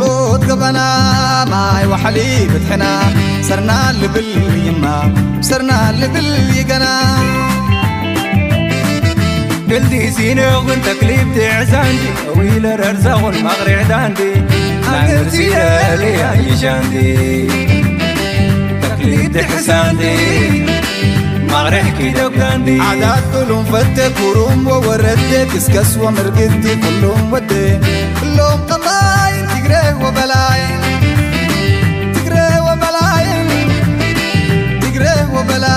ሎት ገበና ማይ ዋሕሊ ብትሕና ሰርና ልብል ይማ ሰርና ልብል ይገና Bildi sine gun taklif de azandi wile rarzagun magre dandi. Angel siyali ayishandi. Taklif de hazandi. Magre ki dogandi. Adat kulum fatte kurum wa warade kiskas wa mirgiti kulum wade. Lom qatayin tigre wa balayin. Tigre wa balayin. Tigre wa balayin.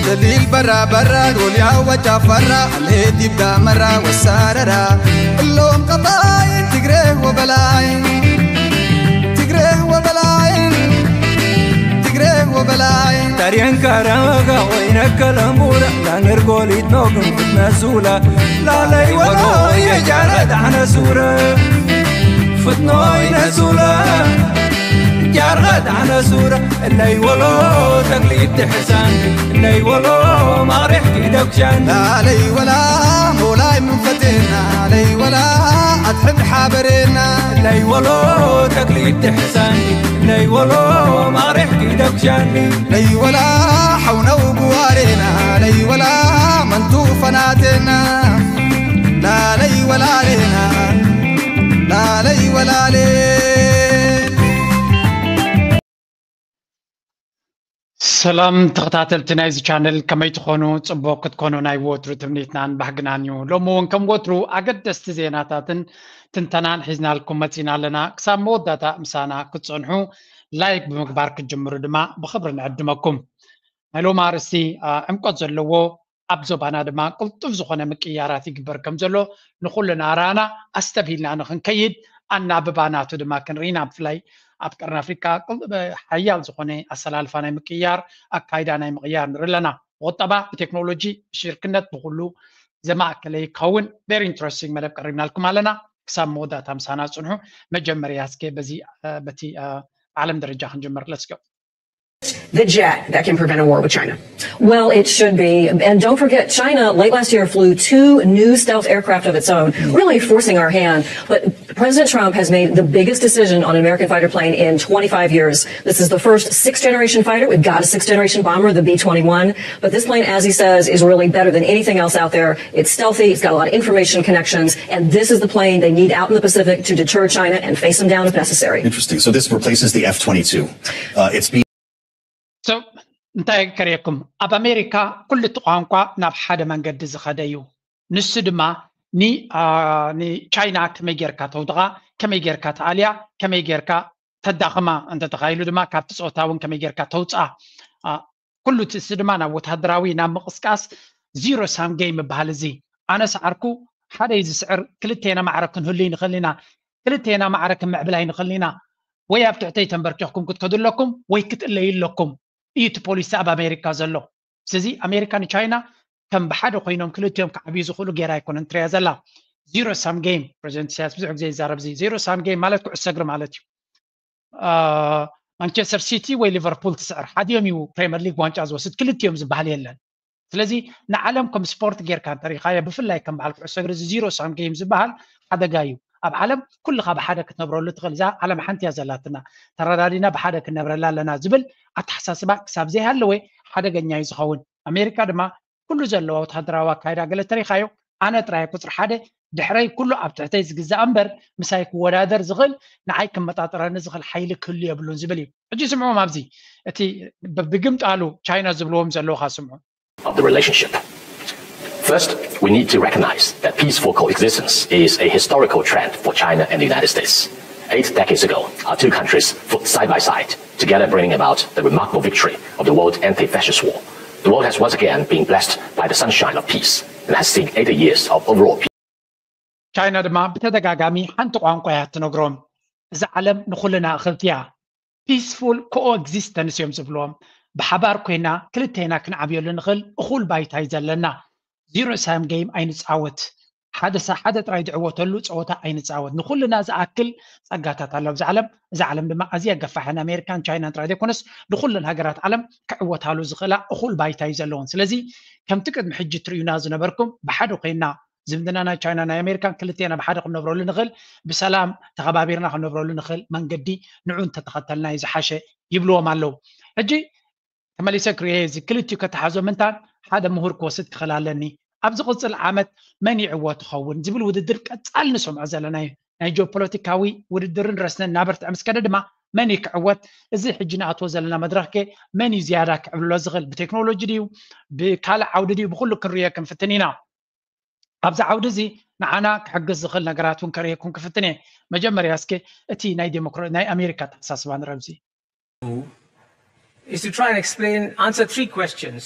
Dalil bara bara gol ya wacha farra. Alhedi da mara wa sarara. Lom qatayin tigre wa balayin. Tigre wa balayin. Tigre wa balayin. Tarian karaga wa ina kalamura. Langer golit no gun fitna zula. La la iwalo ya jara da ana zura. Fitno ina zula. Jarga da ana zura. Lay walo taglib de hazan. Lay walo marih ki dogjan. Lay wala mulay munfatina. Lay wala adhib habarina. Lay walo taglib de hazan. Lay walo marih ki dogjan. Lay wala hawna ubuarina. Lay wala mantu fanatina. La lay wala lena. La lay wala lena. ሰላም ተኸታተልቲ ናይዚ ቻነል፣ ከመይ ትኾኑ? ጽቡቕ ክትኮኑ ናይ ወትሩ ትምኒትናን ባህግናን እዩ። ሎሚ እውን ከም ወትሩ ኣገደስቲ ዜናታትን ትንተናን ሒዝናልኩም መጺና ኣለና። ክሳብ መወዳእታ ምሳና ክትጸንሑ ላይክ ብምግባር ክትጅምሩ ድማ ብኽብሪ ንዕድመኩም። ናይ ሎሚ ኣርእስቲ ዕምቆት ዘለዎ ኣብ ዞባና ድማ ቅልጡፍ ዝኾነ ምቅይያራት ይግበር ከም ዘሎ ንኹልና ኣርኣና ኣስተብሂልና ንኽንከይድ ኣናብባ ናቱ ድማ ክንርኢ ኢና። ብፍላይ ኣብ ቀርኒ ኣፍሪካ ሓያል ዝኾነ ኣሰላልፋ ናይ ምቅይያር ኣካይዳ ናይ ምቕያር ንርኢ ኣለና። ብቁጠባ፣ ብቴክኖሎጂ፣ ብሽርክነት ብኩሉ ዘማእከለ ይከውን። Very interesting መደብ ቀሪብናልኩም ኣለና። ክሳብ መወዳእታ ምሳና ጽንሑ። መጀመርያ እስከ በዚ በቲ ዓለም ደረጃ ክንጅምር። Let's go. The jet that can prevent a war with China? Well, it should be. And don't forget, China late last year flew two new stealth aircraft of its own, really forcing our hand. But President Trump has made the biggest decision on an American fighter plane in twenty-five years. This is the first sixth generation fighter. We've got a sixth generation bomber, the B twenty-one. But this plane, as he says, is really better than anything else out there. It's stealthy, it's got a lot of information connections, and this is the plane they need out in the Pacific to deter China and face them down if necessary. Interesting. So this replaces the F twenty-two. Uh, it's being So እንታይ ከርእየኩም፣ ኣብ ኣሜሪካ ኩሉ እቲ ቋንቋ ናብ ሓደ መንገዲ ዝኸደ እዩ። ንሱ ድማ ንቻይና ከመይ ጌርካ ተውድቓ፣ ከመይ ጌርካ ተኣልያ፣ ከመይ ጌርካ ተዳኽማ እንተተኻኢሉ ድማ ካብቲ ፆታ እውን ከመይ ጌርካ ተውፅኣ። ኩሉ እቲ እሱ ድማ ናብ ወታደራዊ ናብ ምቕስቃስ ዚሮ ሳም ጌም ይበሃል። እዚ ኣነ ሰዓርኩ ሓደ እዩ ዝስዕር። ክልቴና ማዕረ ክንህሉ ንኽእል ኢና፣ ክልቴና ማዕረ ክንምዕብል ኣይንኽእል ኢና። ወይ ኣብ ትሕተይ ተንበርኪኽኩም ክትከዱ ኣለኩም ወይ ክትእለዩ ኣለኩም እዩ እቲ ፖሊሲ ኣብ ኣሜሪካ ዘሎ። ስለዚ ኣሜሪካ ንቻይና ከም ብሓደ ኮይኖም ክልቲኦም ክዓብዩ ዝኽእሉ ጌራ ኣይኮነን ትሪያ ዘላ። ዚሮ ሳም ጌም ፕሬዚደንት ኢሳያስ ብዙሕ ግዜ ይዛረብ። እዚ ዚሮ ሳም ጌም ማለት ኩዕሶ እግሪ ማለት እዩ። ማንቸስተር ሲቲ ወይ ሊቨርፑል ትስዕር ሓዲኦም እዩ ፕሬምየር ሊግ ዋንጫ ዝወስድ፣ ክልቲኦም ዝበሃል የለን። ስለዚ ንዓለም ከም ስፖርት ጌርካ እንተሪኻዮ ብፍላይ ከም በዓል ኩዕሶ እግሪ እዚ ዚሮ ሳም ጌም ዝበሃል ሓደጋ እዩ። ኣብ ዓለም ኩልኻ ብሓደ ክትነብረሉ ትኽእል። እዛ ዓለም ሓንቲ እያ ዘላትና። ተረዳዲና ብሓደ ክንነብረላ ኣለና ዝብል ኣተሓሳስባ ክሳብ ዘይሃለወ ሓደገኛ እዩ ዝኸውን። ኣሜሪካ ድማ ኩሉ ዘለዋ ወታደራዊ ኣካይዳ ገለ ተሪኻዮ ኣነ ጥራይ ቁፅሪ ሓደ ድሕረይ ኩሉ ኣብ ትሕተይ ዝግዛእ እምበር ምሳይ ክወዳደር ዝኽእል ንዓይ ክመጣጠረኒ ዝኽእል ሓይሊ ክህሉ የብሉን ዝብል እዩ። ሕጂ ስምዑም ኣብዚ እቲ ብግምጣሉ ቻይና ዝብልዎም ዘለዉ ካ ስምዑ። Of the relationship. First, we need to recognize that peaceful coexistence is a historical trend for China and the United States. Eight decades ago, our two countries fought side by side, together bringing about the remarkable victory of the World Anti-Fascist War. The world has once again been blessed by the sunshine of peace and has seen eighty years of overall peace. ቻይና ድማ ብተደጋጋሚ ሓንቲ ቋንቋ እያ ትነግሮም። እዛ ዓለም ንኹልና እኽልቲ እያ። ፒስፉል ኮኤግዚስተንስ እዮም ዝብልዎም። ብሓባር ኮይና ክልቴና ክንዓብየሉ ንኽእል እኹል ባይታ እዩ ዘለና። ዚሮ ሳም ጌም ኣይንፃወት። ሓደ ሳ ሓደ ጥራይ ዝዕወተሉ ፀወታ ኣይንፃወት። ንኹልና ዝኣክል ፀጋታት ኣሎ ኣብዚ ዓለም። እዛ ዓለም ድማ ኣዝያ ገፋሕ እያ። ንኣሜሪካን ቻይናን ጥራይ ዘይኮነስ ንኹለን ሃገራት ዓለም ክዕወታሉ ዝኽእላ እኹል ባይታ እዩ ዘለዎን። ስለዚ ከምቲ ቅድሚ ሕጂ ትርእዩና ዝነበርኩም ብሓደ ኮይና ዝምድና ናይ ቻይና ናይ ኣሜሪካን ክልቴና ብሓደ ክንነብረሉ ንኽእል፣ ብሰላም ተኸባቢርና ክንነብረሉ ንኽእል መንገዲ ንዑ እንተተኸተልና እዩ ዝሓሸ ይብልዎም ኣለዉ። ሕጂ ተመሊሰ ክሪኤ እዚ ክልቲኡ ከተሓዞ ምንታን ሓደ ምሁር ክወስድ ክኽእል ኣለኒ። ኣብ ዝቕፅል ዓመት መን ይዕወት ይኸውን ዝብል ውድድር ቀፃሊ ንሰምዖ ዘለና እዩ። ናይ ጂኦፖለቲካዊ ውድድርን ረስነን እናበርትዐ ምስ ከደ ድማ መን እዩ ክዕወት? እዚ ሕጂ ንኣትዎ ዘለና መድረኽ ከ መን እዩ ዝያዳ ክዕብልሎ ዝኽእል? ብቴክኖሎጂ ድዩ? ብካልእ ዓውዲ ድዩ? ብኩሉ ክንሪኦ ክንፍትን ኢና። ኣብዚ ዓውዲ እዚ ንዓና ክሕግዝ ዝኽእል ነገራት እውን ከርእየኩም ክፍትን እየ። መጀመርያ እስከ እቲ ናይ ዴሞክራ ናይ ኣሜሪካ ኣተሓሳስባ ንረብዚ is to try and explain, answer three questions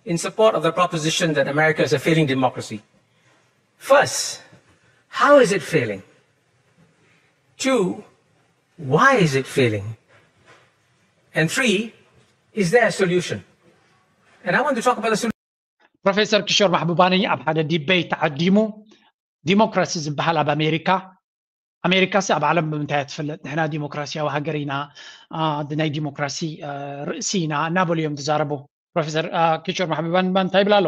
in support of the proposition that America is a failing democracy. First, how is it failing? Two, why is it failing? And three, is there a solution? And I want to talk about the solution. ፕሮፌሰር ኪሾር ማሕቡባኒ ኣብ ሓደ ዲቤት ተዓዲሙ ዲሞክራሲ ዝበሃል ኣብ ኣሜሪካ ኣሜሪካሲ ኣብ ዓለም ብምንታይ እያ ትፍለጥ? ንሕና ዲሞክራሲያዊ ሃገር ኢና፣ ናይ ዲሞክራሲ ርእሲ ኢና እናበሉ እዮም ዝዛረቡ። ፕሮፌሰር ኪሾር ማሕቡባኒ ድማ እንታይ ይብል ኣሎ?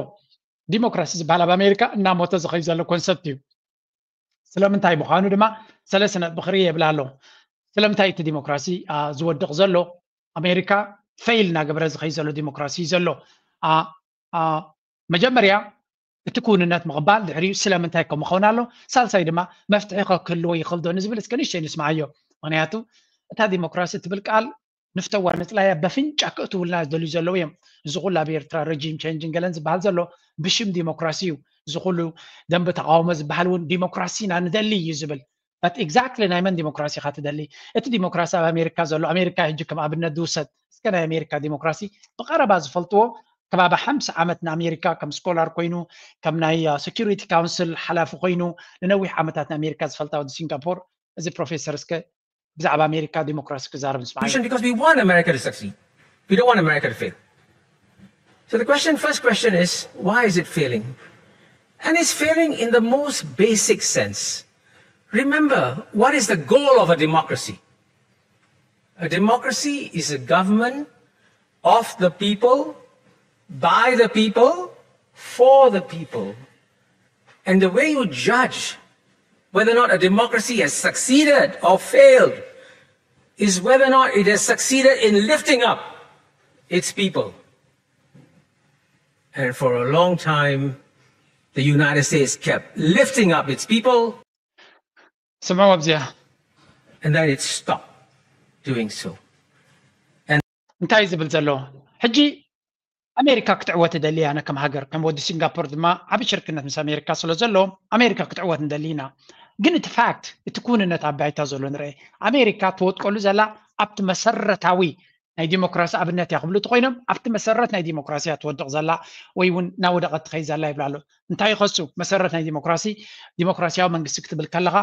ዲሞክራሲ ዝበሃል ኣብ ኣሜሪካ እናሞተ ዝኸይ ዘሎ ኮንሰፕት እዩ። ስለምንታይ ምዃኑ ድማ ሰለስተ ነጥቢ ክርኢ የብል ኣሎ። ስለምንታይ እቲ ዲሞክራሲ ዝወድቕ ዘሎ? ኣሜሪካ ፌይል እናገበረ ዝኸይ ዘሎ ዲሞክራሲ እዩ ዘሎ። መጀመርያ እቲ ክውንነት ምቕባል፣ ድሕሪኡ ስለምንታይ ከምኡ ክኸውን ኣሎ፣ ሳልሳይ ድማ መፍትሒ ከክህልዎ ይኽእል ዶ ንዝብል እስከ ንእሽተይ ንስምዓዮ። ምኽንያቱ እታ ዲሞክራሲ ትብል ቃል ንፍተዋ ንፅላያ በፍንጫ ክእትውልና ዝደልዩ ዘለዉ እዮም። እዚ ኩሉ ኣብ ኤርትራ ረጂም ቸንጅን ገለን ዝበሃል ዘሎ ብሽም ዲሞክራሲ እዩ። እዚ ኩሉ ደንበ ተቃውሞ ዝበሃል እውን ዲሞክራሲ ኢና ንደሊ እዩ ዝብል። But exactly ናይ መን ዲሞክራሲ ኢኻ ትደሊ? እቲ ዲሞክራሲ ኣብ ኣሜሪካ ዘሎ፣ ኣሜሪካ ሕጂ ከም ኣብነት ዝውሰድ፣ እስከ ናይ ኣሜሪካ ዲሞክራሲ ብቐረባ ዝፈልጥዎ ከባቢ ሓምሳ ዓመት ንኣሜሪካ ከም ስኮላር ኮይኑ ከም ናይ ሴኩሪቲ ካውንስል ሓላፊ ኮይኑ ንነዊሕ ዓመታት ንኣሜሪካ ዝፈልጣ ወዲ ሲንጋፖር እዚ ፕሮፌሰር እስከ ብዛዕባ ኣሜሪካ ዲሞክራሲ ክዛረብ ንስምዓዮ። Because we want America to succeed. We don't want America to fail. So the question, first question is, why is it failing? And it's failing in the most basic sense. Remember, what is the goal of a democracy? A democracy is a government of the people, by the people, for the people. And the way you judge whether or not a democracy has succeeded or failed is whether or not it has succeeded in lifting up its people. And for a long time, the United States kept lifting up its people. ስምዑ ኣብዚኣ And then it stopped doing so. እንታይ ዝብል ዘሎ ሕጂ ኣሜሪካ ክትዕወት እደሊ ኣነ ከም ሃገር ከም ወዲ ሲንጋፖር ድማ ዓብ ሽርክነት ምስ ኣሜሪካ ስለ ዘሎ ኣሜሪካ ክትዕወት ንደሊ ኢና። ግን እቲ ፋክት እቲ ክውንነት ኣብ ባይታ ዘሎ ንርአ። ኣሜሪካ ትወጥቀሉ ዘላ ኣብቲ መሰረታዊ ናይ ዲሞክራሲ ኣብነት እያ ክብሉ እቲ ኮይኖም ኣብቲ መሰረት ናይ ዲሞክራሲ እያ ትወድቕ ዘላ ወይ እውን እናወደቐት ትኸይድ ዘላ ይብላ ኣሎ። እንታይ ይኸሱ መሰረት ናይ ዲሞክራሲ? ዲሞክራሲያዊ መንግስቲ ክትብል ከለኻ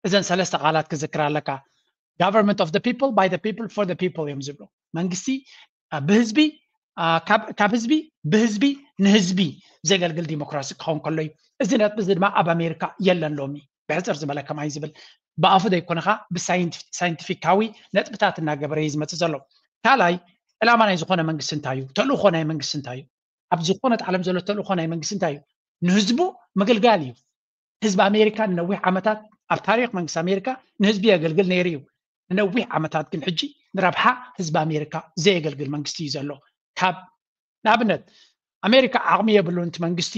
እዘን ሰለስተ ቃላት ክዝክር ኣለካ። Government of the people, by the people, for the people እዮም ዝብሉ። መንግስቲ ብህዝቢ ካብ ህዝቢ ብህዝቢ ንህዝቢ ዘገልግል ዲሞክራሲ ክኸውን ከሎ እዩ። እዚ ነጥቢ እዚ ድማ ኣብ ኣሜሪካ የለን። ሎሚ ብሕፅር ዝበለ ከማይ ዝብል ብኣፉ ዘይኮነኻ ብሳይንቲፊካዊ ነጥብታት እናገበረ እዩ ዝመፅእ ዘሎ። ካልኣይ ዕላማ ናይ ዝኾነ መንግስቲ እንታይ እዩ? ተልእኾ ናይ መንግስቲ እንታይ እዩ? ኣብ ዝኾነት ዓለም ዘሎ ተልእኾ ናይ መንግስቲ እንታይ እዩ? ንህዝቡ ምግልጋል እዩ። ህዝቢ ኣሜሪካ ንነዊሕ ዓመታት ኣብ ታሪክ መንግስቲ ኣሜሪካ ንህዝቢ የገልግል ነይሩ እዩ። ንነዊሕ ዓመታት ግን ሕጂ ንረብሓ ህዝቢ ኣሜሪካ ዘየገልግል መንግስቲ እዩ ዘሎ። ካብ ንኣብነት ኣሜሪካ ዓቕሚ የብሉን እቲ መንግስቲ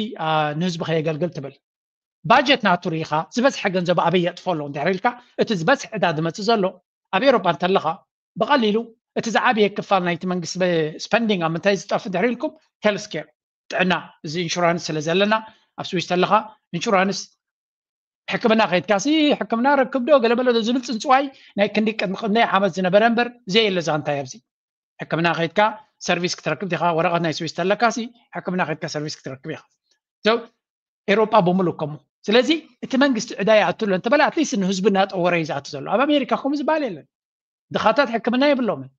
ንህዝቢ ከየገልግል ትብል። ባጀት ናቱ ርኢኻ ዝበዝሐ ገንዘቡ ኣበይ የጥፎ ኣሎ እንድሕር ኢልካ እቲ ዝበዝሐ ዕዳ ዝመፅእ ዘሎ ኣብ ኤሮጳ እንተለኻ ብቐሊሉ እቲ ዝዓበየ ክፋል ናይቲ መንግስቲ ስፐንዲንግ ኣብ ምንታይ ዝጠፍ እንድሕር ኢልኩም ሄልስ ኬር ጥዕና እዚ ኢንሹራንስ ስለ ዘለና ኣብ ስዊስ ተለኻ ኢንሹራንስ ሕክምና ከይድካ ሲ ሕክምና ረክብ ዶ ገለመለ ዶ ዝብል ፅንፅዋይ ናይ ክንዲ ቅድሚ ክንደይ ዓመት ዝነበረ እምበር ዘየለ ዛንታ ኣብዚ ሕክምና ከይድካ ሰርቪስ ክትረክብ ዲኻ ወረቐት ናይ ስዊስ ተለካ ሲ ሕክምና ከይድካ ሰርቪስ ክትረክብ ኢኻ። ኤሮጳ ብምሉእ ከምኡ። ስለዚ እቲ መንግስቲ ዕዳ ይኣቱ ኣሎ እንተበለ ኣትሊስት ንህዝቢ እናጠወረ እዩ ዝኣቱ ዘሎ። ኣብ ኣሜሪካ ከምኡ ዝበሃል የለን። ድኻታት ሕክምና የብሎምን።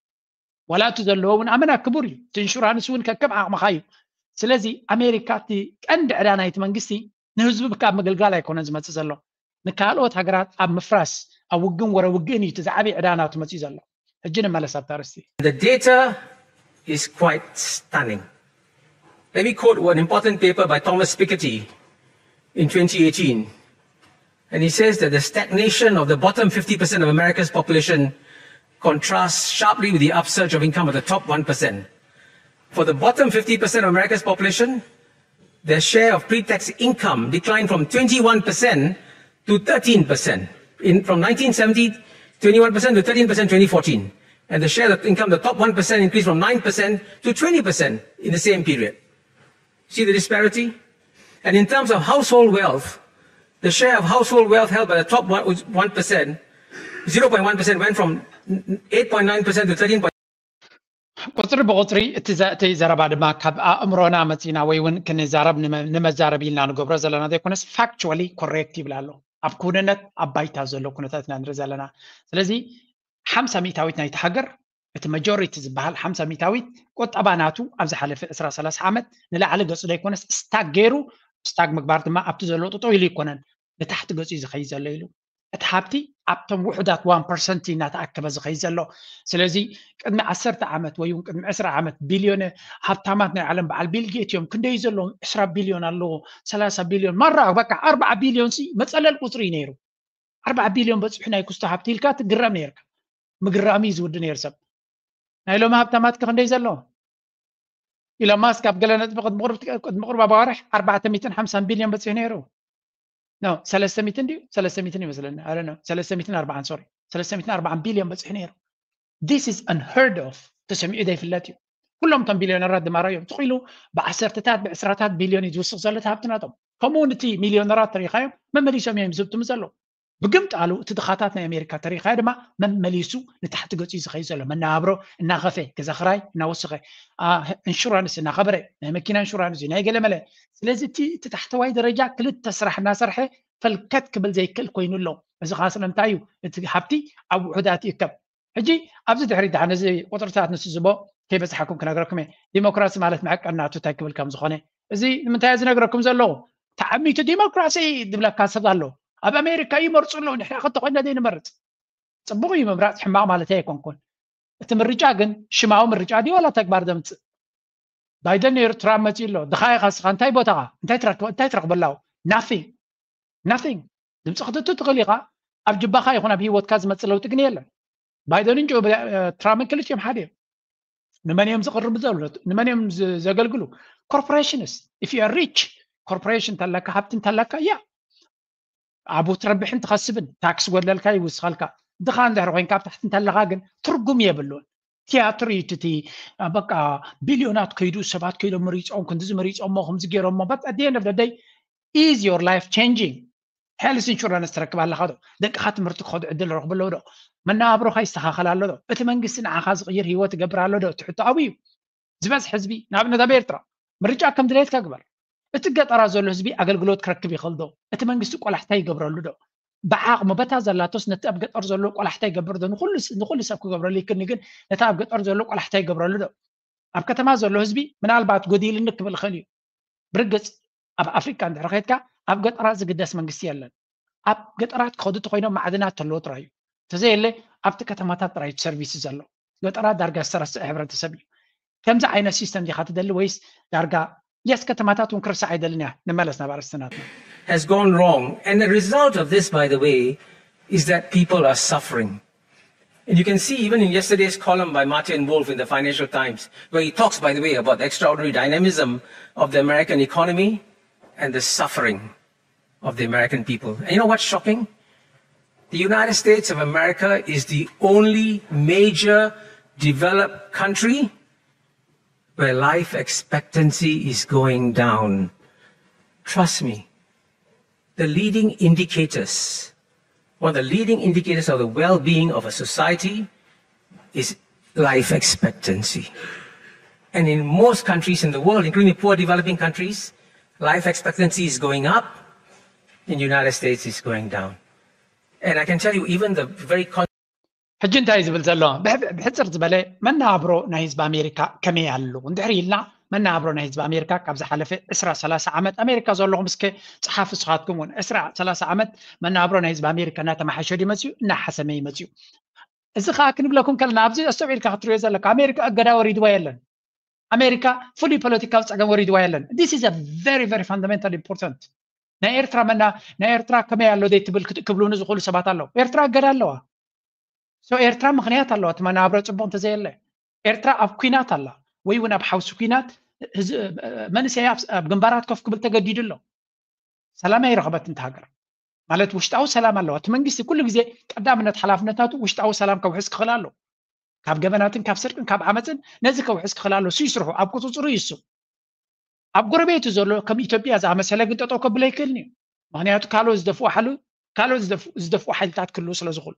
ዋላ እቲ ዘለዎ እውን ኣመና ክቡር እዩ። እቲ ኢንሹራንስ እውን ከከም ዓቕምኻ እዩ። ስለዚ ኣሜሪካ እቲ ቀንዲ ዕዳ ናይቲ መንግስቲ ንህዝቢ ካብ ምግልጋል ኣይኮነን ዝመፅእ ዘሎ። ንካልኦት ሃገራት ኣብ ምፍራስ ኣብ ውግን ወረ ውግእን እዩ እቲ ዝዓበየ ዕዳ ናቱ መፅኡ ዘሎ። ሕጂ ንመለስ ኣብታ ኣርእስቲ። The data is quite stunning. Let me quote one important paper by Thomas Piketty. in twenty eighteen. And he says that the stagnation of the bottom fifty percent of America's population contrasts sharply with the upsurge of income of the top one percent. For the bottom fifty percent of America's population, their share of pre-tax income declined from twenty-one percent to thirteen percent. In, from nineteen seventy, twenty-one percent to thirteen percent twenty fourteen. And the share of income of the top one percent increased from nine percent to twenty percent in the same period. See the disparity? And in terms of household wealth, the share of household wealth held by the top one, one percent, zero point one percent went from eight point nine percent to thirteen. ቁፅሪ ብቁፅሪ እቲ ዘ- እቲ ዘረባ ድማ ካብ ኣእምሮና መፂና ወይ እውን ክንዛረብ ንመ- ንመዛረብ ኢልና ንገብሮ ዘለና ዘይኮነስ ፋክቹዋሊ ኮሬክት ይብል ኣሎ። ኣብ ኩነነት ኣብ ባይታ ዘሎ ኩነታት ኢና ንርኢ ዘለና። ስለዚ ሓምሳ ሚእታዊት ናይቲ ሃገር እቲ ማጆሪቲ ዝበሃል ሓምሳ ሚእታዊት ቁጠባ ናቱ ኣብ ዝሓለፈ ዕስራ ሰላሳ ዓመት ንላዕሊ ገፁ ዘይኮነስ ስታግ ገይሩ፣ ስታግ ምግባር ድማ ኣብቲ ዘሎ ጠጠው ኢሉ ይኮነን ንታሕቲ ገፁ እዩ ዝኸይድ ዘሎ ኢሉ። እቲ ሃብቲ ኣብቶም ውሑዳት ዋን ፐርሰንት እናተኣከበ ዝኸይድ ዘሎ። ስለዚ ቅድሚ ዓሰርተ ዓመት ወይ እውን ቅድሚ ዕስራ ዓመት ቢልዮነ ሃብታማት ናይ ዓለም በዓል ቢል ጌት እዮም። ክንደይ ዘለዎም ዕስራ ቢልዮን ኣለዎ፣ ሰላሳ ቢልዮን ማራ በቃ ኣርባዓ ቢልዮን ሲ መፀለል ቁፅሪ እዩ ነይሩ። ኣርባዓ ቢልዮን በፂሑ ናይ ክስቶ ሃብቲ ኢልካ ትግረም ነይርካ። ምግራም እዩ ዝውዲ ነይሩ ሰብ። ናይ ሎሚ ሃብታማት ከ ክንደይ ዘሎ? ኢሎን ማስክ ኣብ ገለ ነጥቢ ቅድሚ ቁርብ ቅድሚ ቁርብ ኣባዋርሕ ኣርባዕተ ሚእትን ሓምሳን ቢልዮን በፂሑ ነይሩ። ኖ ሰለስተ ሚእትን ድዩ ሰለስተ ሚእትን ይመስለኒ። I don't know ሰለስተ ሚእትን ኣርባዓን ሶሪ ሰለስተ ሚእትን ኣርባዓን ቢልዮን በፂሑ ነይሩ። This is unheard of። ተሰሚዑ ዘይፍለጥ እዩ። ኩሎም እቶም ቢልዮነራት ድማ ራእዮም ትኽኢሉ ብዓሰርተታት ብዕስራታት ቢልዮን እዩ ዝውስኽ ዘሎ እቲ ሃብቲ ናቶም። ከምኡ እውን እቲ ሚልዮነራት ተሪኻዮም መመሊሶም እዮም ዝህብትሙ ዘለዉ። ብግምጣሉ እቲ ድኻታት ናይ ኣሜሪካ ተሪኻዮ ድማ መመሊሱ ንታሕቲ ገፂ ዝኸይድ ዘሎ መነባብሮ እናኸፈ ገዛ ክራይ እናወሰኸ ኢንሹራንስ እናኸበረ ናይ መኪና ኢንሹራንስ እዩ ናይ ገለመለ። ስለዚ እቲ እቲ ታሕተዋይ ደረጃ ክልተ ስራሕ እናሰርሐ ፈልከት ክብል ዘይክእል ኮይኑ ኣሎ። እዚ ከዓ ስለምንታይ እዩ? እቲ ሃብቲ ኣብ ውሑዳት ይእከብ። ሕጂ ኣብዚ ድሕሪት ደሓን እዚ ቁፅርታት ንሱ ዝቦ ከይበፅሓኩም ክነግረኩም እየ። ዲሞክራሲ ማለት መዕቀኒ ናቱ እንታይ ክብል ከም ዝኾነ እዚ ንምንታይ እየ ዝነግረኩም ዘለኹ? ተዓሚቱ ዲሞክራሲ ዝብለካ ሰብ ኣሎ። ኣብ ኣሜሪካ ይመርፁ ኣለዉ፣ ንሕና ከተኮይና ዘይንመርፅ። ፅቡቕ እዩ ምምራፅ፣ ሕማቕ ማለት ኣይኮንኩን። እቲ ምርጫ ግን ሽማዊ ምርጫ ድዩ ዋላ ተግባር ዘምፅእ? ባይደን ነይሩ ትራምፕ መፂኡ ኣሎ። ድኻ ኢኻ ስኻ እንታይ ቦታኻ እንታይ ትረክበ እንታይ ትረክበላው? ናቲንግ ናቲንግ። ድምፂ ክትእቱ ትኽእል ኢኻ። ኣብ ጅባኻ ይኹን ኣብ ህይወትካ ዝመፅእ ለውጢ ግን የለን። ባይደንን ጆ ትራምፕን ክልቲኦም ሓደ እዮም። ንመን እዮም ዝቕርቡ ዘሎ? ንመን እዮም ዘገልግሉ? ኮርፖሬሽንስ if you are rich ኮርፖሬሽን እንተለካ ሃብቲ እንተለካ ያ ኣብኡ ትረብሕን ትኸስብን ታክስ ጎድለልካ ይውስኸልካ። ድኻ እንድሕር ኮይንካ ኣብ ታሕቲ እንተለኻ ግን ትርጉም የብሉን። ቲያትር እዩ እቲ በቃ ቢልዮናት ከይዱ ሰባት ከይዶም መሪፆም ክንዲዚ መሪፆሞ ከምዚ ገይሮሞ but at the end of the day is your life changing? ሄልስ ኢንሹራንስ ትረክብ ኣለኻ ዶ? ደቅኻ ትምህርቲ ክኸዱ ዕድል ረኽቡ ኣለዉ ዶ? መነባብሮኻ ይስተኻኸል ኣሎ ዶ? እቲ መንግስቲ ንዓኻ ዝቕይር ህይወት ይገብር ኣሎ ዶ? እቲ ሕቶ ኣብኡ እዩ። ዝበዝሕ ህዝቢ ንኣብነት ኣብ ኤርትራ ምርጫ ከም ድሌትካ ግበር። እቲ ገጠራት ዘሎ ህዝቢ ኣገልግሎት ክረክብ ይኽእል ዶ? እቲ መንግስቲ ቆላሕታ ይገብረሉ ዶ? ብዓቕሙ በታ ዘላቶስ ነቲ ኣብ ገጠር ዘሎ ቆላሕታ ይገብር ዶ? ንኹሉ ሰብ ክገብረሉ ይክኒ ግን ነቲ ኣብ ገጠር ዘሎ ቆላሕታ ይገብረሉ ዶ? ኣብ ከተማ ዘሎ ህዝቢ ምናልባት ጎዲልኒ ክብል ይኽእል እዩ። ብርግፅ ኣብ ኣፍሪካ እንድሕር ከድካ ኣብ ገጠራት ዝግደስ መንግስቲ የለን። ኣብ ገጠራት ክኸዱ ተኮይኖም ማዕድናት ተለዎ ጥራይ እዩ። ተዘየለ ኣብቲ ከተማታት ጥራይ ሰርቪስ ዘሎ ገጠራት ዳርጋ ዝተረስዐ ሕብረተሰብ እዩ። ከምዚ ዓይነት ሲስተም ዲኻ ትደሊ ወይስ ዳርጋ የስ ከተማታት እውን ክርስዕ ኣይደልን እያ። ንመለስ ናብ ኣርእስቲ ናትና። has gone wrong. And the result of this, by the way, is that people are suffering. And you can see even in yesterday's column by Martin Wolf in the Financial Times, where he talks, by the way, about the extraordinary dynamism of the American economy and the suffering of the American people. And you know what's shocking? The United States of America is the only major developed country where life expectancy is going down. Trust me, the leading indicators, one of the leading indicators of the well being of a society is life expectancy. And in most countries in the world, including poor developing countries, life expectancy is going up. In the United States, it's going down. And I can tell you, even the very con- ሕጂ እንታይ ዝብል ዘሎ ብሕፅር ዝበለ መነባብሮ ናይ ህዝቢ ኣሜሪካ ከመይ ኣሎ እንድሕር ኢልና መነባብሮ ናይ ህዝቢ ኣሜሪካ ካብ ዝሓለፈ ዕስራ ሰላሳ ዓመት ኣሜሪካ ዘለኹም እስከ ፀሓፍ እስኻትኩም እውን ዕስራ ሰላሳ ዓመት መነባብሮ ናይ ህዝቢ ኣሜሪካ እናተመሓሸ ድዩ መፅዩ እናሓሰመ እዩ መፅዩ። እዚ ከዓ ክንብለኩም ከለና ኣብዚ ኣስተውዒልካ ክትሪኦ ዘለካ ኣሜሪካ እገዳ ወሪድዋ የለን። ኣሜሪካ ፍሉይ ፖለቲካዊ ፀገም ወሪድዋ የለን። This is a very very fundamental important ናይ ኤርትራ መና ናይ ኤርትራ ከመይ ኣሎ ዘይትብል ክት- ክብሉኒ ዝኽእሉ ሰባት ኣለዉ። ኤርትራ እገዳ ኣለዋ። So ኤርትራ ምኽንያት ኣለዋ። እቲ መናብሮ ጽቡቕ እንተዘየለ ኤርትራ ኣብ ኲናት ኣላ ወይ እውን ኣብ ሓውሲ ኲናት ህዝ- መንእሰይ ኣብ ኣብ ግንባራት ኮፍ ክብል ተገዲዱ ኣሎ። ሰላም ኣይረኸበትን እታ ሃገር። ማለት ውሽጣዊ ሰላም ኣለዋ። እቲ መንግስቲ ኩሉ ግዜ ቀዳምነት ሓላፍነታቱ ውሽጣዊ ሰላም ከውሕስ ክኽእል ኣሎ። ካብ ገበናትን ካብ ስርቅን ካብ ዓመፅን ነዚ ከውሕስ ክኽእል ኣሎ። እሱ ይስርሑ ኣብ ቁፅፅሩ ይሱ ኣብ ጎረቤቱ ዘሎ ከም ኢትዮጵያ ዝኣመሰለ ግን ጠጠው ከብሎ ኣይክእልን እዩ። ምክንያቱ ካልኦት ዝደፍኡ ሓሉ ካልኦት ዝደፍ- ዝደፍኡ ሓይልታት ክህልው ስለ ዝኽእሉ።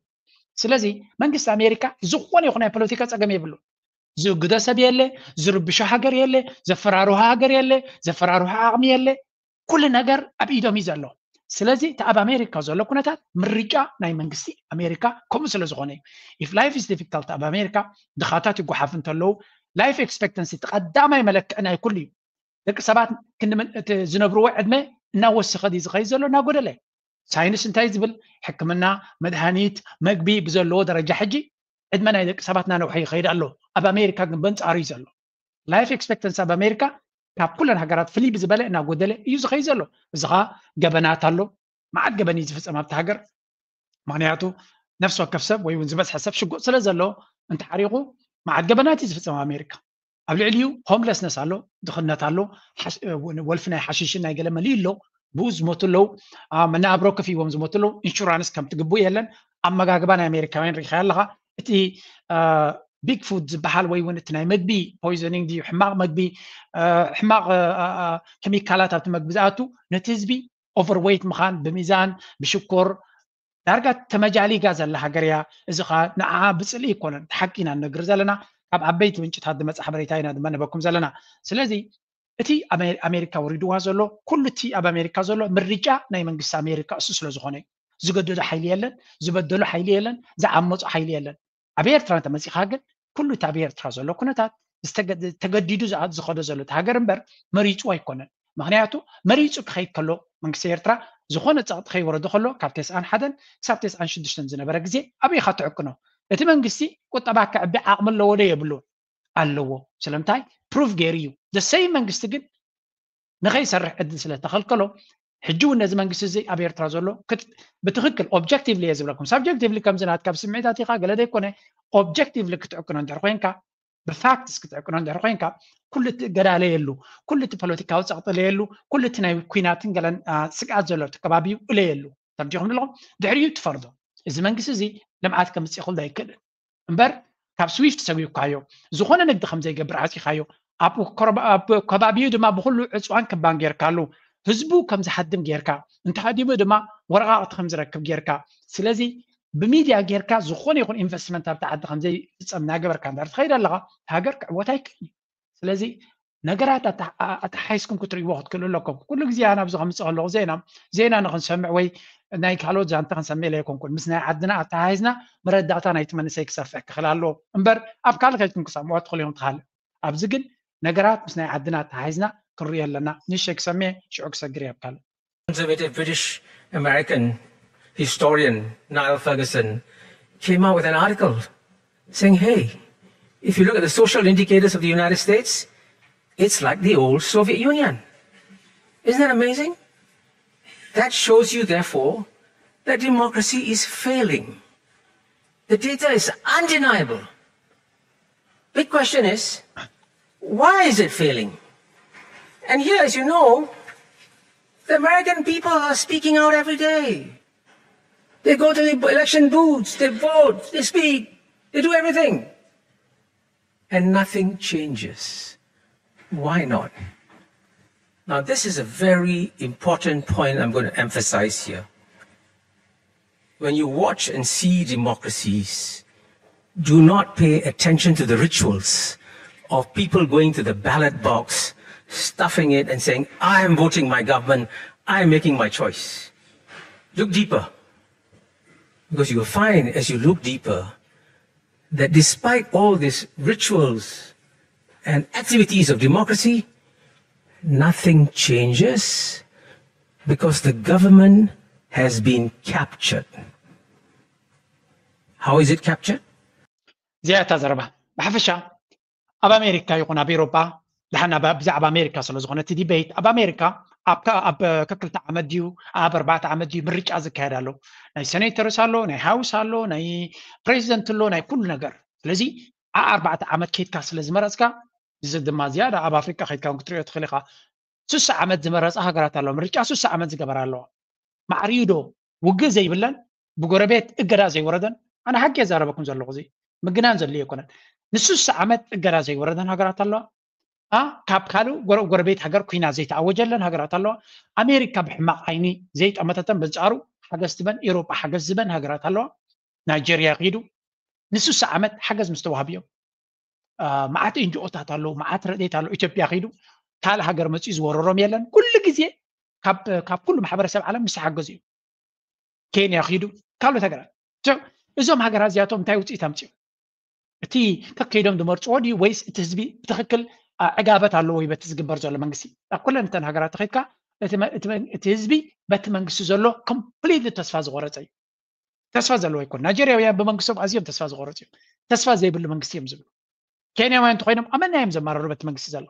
ስለዚ መንግስቲ ኣሜሪካ ዝኾነ ይኹን ናይ ፖለቲካ ፀገም የብሉ። ዝእግዶ ሰብ የለ፣ ዝርብሾ ሃገር የለ፣ ዘፈራርሆ ሃገር የለ፣ ዘፈራርሆ ዓቕሚ የለ። ኩሉ ነገር ኣብ ኢዶም እዩ ዘሎ። ስለዚ እቲ ኣብ ኣሜሪካ ዘሎ ኩነታት ምርጫ ናይ መንግስቲ ኣሜሪካ ከምኡ ስለ ዝኾነ እዩ። If life is difficult ኣብ ኣሜሪካ ድኻታት ይጓሓፍ እንተለዉ life expectancy እቲ ቀዳማይ መለክዒ ናይ ኩሉ እዩ። ደቂ ሰባት ክንዲ መን- እቲ ዝነብርዎ ዕድመ እናወሰኸ ድዩ ዝኸይድ ዘሎ እናጎደለ? ሳይንስ እንታይ ዝብል? ሕክምና፣ መድሃኒት፣ መግቢ ብዘለዎ ደረጃ ሕጂ ዕድመ ናይ ደቂ ሰባት እናነውሐ ይኸይድ ኣሎ። ኣብ ኣሜሪካ ግን በንጻሩ እዩ ዘሎ። Life expectancy ኣብ ኣሜሪካ ካብ ኩለን ሃገራት ፍልይ ብዝበለ እናጎደለ እዩ ዝኸይድ ዘሎ። እዚ ኸዓ ገበናት ኣሎ። መዓት ገበን እዩ ዝፍጸም ኣብቲ ሃገር። ምክንያቱ ነፍሲ ወከፍ ሰብ ወይ እውን ዝበዝሐ ሰብ ሽጉጥ ስለ ዘሎ እንተሓሪቑ መዓት ገበናት እዩ ዝፍጸም ኣብ ኣሜሪካ። ኣብ ልዕሊኡ ሆምለስነስ ኣሎ፣ ድኽነት ኣሎ፣ ሓሽ- ወልፊ ናይ ሓሽሽን ናይ ገለ መሊኡ ኣሎ። ብኡ ዝሞቱ ኣለዉ። አ፣ መነባብሮ ከፊዎም ዝሞቱ ኣለዉ። ኢንሹራንስ ከምቲ ግቡእ የለን። ኣመጋግባ ናይ ኣሜሪካውያን ሪኢኻዮ ኣለኻ። እቲ ቢግ ፉድ ዝበሃል ወይ እውን እቲ ናይ መግቢ ፖይዘኒንግ ድዩ ሕማቕ መግቢ አ፣ ሕማቕ አ፣ አ፣ ኬሚካላት ኣብቲ መግቢ ዝኣቱ ነቲ ህዝቢ ኦቨርዌይት ምዃን ብሚዛን ብሽኮር ዳርጋ ተመጃሊጋ ዘላ ሃገር እያ። እዚ ኸዓ ንዓ ብፅልኢ ኣይኮነን፣ እቲ ሓቂ ኢና ንነግር ዘለና። ካብ ዓበይቲ ምንጭታት ዝመፅእ ሓበሬታ ኢና ድማ ንበኩም ዘለና። ስለዚ እቲ ኣሜ- ኣሜሪካ ወሪድዋ ዘሎ ኩሉ እቲ ኣብ ኣሜሪካ ዘሎ ምርጫ ናይ መንግስቲ ኣሜሪካ እሱ ስለ ዝኾነ እዩ። ዝገደዶ ሓይሊ የለን፣ ዝበደሎ ሓይሊ የለን፣ ዝዓመፆ ሓይሊ የለን። ኣብ ኤርትራ እንተመፂኻ ግን ኩሉ እቲ ኣብ ኤርትራ ዘሎ ኩነታት ዝተገ- ተገዲዱ ዝኣ- ዝኸዶ ዘሎ እቲ ሃገር እምበር መሪፁ ኣይኮነን። ምክንያቱ መሪፁ ክኸይድ ከሎ መንግስቲ ኤርትራ ዝኾነ ፀቕጢ ከይወረዶ ከሎ ካብ ተስዓን ሓደን ክሳብ ተስዓን ሽዱሽተን ዝነበረ ግዜ ኣበይ ኢኻ ትዕቅኖ? እቲ መንግስቲ ቁጠባ ከዕቢ ዓቕሚ ኣለዎ ዶ የብሉን? ኣለዎ። ስለምንታይ? ፕሩፍ ገይሩ እዩ። The same መንግስቲ ግን ንኸይሰርሕ ዕድል ስለ ተኸልከሎ ሕጂ እውን ነዚ መንግስቲ እዚ ኣብ ኤርትራ ዘሎ ክት- ብትኽክል ኦብጀክቲቭሊ እየ ዝብለኩም። ሳብጀክቲቭሊ ከምዚ ናትካ ብስምዒታት ኢኻ ገለ ዘይኮነ ኦብጀክቲቭሊ ክትዕቅኖ እንድሕር ኮይንካ ብፋክትስ ክትዕቅኖ እንድሕር ኮይንካ ኩሉ እቲ እገዳ ለየሉ፣ ኩሉ እቲ ፖለቲካዊ ፀቕጢ ለየሉ፣ ኩሉ እቲ ናይ ኩናትን ገለን አ፣ ስግኣት ዘሎ እቲ ከባቢ እዩ እለየሉ። ተረዲኹም ኣለኹም? ድሕሪኡ ትፈርዶ። እዚ መንግስቲ እዚ ልምዓት ከምፅእ ይኽእል ዶ ኣይክእልን? እምበር ካብ ስዊፍት ሰጒግካዮ፣ ዝኾነ ንግዲ ከም ዘይገብር ዓፂኻዮ፣ ኣብ ኮረባ- ኣብ ከባቢኡ ድማ ብኹሉ ዕፅዋን ክባን ጌርካሉ፣ ህዝቡ ከም ዝሃድም ጌርካ፣ እንተሃዲሙ ድማ ወረቓቕቲ ከም ዝረክብ ጌርካ። ስለዚ ብሚድያ ጌርካ ዝኾነ ይኹን ኢንቨስትመንት ኣብቲ ዓዲ ከም ዘይፍፀም እናገበርካ እንድሕር ትኸይድ ኣለኻ፣ ሃገር ክዕወት ኣይክእልን እዩ። ስለዚ ነገራት ኣታ- ኣ- ኣተሓሒዝኩም ክትርእይዎ ክትክእሉ ኣለኩም። ኩሉ ግዜ ኣነ ኣብዚ ከምፅእ ከለኹ ዜና ዜና ንክንሰምዕ ወይ ናይ ካልኦት ዛንታ ክንሰምዕ ኢለ ኣይኮንኩን። ምስ ናይ ዓድና ኣተሓሒዝና መረዳእታ ናይቲ መንእሰይ ክሰፍሕ ክኽእል ኣለዎ እምበር ኣብ ካልእ ከይድኩም ክሰምዕዎ ትኽእሉ እዮም። ትኻልእ ኣብዚ ግን ነገራት ምስ ናይ ዓድና ኣተሓሒዝና ክንርእዮ ኣለና። ንእሽተይ ክሰምዕ ሽዑ ክሰግር እየ ኣብ ካልእ። Conservative British American historian Niall Ferguson came out with an article saying, hey, if you look at the social indicators of the United States, it's like the old Soviet Union. Isn't that amazing? That shows you, therefore, that democracy is failing. The data is undeniable. Big question is, why is it failing? And here, as you know, the American people are speaking out every day. They go to the election booths, they vote, they speak, they do everything. And nothing changes. Why not? Now, this is a very important point I'm going to emphasize here. When you watch and see democracies, do not pay attention to the rituals of people going to the ballot box, stuffing it, and saying, I am voting my government, I am making my choice. Look deeper. Because you will find as you look deeper that despite all these rituals and activities of democracy, nothing changes because the government has been captured. How is it captured? እዚኣ እታ ዘረባ ብሓፈሻ ኣብ ኣሜሪካ ይኹን ኣብ ኤሮጳ፣ ደሓን ኣብ- ብዛዕባ ኣሜሪካ ስለ ዝኾነ እቲ ዲቤት ኣብ ኣሜሪካ ኣብ ከክልተ ዓመት ድዩ ኣብ ኣርባዕተ ዓመት ድዩ ምርጫ ዝካየድ ኣሎ። ናይ ሴኔተርስ ኣሎ፣ ናይ ሃውስ ኣሎ፣ ናይ ፕሬዚደንት ኣሎ፣ ናይ ኩሉ ነገር። ስለዚ ኣብ ኣርባዕተ ዓመት ከይድካ ስለ ዝመረፅካ፣ እዚ ድማ ዝያዳ ኣብ ኣፍሪቃ ከይድካ ክትሪኦ ትኽእል ኢኻ። ስሳ ዓመት ዝመረፃ ሃገራት ኣለዋ፣ ምርጫ ስሳ ዓመት ዝገበራ ኣለዋ። ማዕሪዩ ዶ ውግእ ዘይብለን ብጎረቤት እገዳ ዘይወረደን? ኣነ ሓቂ የዛረበኩም ዘለኹ፣ እዚ ምግናን ዘድልዮ ኣይኮነን። ንስሳ ዓመት እገዳ ዘይወረደን ሃገራት ኣለዋ። ካብ ካልእ ጎረቤት ሃገር ኩናት ዘይተኣወጀለን ሃገራት ኣለዋ። ኣሜሪካ ብሕማቕ ዓይኒ ዘይጠመተተን በንጻሩ ሓገዝ ትበን፣ ኤሮጳ ሓገዝ ዝበን ሃገራት ኣለዋ። ናይጀርያ ኪዱ ንስሳ ዓመት ሓገዝ ምስ ተዋህብዮም መዓት ኤንጂኦታት ኣለዉ፣ መዓት ረድኤት ኣለዉ። ኢትዮጵያ ኪዱ ካልእ ሃገር መፅኡ ዝወረሮም የለን። ኩሉ ግዜ ካብ ኩሉ ማሕበረሰብ ዓለም ምስ ሓገዙ እዩ። ኬንያ ኪዱ ካልኦት ሃገራት። እዞም ሃገራት እዚኣቶም እንታይ ውፅኢት ኣምፅኡ? እቲ ከከይዶም ዝመርፅዎ ድዩ ወይስ እቲ ህዝቢ ብትኽክል ዕጋበት ኣለዎ እዩ በቲ ዝግበር ዘሎ መንግስቲ? ኣብ ኩለን እተን ሃገራት ተኸድካ እቲ ህዝቢ በቲ መንግስቲ ዘሎ ኮምፕሊትሊ ተስፋ ዝቆረፀ እዩ። ተስፋ ዘለዎ ኣይኮን። ናይጀርያውያን ብመንግስቶም ኣዝዮም ተስፋ ዝቆረፁ እዮም። ተስፋ ዘይብሉ መንግስቲ እዮም ዝብሉ። ኬንያውያን እንተኮይኖም ኣመና እዮም ዘማረሩ በቲ መንግስቲ ዘሎ።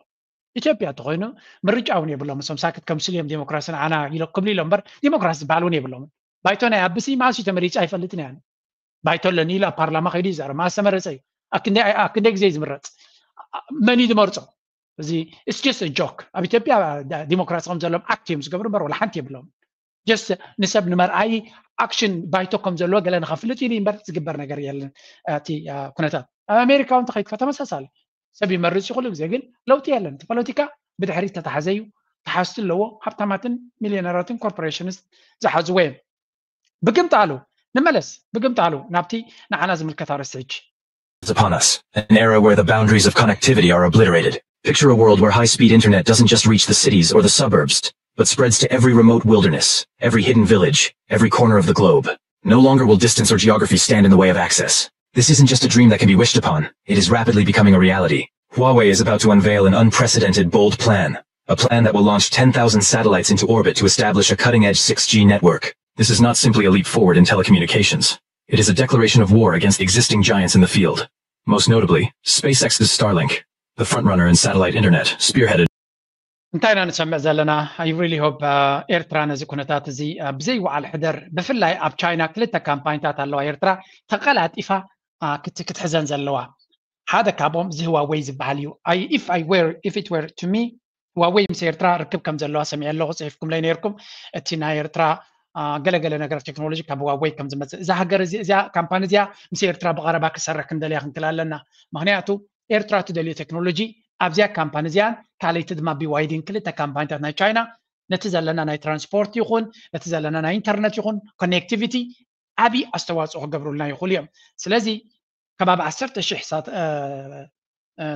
ኢትዮጵያ እንተኮይኑ ምርጫ እውን የብሎም። እሶም ሳክት ከምስሉ እዮም ዴሞክራሲ ንዓና ኢሎ ክብሉ ኢሎም እምበር ዴሞክራሲ ዝበሃል እውን የብሎምን። ባይቶ ናይ ኣብሲ ማእሲ ተመሪፁ ኣይፈልጥን እያ። ባይቶ ኣለኒ ኢሉ ኣብ ፓርላማ ከይዱ ይዛረብ። ማእሲ ተመረፀ እዩ። ኣብ ክንደይ ግዜ ዝምረፅ? መን እዩ ዝመርፆ? እዚ it's just a joke። ኣብ ኢትዮጵያ ዲሞክራሲ ከም ዘሎም ኣክት እዮም ዝገብሩ እምበር ወላ ሓንቲ የብሎም። ጀስት ንሰብ ንመርኣይ ኣክሽን ባይቶ ከም ዘለዎ ገለ ንኸፍልጥ ኢሉ እምበር ዝግበር ነገር የለን። እቲ ኩነታት ኣብ ኣሜሪካ እውን ተኸይድካ ተመሳሳሊ ሰብ ይመርፅ እዩ ኩሉ ግዜ፣ ግን ለውጢ የለን። እቲ ፖለቲካ ብድሕሪት ተታሓዘ እዩ። ተሓዝቲ ኣለዎ። ሃብታማትን ሚሊዮነራትን ኮርፖሬሽንስ ዝሓዝዎ እዮም። ብግምጣሉ ንመለስ፣ ብግምጣሉ ናብቲ ንዓና ዝምልከት ኣርእስቲ ሕጂ። upon us, an era where the boundaries of connectivity are obliterated. Picture a world where high-speed internet doesn't just reach the cities or the suburbs, but spreads to every remote wilderness, every hidden village, every corner of the globe. No longer will distance or geography stand in the way of access. This isn't just a dream that can be wished upon, it is rapidly becoming a reality. Huawei is about to unveil an unprecedented, bold plan, a plan that will launch ten thousand satellites into orbit to establish a cutting-edge six G network. This is not simply a leap forward in telecommunications. It is a declaration of war against existing giants in the field. Most notably, SpaceX's Starlink, the frontrunner in satellite internet, spearheaded እንታይ ኢና ንሰምዕ ዘለና? I really hope ኤርትራ ነዚ ኩነታት እዚ ብዘይ ወዓል ሕደር፣ ብፍላይ ኣብ ቻይና ክልተ ካምፓኒታት ኣለዋ ኤርትራ ተቀላጢፋ ክትሕዘን ዘለዋ። ሓደ ካብኦም እዚ ህዋወይ ዝበሃል እዩ። If I were, if it were to me, ህዋወይ ምስ ኤርትራ ርክብ ከም ዘለዋ ሰሚዐ ኣለኹ፣ ፅሒፍኩምለይ ነይርኩም። እቲ ናይ ኤርትራ ገለገለ ነገር ቴክኖሎጂ ካብ ህዋወይ ከም ዝመፅእ፣ እዛ ሃገር እዚ፣ እዚኣ ካምፓኒ እዚኣ ምስ ኤርትራ ብቐረባ ክሰርሕ ክንደልያ ክንክል ኣለና። ምክንያቱ ኤርትራ ትደልዮ ቴክኖሎጂ ኣብዚኣ ካምፓኒ እዚኣን ካልኣይቲ ድማ ቢዋይዲን ክልተ ካምፓኒታት ናይ ቻይና ነቲ ዘለና ናይ ትራንስፖርት ይኹን ነቲ ዘለና ናይ ኢንተርነት ይኹን ኮኔክቲቪቲ ዓብዪ ኣስተዋፅኦ ክገብሩልና ይኽእሉ እዮም። ስለዚ ከባቢ ዓሰርተ ሽሕ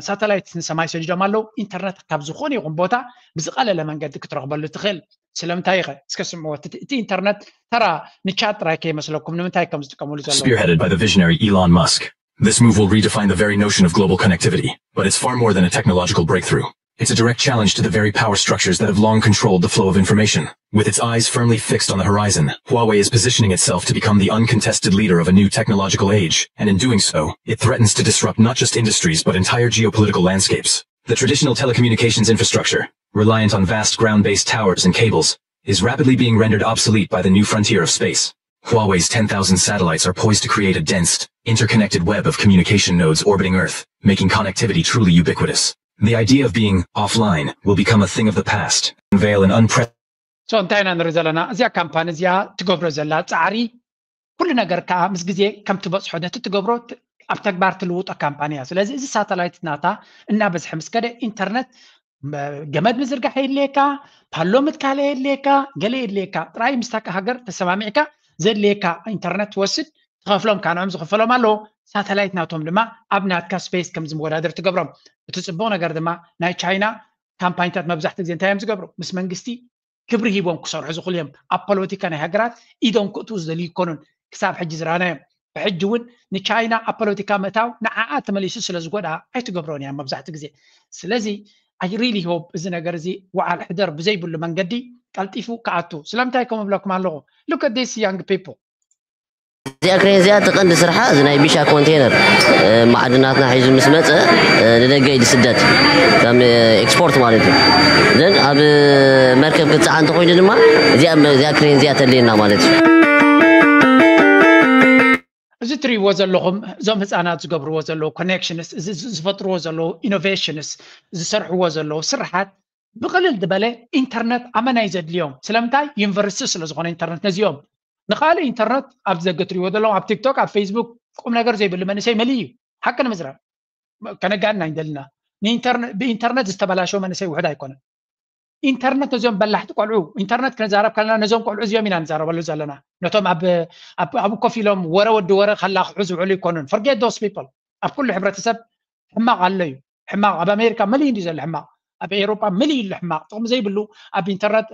ሳተላይት ንሰማይ ሰዲዶም ኣለዉ። ኢንተርነት ካብ ዝኾነ ይኹን ቦታ ብዝቐለለ መንገዲ ክትረኽበሉ ትኽእል። ስለምንታይ ኸ? እስከ ስምዕዎ። እቲ ኢንተርነት ተራ ንቻት ጥራይ ከይመስለኩም፣ ንምንታይ ከም ዝጥቀምሉ ዘለዉ። Spearheaded by the visionary Elon Musk, this move will redefine the very notion of global connectivity, but it's far more than a technological breakthrough. It's a direct challenge to the very power structures that have long controlled the flow of information. With its eyes firmly fixed on the horizon, Huawei is positioning itself to become the uncontested leader of a new technological age, and in doing so, it threatens to disrupt not just industries but entire geopolitical landscapes. The traditional telecommunications infrastructure, reliant on vast ground-based towers and cables, is rapidly being rendered obsolete by the new frontier of space. Huawei's ten thousand satellites are poised to create a dense, interconnected web of communication nodes orbiting Earth, making connectivity truly ubiquitous. The idea of being offline will become a thing of the past, unveil an unprecedented so እንታይ ኢና ንርኢ ዘለና? እዚኣ ካምፓኒ እዚኣ ትገብሮ ዘላ ፃዕሪ ኩሉ ነገር ከዓ ምስ ግዜ ከም ትበፅሖ ነቲ ትገብሮ ኣብ ተግባር ትልውጦ ካምፓኒ እያ። ስለዚ እዚ ሳተላይት ናታ እናበዝሐ ምስ ከደ ኢንተርነት ገመድ ምዝርጋሕ የድልየካ፣ ፓሎ ምትካል የድልየካ፣ ገለ የድልየካ። ጥራይ ምስታ ሃገር ተሰማሚዕካ ዘድልየካ ኢንተርነት ትወስድ፣ ትኸፍሎም፣ ካንዖም ዝኽፈሎም ኣለዎ። ሳተላይት ናቶም ድማ ኣብ ናትካ ስፔስ ከም ዝመወዳደር ትገብሮም። እቲ ፅቡቕ ነገር ድማ ናይ ቻይና ካምፓኒታት መብዛሕትኡ ግዜ እንታይ እዮም ዝገብሩ? ምስ መንግስቲ ክብሪ ሂቦም ክሰርሑ ዝኽእሉ እዮም። ኣብ ፖለቲካ ናይ ሃገራት ኢዶም ክእትዉ ዝደልዩ ይኮኑን ክሳብ ሕጂ ዝረኣናዮም። ብሕጂ እውን ንቻይና ኣብ ፖለቲካ ምእታው ንዓኣ ተመሊሱ ስለ ዝጎድኣ ኣይትገብሮን እያ መብዛሕትኡ ግዜ። ስለዚ I really hope እዚ ነገር እዚ ወዓል ሕደር ብዘይብሉ መንገዲ ቀልጢፉ ክኣቱ። ስለምንታይ ከምኡ እብለኩም ኣለኹ? Look at this young people. እዚኣ ክሬን እዚኣ እቲ ቀንዲ ስርሓ እዚ ናይ ቢሻ ኮንቴነር፣ እ፣ ማዕድናትና ሒዙ ምስ መጸ፣ እ፣ ንደገ እዩ ዝስደድ፣ ከም፣ እ፣ ኤክስፖርት ማለት እዩ። ግን ኣብ መርከብ ክትጸዓን እንተኾይኑ ድማ እዚኣ፣ እዚኣ ክሬን እዚኣ ተድልየና ማለት እዩ። እዚ ትሪእዎ ዘለኹም እዞም ህፃናት ዝገብርዎ ዘለዉ ኮኔክሽንስ፣ እዚ ዝፈጥርዎ ዘለዉ ኢኖቬሽንስ፣ ዝሰርሕዎ ዘለዉ ስርሓት ብቕልል ዝበለ ኢንተርነት ኣመና እዩ ዘድልዮም። ስለምንታይ? ዩኒቨርሲቲ ስለ ዝኾነ ኢንተርነት ነዚኦም። ንኻልእ ኢንተርነት ኣብ ዘገ ትሪእዎ ዘለኹም ኣብ ቲክቶክ ኣብ ፌስቡክ ቁም ነገር ዘይብሉ መንእሰይ መሊእ እዩ። ሓቂ ንምዝራብ ከነጋድን ኣይንደልና። ብኢንተርነት ዝተበላሸወ መንእሰይ ውሕድ ኣይኮነን። ኢንተርነት ነዚኦም በላሕቲ ቆልዑ ኢንተርነት ክንዛረብ ከለና ነዞም ቆልዑ እዚኦም ኢና ንዛረበሉ ዘለና። ነቶም ኣብ ኣብ ኮፍ ኢሎም ወረ ወዲ ወረ ከላኽሑ ዝውዕሉ ይኮኑን። Forget those people። ኣብ ኩሉ ሕብረተሰብ ሕማቕ ኣሎ እዩ። ሕማቕ ኣብ ኣሜሪካ መሊኡ እንዲ ዘሎ ሕማቕ፣ ኣብ ኤውሮጳ መሊኡ ኣሎ ሕማቕ። ጥቕሚ ዘይብሉ ኣብ ኢንተርነት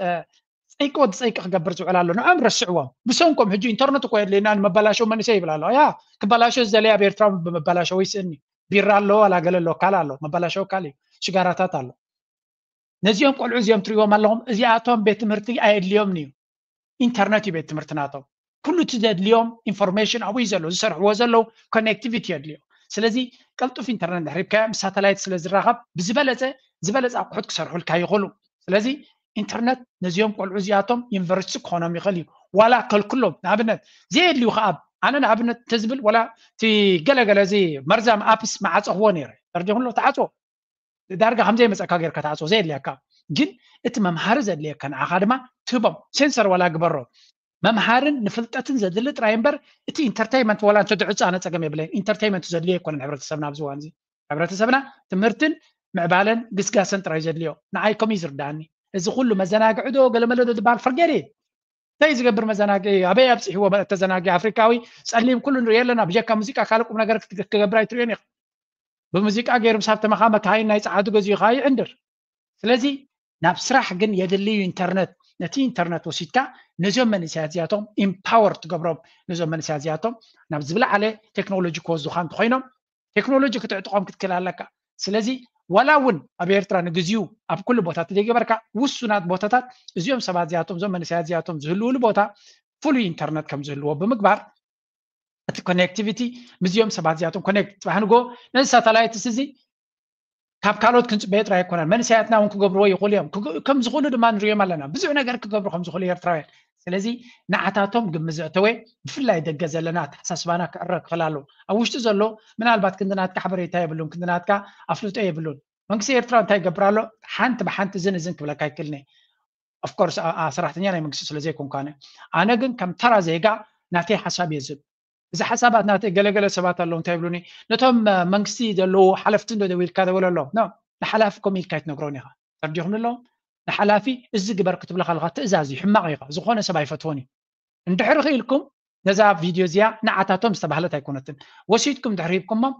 ጸይቂ ወዲ ጸይቂ ክገብር ዝውዕል ኣሎ። ንዖም ረስዕዎም። ብሰንኮም ሕጂ ኢንተርነት እኮ የድልየና ንመበላሸው መንእሰይ ይብል ኣሎ። ያ ክበላሸው ዝደለየ ኣብ ኤርትራ ብመበላሸው ይስእኒ። ቢራ ኣሎ ዋላ ገለ ኣሎ ካል ኣሎ መበላሸው ካል እዩ። ሽጋራታት ኣሎ። ነዚኦም ቆልዑ እዚኦም ትሪእዎም ኣለኹም። እዚኣቶም ቤት ትምህርቲ ኣየድልዮምን እዩ። ኢንተርነት እዩ ቤት ትምህርቲ ናቶም። ኩሉ እቲ ዘድልዮም ኢንፎርሜሽን ኣብኡ እዩ ዘሎ። ዝሰርሕዎ ዘለዉ ኮኔክቲቪቲ የድልዮ። ስለዚ ቀልጡፍ ኢንተርነት ድሕሪብካዮ ምስ ሳተላይት ስለ ዝራኸብ ብዝበለፀ ዝበለፀ ኣቑሑት ክሰርሑልካ ይኽእሉ። ስለዚ ኢንተርነት ነዚኦም ቆልዑ እዚኣቶም ዩኒቨርሲቲ ክኾኖም ይኽእል እዩ። ዋላ ከልክሎም ንኣብነት ዘየድልዩ ከኣ ኣነ ንኣብነት እንተዝብል ዋላ እቲ ገለገለ እዚ መርዛም ኣፕስ መዓፀኽዎ ነይረ። ተረዲኹም ኣሎ ተዓፅዎ ዳርጋ ከምዘይመፀካ ጌርካ ተዓፅዎ ዘየድልየካ ግን እቲ መምሃሪ ዘድልየካ ንዓኻ ድማ ትህቦም ሴንሰር ዋላ ግበሮ መምሃርን ንፍልጠትን ዘድሊ ጥራይ እምበር እቲ ኢንተርቴይመንት ዋላ እንተ ድዕፃነ ፀገም የብለይን ኢንተርቴይመንት ዘድልዮ ኣይኮነን ሕብረተሰብና ኣብዚ እዋን እዚ ሕብረተሰብና ትምህርትን ምዕባለን ግስጋሰን ጥራይ ዘድልዮ ንዓይ ከምኡ እዩ ዝርዳኣኒ እዚ ኩሉ መዘናግዒ ዶ ገለመለ ዶ ዝበሃል ፈርጌድ እንታይ ዝገብር መዘናግዒ ኣበይ ኣብፅሕዎ ተዘናግዒ ኣፍሪካዊ ፀሊም ኩሉ ንሪኦ ኣለና ብጀካ ሙዚቃ ካልእ ቁም ነገር ክገብር ኣይትሪኦን ኢኻ ብሙዚቃ ገይሩ ምስ ሃብተመኻ መካይን ናይ ፀዓዱ ገዚኡ ከዓ ይዕንድር ስለዚ ናብ ስራሕ ግን የድልዩ ኢንተርነት ነቲ ኢንተርነት ወሲድካ ነዚኦም መንእሰያት እዚኣቶም ኢምፓወር ትገብሮም ነዞም መንእሰያት እዚኣቶም ናብ ዝብለዓለ ቴክኖሎጂ ክወስዱካ እንተኮይኖም ቴክኖሎጂ ክትዕጥቆም ክትክእል ኣለካ ስለዚ ዋላ እውን ኣብ ኤርትራ ንግዚኡ ኣብ ኩሉ ቦታ ተዘይገበርካ ውሱናት ቦታታት እዚኦም ሰባት እዚኣቶም እዞም መንእሰያት እዚኣቶም ዝህልውሉ ቦታ ፍሉይ ኢንተርነት ከም ዝህልዎ ብምግባር እቲ ኮኔክቲቪቲ ምስዚኦም ሰባት እዚኣቶም ኮኔክት ፅባሕ ንጎ ነዚ ሳተላይትስ እዚ ካብ ካልኦት ክንፅበዮ ጥራይ ኣይኮነን መንእሰያትና እውን ክገብርዎ ይኽእሉ እዮም ከም ዝኽእሉ ድማ ንሪኦም ኣለና ብዙሕ ነገር ክገብሩ ከም ዝኽእሉ ኤርትራውያን ስለዚ ንዓታቶም ግምት ዘእተወ ብፍላይ ደገ ዘለና ኣተሓሳስባና ክዕረ ክኽእል ኣለዎ ኣብ ውሽጢ ዘሎ ምናልባት ክንዲ ናትካ ሓበሬታ የብሉን ክንዲ ናትካ ኣፍልጦ የብሉን መንግስቲ ኤርትራ እንታይ ይገብር ኣሎ ሓንቲ ብሓንቲ ዝን እዝን ክብለካ ይክልኒ ኦፍኮርስ ሰራሕተኛ ናይ መንግስቲ ስለ ዘይኮንኩ ኣነ ኣነ ግን ከም ተራ ዜጋ ናተይ ሓሳብ እየ ዝብ እዚ ሓሳባት ናተይ ገለገለ ሰባት ኣለዉ እንታይ ይብሉኒ ነቶም መንግስቲ ዘለዉ ሓለፍቲ እንዶ ደው ኢልካ ደወለሎም ኖ ንሓላፊ ኮም ኢልካ ኣይትነግሮን ኢኻ ተርዲኹም ኣለዎም ንሓላፊ እዚ ግበር ክትብለካ ኣለካ ትእዛዝ እዩ ሕማቕ ኢኻ ዝኾነ ሰብ ኣይፈትዎን እዩ እንድሕሪ ክኢልኩም ነዛ ቪድዮ እዚኣ ንዓታቶም ዝተባህለት ኣይኮነትን ወሲድኩም ድሕሪ ሂብኩሞም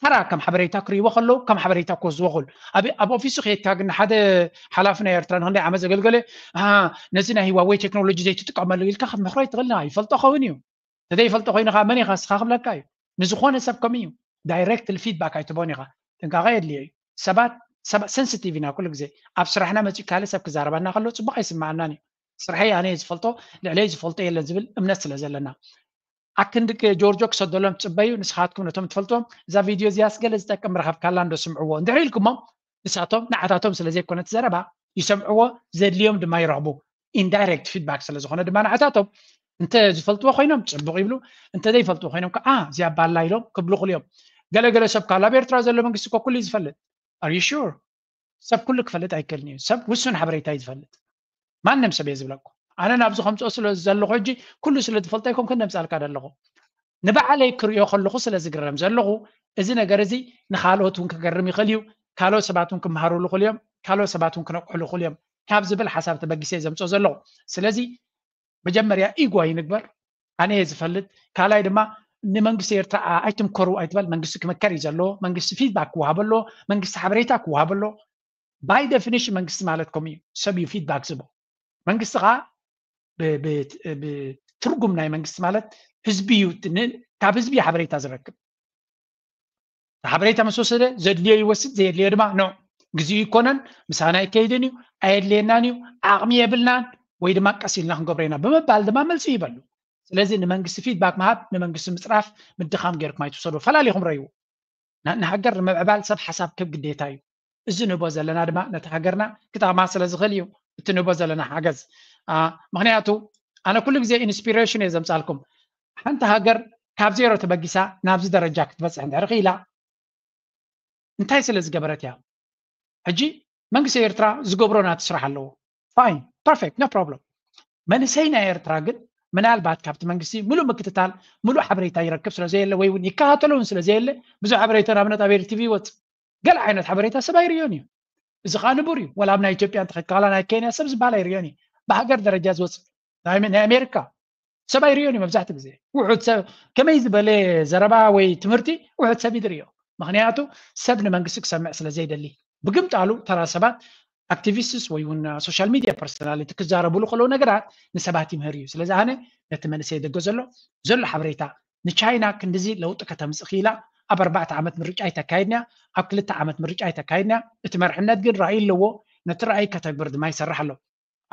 ተራ ከም ሓበሬታ ክርእይዎ ከለዉ ከም ሓበሬታ ክወስድዎ ክእሉ ኣብ ኦፊሱ ከየድካ ግን ሓደ ሓላፊ ናይ ኤርትራ ንክንደይ ዓመት ዘገልገለ ነዚ ናይ ህዋወይ ቴክኖሎጂ ዘይትጥቀመሉ ኢልካ ክትምሕሮ ይትኽእል ይፈልጦ ኸውን እዩ ተዘይፈልጦ ኮይኑ ከዓ መን ኢኻ ስኻ ክብለካ እዩ ንዝኾነ ሰብ ከም እዩ ዳይሬክትሊ ፊድባክ ኣይትቦን ኢኻ ጥንቃቐ የድልዮ እዩ ሰባት ሰባት ሰንስቲቭ ኢና ኩሉ ግዜ ኣብ ስራሕና መፂኡ ካልእ ሰብ ክዛረበና ከሎ ፅቡቅ ኣይስምዓናን እዩ ስርሐይ ኣነ ዝፈልጦ ልዕለይ ዝፈልጦ የለን ዝብል እምነት ስለ ዘለና ኣክንዲ ጆርጆ ክሰደሎም ትፅበዩ ንስኻትኩም ነቶም ትፈልጥዎም እዛ ቪድዮ እዚኣ ስገለ ዝጠቅም ረኸብካላ እንዶ ስምዕዎ እንድሕሪ ኢልኩሞም ንሳቶም ንዓታቶም ስለ ዘይኮነት ዘረባ ይሰምዕዎ ዘድልዮም ድማ ይረኽቡ ኢንዳይሬክት ፊድባክ ስለ ዝኾነ ድማ ንዓታቶም እንተ ዝፈልጥዎ ኮይኖም ፅቡቅ ይብሉ እንተ ዘይፈልጥዎ ኮይኖም ከዓ እዚኣ ባላ ኢሎም ክብሉ ክልዮም ገለገለ ሰብ ካላ ኣብ ኤርትራ ዘሎ መንግስቲ እኮ ኩሉ ዝፈልጥ are you sure ሰብ ኩሉ ክፈልጥ ኣይክእልን እዩ ሰብ ውሱን ሓበሬታ እዩ ዝፈልጥ ማንም ሰብ እየ ዝብለኩ ኣነ ናብዚ ከምፅኦ ስለ ዘለኹ ሕጂ ኩሉ ስለ ዝፈልጦ ኣይኮንኩን ነምፃልካ ዘለኹ ንባዕለይ ክሪኦ ከለኹ ስለ ዝግረም ዘለኹ እዚ ነገር እዚ ንካልኦት እውን ክገርም ይኽእል እዩ ካልኦት ሰባት እውን ክመሃሩሉ ይኽእሉ እዮም ካልኦት ሰባት እውን ክነቅሕሉ ይኽእሉ እዮም ካብ ዝብል ሓሳብ ተበጊሰ ዘምፅኦ ዘለኹ ስለዚ መጀመርያ ኢጓ ይንግበር ኣነ እየ ዝፈልጥ ካልኣይ ድማ ንመንግስቲ ኤርትራ ኣይትምከሩ ኣይትበል መንግስቲ ክመከር እዩ ዘለዎ መንግስቲ ፊድባክ ክወሃበ ኣለዎ መንግስቲ ሓበሬታ ክወሃበ ኣለዎ by definition መንግስቲ ማለት ከምኡ እዩ ሰብ እዩ ፊድባክ ዝቦ መንግስቲ ከዓ ብትርጉም ናይ መንግስቲ ማለት ህዝቢ እዩ ካብ ህዝቢ ሓበሬታ ዝረክብ ሓበሬታ ምስ ወሰደ ዘድልዮ ይወስድ ዘየድልዮ ድማ ኖ ግዜኡ ይኮነን ምሳና ኣይከይድን እዩ ኣየድልየናን እዩ ዓቕሚ የብልናን ወይ ድማ ቀስ ኢልና ክንገብሮ ኢና ብምባል ድማ መልሲ ይበሉ ስለዚ ንመንግስቲ ፊድባክ ምሃብ ንመንግስቲ ምፅራፍ ምድኻም ገይርኩም ኣይትውሰዱ። ፈላሊኹም ረእይዎ። ንሃገር ንምዕባል ሰብ ሓሳብ ክብ ግዴታ እዩ። እዚ ንህቦ ዘለና ድማ ነቲ ሃገርና ክጠቕማ ስለ ዝኽእል እዩ እቲ ንህቦ ዘለና ሓገዝ። ምክንያቱ ኣነ ኩሉ ግዜ ኢንስፒሬሽን እየ ዘምፃልኩም። ሓንቲ ሃገር ካብ ዜሮ ተበጊሳ ናብዚ ደረጃ ክትበፅሕ እንድሕር ክኢላ እንታይ ስለ ዝገበረት እያ? ሕጂ መንግስቲ ኤርትራ ዝገብሮ ናቲ ስራሕ ኣለዎ። ፋይን፣ ፐርፌክት፣ ኖ ፕሮብለም። መንእሰይ ናይ ኤርትራ ግን ምናልባት ካብቲ መንግስቲ ሙሉእ ምክትታል ሙሉእ ሓበሬታ ይረክብ ስለ ዘየለ ወይ እውን ይከታተሎ እውን ስለ ዘየለ ብዙሕ ሓበሬታ ንኣብነት ኣብ ኤሪ ቲቪ ይወፅእ። ገለ ዓይነት ሓበሬታ ሰብ ኣይርእዮን እዩ። እዚ ከዓ ንቡር እዩ። ወላ ኣብ ናይ ኢትዮጵያ እንተኸድካ ዋላ ናይ ኬንያ ሰብ ዝበሃል ኣይርእዮን እዩ። ብሃገር ደረጃ ዝወፅእ ናይ ኣሜሪካ ሰብ ኣይርእዮን እዩ። መብዛሕትኡ ግዜ ውሑድ ሰብ ከመይ ዝበለ ዘረባ ወይ ትምህርቲ ውሑድ ሰብ ይድርዮ። ምክንያቱ ሰብ ንመንግስቲ ክሰምዕ ስለ ዘይደሊ ብግምጣሉ ተራ ሰባት ኣክቲቪስትስ ወይ እውን ሶሻል ሚድያ ፐርሶናሊቲ ክዛረብሉ ከለዉ ነገራት ንሰባት ይምህር እዩ። ስለዚ ኣነ ነቲ መንእሰይ ደገ ዘሎ ዘሎ ሓበሬታ ንቻይና ክንድዚ ለውጢ ከተምፅእ ክኢላ ኣብ ኣርባዕተ ዓመት ምርጫ ኣይተካይድንያ ኣብ ክልተ ዓመት ምርጫ ኣይተካይድንያ እቲ መርሕነት ግን ራእይ ኣለዎ። ነቲ ራእይ ከተግብር ድማ ይሰርሕ ኣሎ።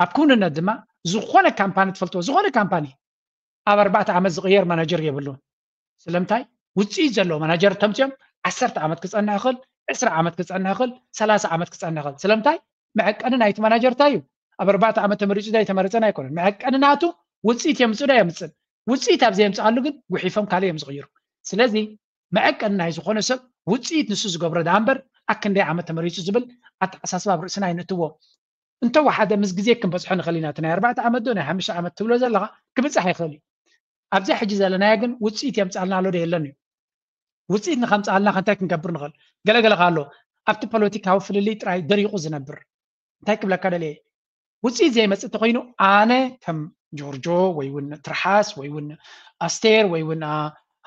ኣብ ክውንነት ድማ ዝኾነ ካምፓኒ ትፈልጥዎ ዝኾነ ካምፓኒ ኣብ ኣርባዕተ ዓመት ዝቕየር ማናጀር የብሉን። ስለምንታይ ውፅኢት ዘለዎ ማናጀር ተምፅኦም ዓሰርተ ዓመት ክፀንሕ ይኽእል፣ ዕስራ ዓመት ክፀንሕ ይኽእል፣ ሰላሳ ዓመት ክፀንሕ ይኽእል። ስለምንታይ መዐቀኒ ናይቲ ማናጀር እንታይ እዩ? ኣብ ኣርባዕተ ዓመት ተመሪፁ ዶ ኣይተመረፀን ኣይኮነን። መዐቀኒ ናቱ ውፅኢት የምፅእ ዶ የምፅን። ውፅኢት ኣብ ዘየምፅኣሉ ግን ጉሒፎም ካልእ እዮም ዝቕይሩ። ስለዚ መዐቀኒ ናይ ዝኾነ ሰብ ውፅኢት ንሱ ዝገብሮ ደኣ እምበር ኣክንደይ ዓመት ተመሪፁ ዝብል ኣተሓሳስባ ኣብ ርእስና ኣይንእትዎ። እንተወሓደ ምስ ግዜ ክንበፅሖ ንኽእል ኢና። እቲ ናይ ኣርባዕተ ዓመት ዶ ናይ ሓሙሽተ ዓመት ትብሎ ዘለኻ ክብፃሕ ይኽእል እዩ። ኣብዛ ሕጂ ዘለናዮ ግን ውፅኢት የምፅኣልና ኣሎ ዶ የለን እዩ። ውፅኢት ንኸምፅኣልና ከ እንታይ ክንገብር ንኽእል? ገለገለ ከ ኣሎ ኣብቲ ፖለቲካዊ ፍልልይ ጥራይ ደሪቑ ዝነብር እንታይ ክብለካ ደልየ ውፅኢት ዘይመፅእ እንተኮይኑ ኣነ ከም ጆርጆ ወይ እውን ትርሓስ ወይ እውን ኣስቴር ወይ እውን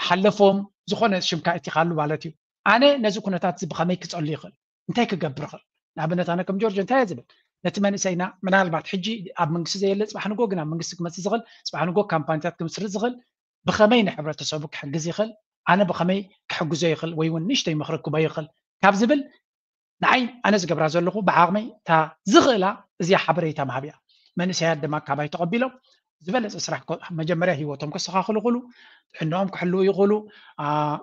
ሓለፎም ዝኾነ ሽምካ እቲኻሉ ማለት እዩ። ኣነ ነዚ ኩነታት እዚ ብኸመይ ክፀሉ ይኽእል? እንታይ ክገብር ይኽእል? ንኣብነት ኣነ ከም ጆርጆ እንታይ እየ ዝብል? ነቲ መንእሰይና ምናልባት ሕጂ ኣብ መንግስቲ ዘየለ ፅባሕ ንጎ ግን ኣብ መንግስቲ ክመፅእ ዝኽእል ፅባሕ ንጎ ካምፓኒታት ክምስርት ዝኽእል ብኸመይ ንሕብረተሰቡ ክሕግዝ ይኽእል? ኣነ ብኸመይ ክሕግዞ ይኽእል ወይ እውን ንእሽተይ ምኽሪ ክቦ ይኽእል ካብ ዝብል ንዓይ ኣነ ዝገብራ ዘለኹ ብዓቕመይ እታ ዝኽእላ እዚኣ ሓበሬታ ምሃብ እያ። መንእሰያት ድማ ካባይ ተቐቢሎም ዝበለፀ ስራሕ መጀመርያ ህይወቶም ከስተኻኽሉ ይኽእሉ፣ ጥዕናኦም ክሕልዉ ይኽእሉ፣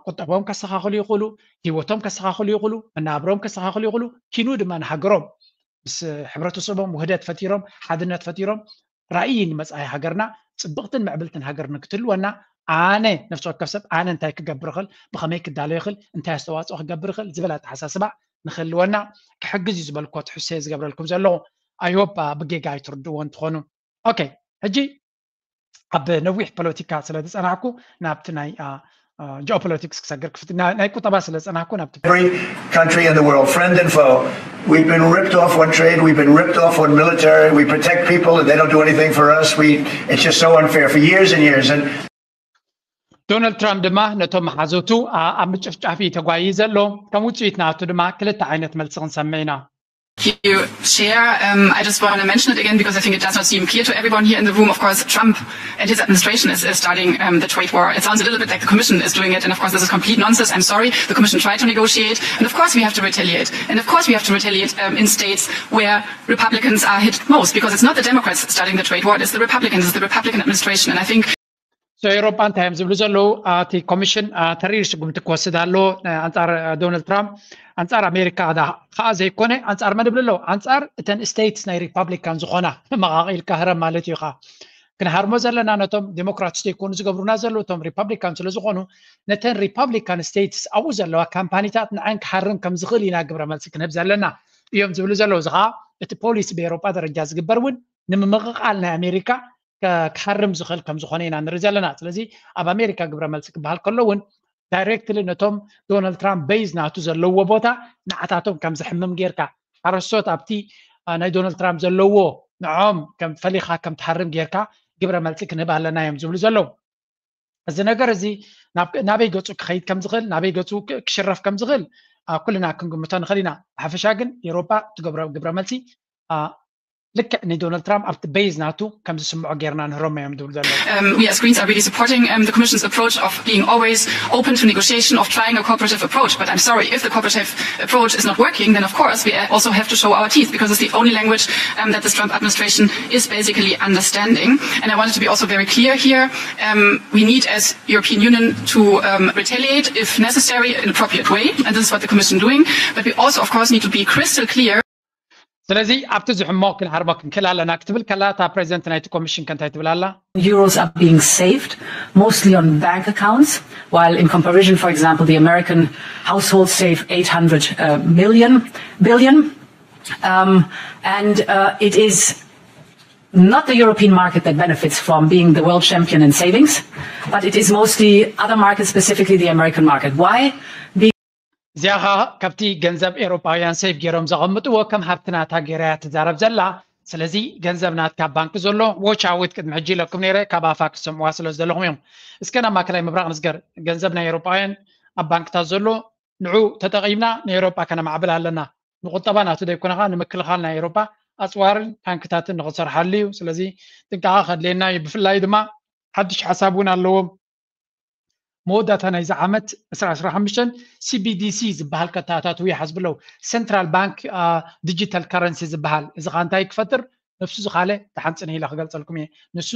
ቁጠቦም ከስተኻኽሉ ይኽእሉ፣ ህይወቶም ከስተኻኽሉ ይኽእሉ፣ መናብሮም ከስተኻኽሉ ይኽእሉ፣ ኪኑ ድማ ንሃገሮም ምስ ሕብረተሰቦም ውህደት ፈጢሮም ሓድነት ፈጢሮም ራእይ ንመፃኢ ሃገርና ፅብቕትን ምዕብልትን ሃገር ንክትህልወና ኣነ ነፍሲ ወከፍ ሰብ ኣነ እንታይ ክገብር ይኽእል፣ ብኸመይ ክዳሎ ይኽእል፣ እንታይ ኣስተዋፅኦ ክገብር ይኽእል ዝብል ኣተሓሳስባ ንክህልወና ክሕግዝ እዩ ዝበልኮ ትሕዝቶ ዝገብረልኩም ዘለኹ። ኣይሆፕ ብጌጋ ኣይትርድዎ እንትኾኑ። ኦኬ፣ ሕጂ ኣብ ነዊሕ ፖለቲካ ስለ ዝፀናሕኩ ናብቲ ናይ ጂኦፖለቲክስ ክሰግር ክፍት ናይ ቁጠባ ስለ ዝፀናሕኩ ናብቲ Every country in the world, friend and foe. We've been ripped off on trade. We've been ripped off on military. We protect people and they don't do anything for us. We, it's just so unfair for years and years. And ዶናልድ ትራምፕ ድማ ነቶም መሓዙቱ ኣብ ምጭፍጫፍ እዩ ተጓይዩ ዘሎ። ከም ውፅኢት ናቱ ድማ ክልተ ዓይነት መልሲ ክንሰምዕ ኢና። you share. Um, I just want to mention it again because I think it does not seem clear to everyone here in the room. Of course, Trump and his administration is, is starting um, the trade war. It sounds a little bit like the Commission is doing it, and of course, this is complete nonsense. I'm sorry. The Commission tried to negotiate, and of course, we have to retaliate. And of course, we have to retaliate um, in states where Republicans are hit most, because it's not the Democrats starting the trade war; it's the Republicans, it's the Republican administration. And I think So ኤውሮጳ እንታይ እዮም ዝብሉ ዘለዉ? እቲ ኮሚሽን ተሪር ስጉምቲ ክወስድ ኣለዎ ኣንጻር ዶናልድ ትራምፕ፣ ኣንጻር ኣሜሪካ ከዓ ዘይኮነ ኣንጻር መን ይብሉ ኣለዉ? ኣንጻር እተን ስቴትስ ናይ ሪፓብሊካን ዝኾና መቓቒልካ ህረም ማለት እዩ። ከዓ ክንሃርሞ ዘለና ነቶም ዴሞክራትስ ዘይኮኑ ዝገብሩና ዘለዉ እቶም ሪፓብሊካን ስለ ዝኾኑ ነተን ሪፓብሊካን ስቴትስ ኣብኡ ዘለዋ ካምፓኒታት ንዐን ክሃርም ከም ዝኽእል ኢና ግብረ መልሲ ክንህብ ዘለና እዮም ዝብሉ ዘለዉ። እዚ ከዓ እቲ ፖሊሲ ብኤውሮጳ ደረጃ ዝግበር እውን ንምምቕቓል ናይ ኣሜሪካ ክሃርም ዝኽእል ከም ዝኾነ ኢና ንርኢ ዘለና። ስለዚ ኣብ ኣሜሪካ ግብረ መልሲ ክበሃል ከሎ እውን ዳይሬክትሊ ነቶም ዶናልድ ትራምፕ ቤዝ ናቱ ዘለዎ ቦታ ንዓታቶም ከም ዝሕምም ጌርካ ሓረስቶት ኣብቲ ናይ ዶናልድ ትራምፕ ዘለዎ ንዖም ከም ፈሊኻ ከም ትሃርም ጌርካ ግብረ መልሲ ክንህብ ኣለና እዮም ዝብሉ ዘለዉ። እዚ ነገር እዚ ናበይ ገፁ ክኸይድ ከም ዝኽእል ናበይ ገፁ ክሽረፍ ከም ዝኽእል ኩልና ክንግምቶ ንኽእል ኢና። ብሓፈሻ ግን ኤውሮጳ ትገብሮ ግብረ መልሲ ልክዕ ንዶናልድ ትራምፕ ኣብቲ ቤዝ ናቱ ከም ዝስምዖ ጌርና ንህሮም እዮም ዝብሉ ዘለዉ። Um, we as Greens are really supporting um, the Commission's approach of being always open to negotiation, of trying a cooperative approach. But I'm sorry, if the cooperative approach is not working, then of course we also have to show our teeth, because it's the only language um, that this Trump administration is basically understanding. And I wanted to be also very clear here. Um, we need, as European Union, to um, retaliate if necessary in an appropriate way, and this is what the Commission is doing. But we also, of course, need to be crystal clear. ስለዚ ኣብቲ ዝሕሞ ክንሃርሞ ክንክእል ኣለና ክትብል ከላ፣ እታ ፕሬዚደንት ናይቲ ኮሚሽን ከ እንታይ ትብል ኣላ? Euros are being saved, mostly on bank accounts, while in comparison, for example, the American households save eight hundred uh, million billion. Um, and uh, it is not the European market that benefits from being the world champion in savings, but it is mostly other markets, specifically the American market. Why? እዚኣ ከዓ ካብቲ ገንዘብ ኤውሮጳውያን ሴቭ ገይሮም ዘቐምጥዎ ከም ሃብቲ ናታ ገይራ እያ ትዛረብ ዘላ። ስለዚ ገንዘብ ናትካ ኣብ ባንክ ዘሎ፣ ዎች ኣውት ቅድሚ ሕጂ ኢለኩም ነይረ፣ ካብ ኣፋ ክትሰምዕዋ ስለ ዝደለኹም እዮም። እስከ ናብ ማእከላይ ምብራቕ ንስገር። ገንዘብ ናይ ኤውሮጳውያን ኣብ ባንክታት ዘሎ፣ ንዑ ተጠቒምና ንኤውሮጳ ከነማዕብል ኣለና። ንቁጠባ ናቱ ዘይኮነ ከዓ ንምክልኻል ናይ ኤውሮጳ ኣፅዋርን ታንክታትን ንኽሰርሓሉ እዩ። ስለዚ ጥንቃቐ ከድልየና እዩ። ብፍላይ ድማ ሓድሽ ሓሳብ እውን ኣለዎም። መወዳእታ ናይዚ ዓመት ዕስራ ዕስራ ሓሙሽተ፣ ሲ ቢ ዲ ሲ ዝበሃል ከተኣታትዉ ይሓስቡ ኣለዉ። ሴንትራል ባንክ ዲጂታል ከረንሲ ዝበሃል። እዚ ከዓ እንታይ ክፈጥር? ነብሱ ዝኻለ ደሓን ፅንሕ ኢለ ክገልፀልኩም እየ። ንሱ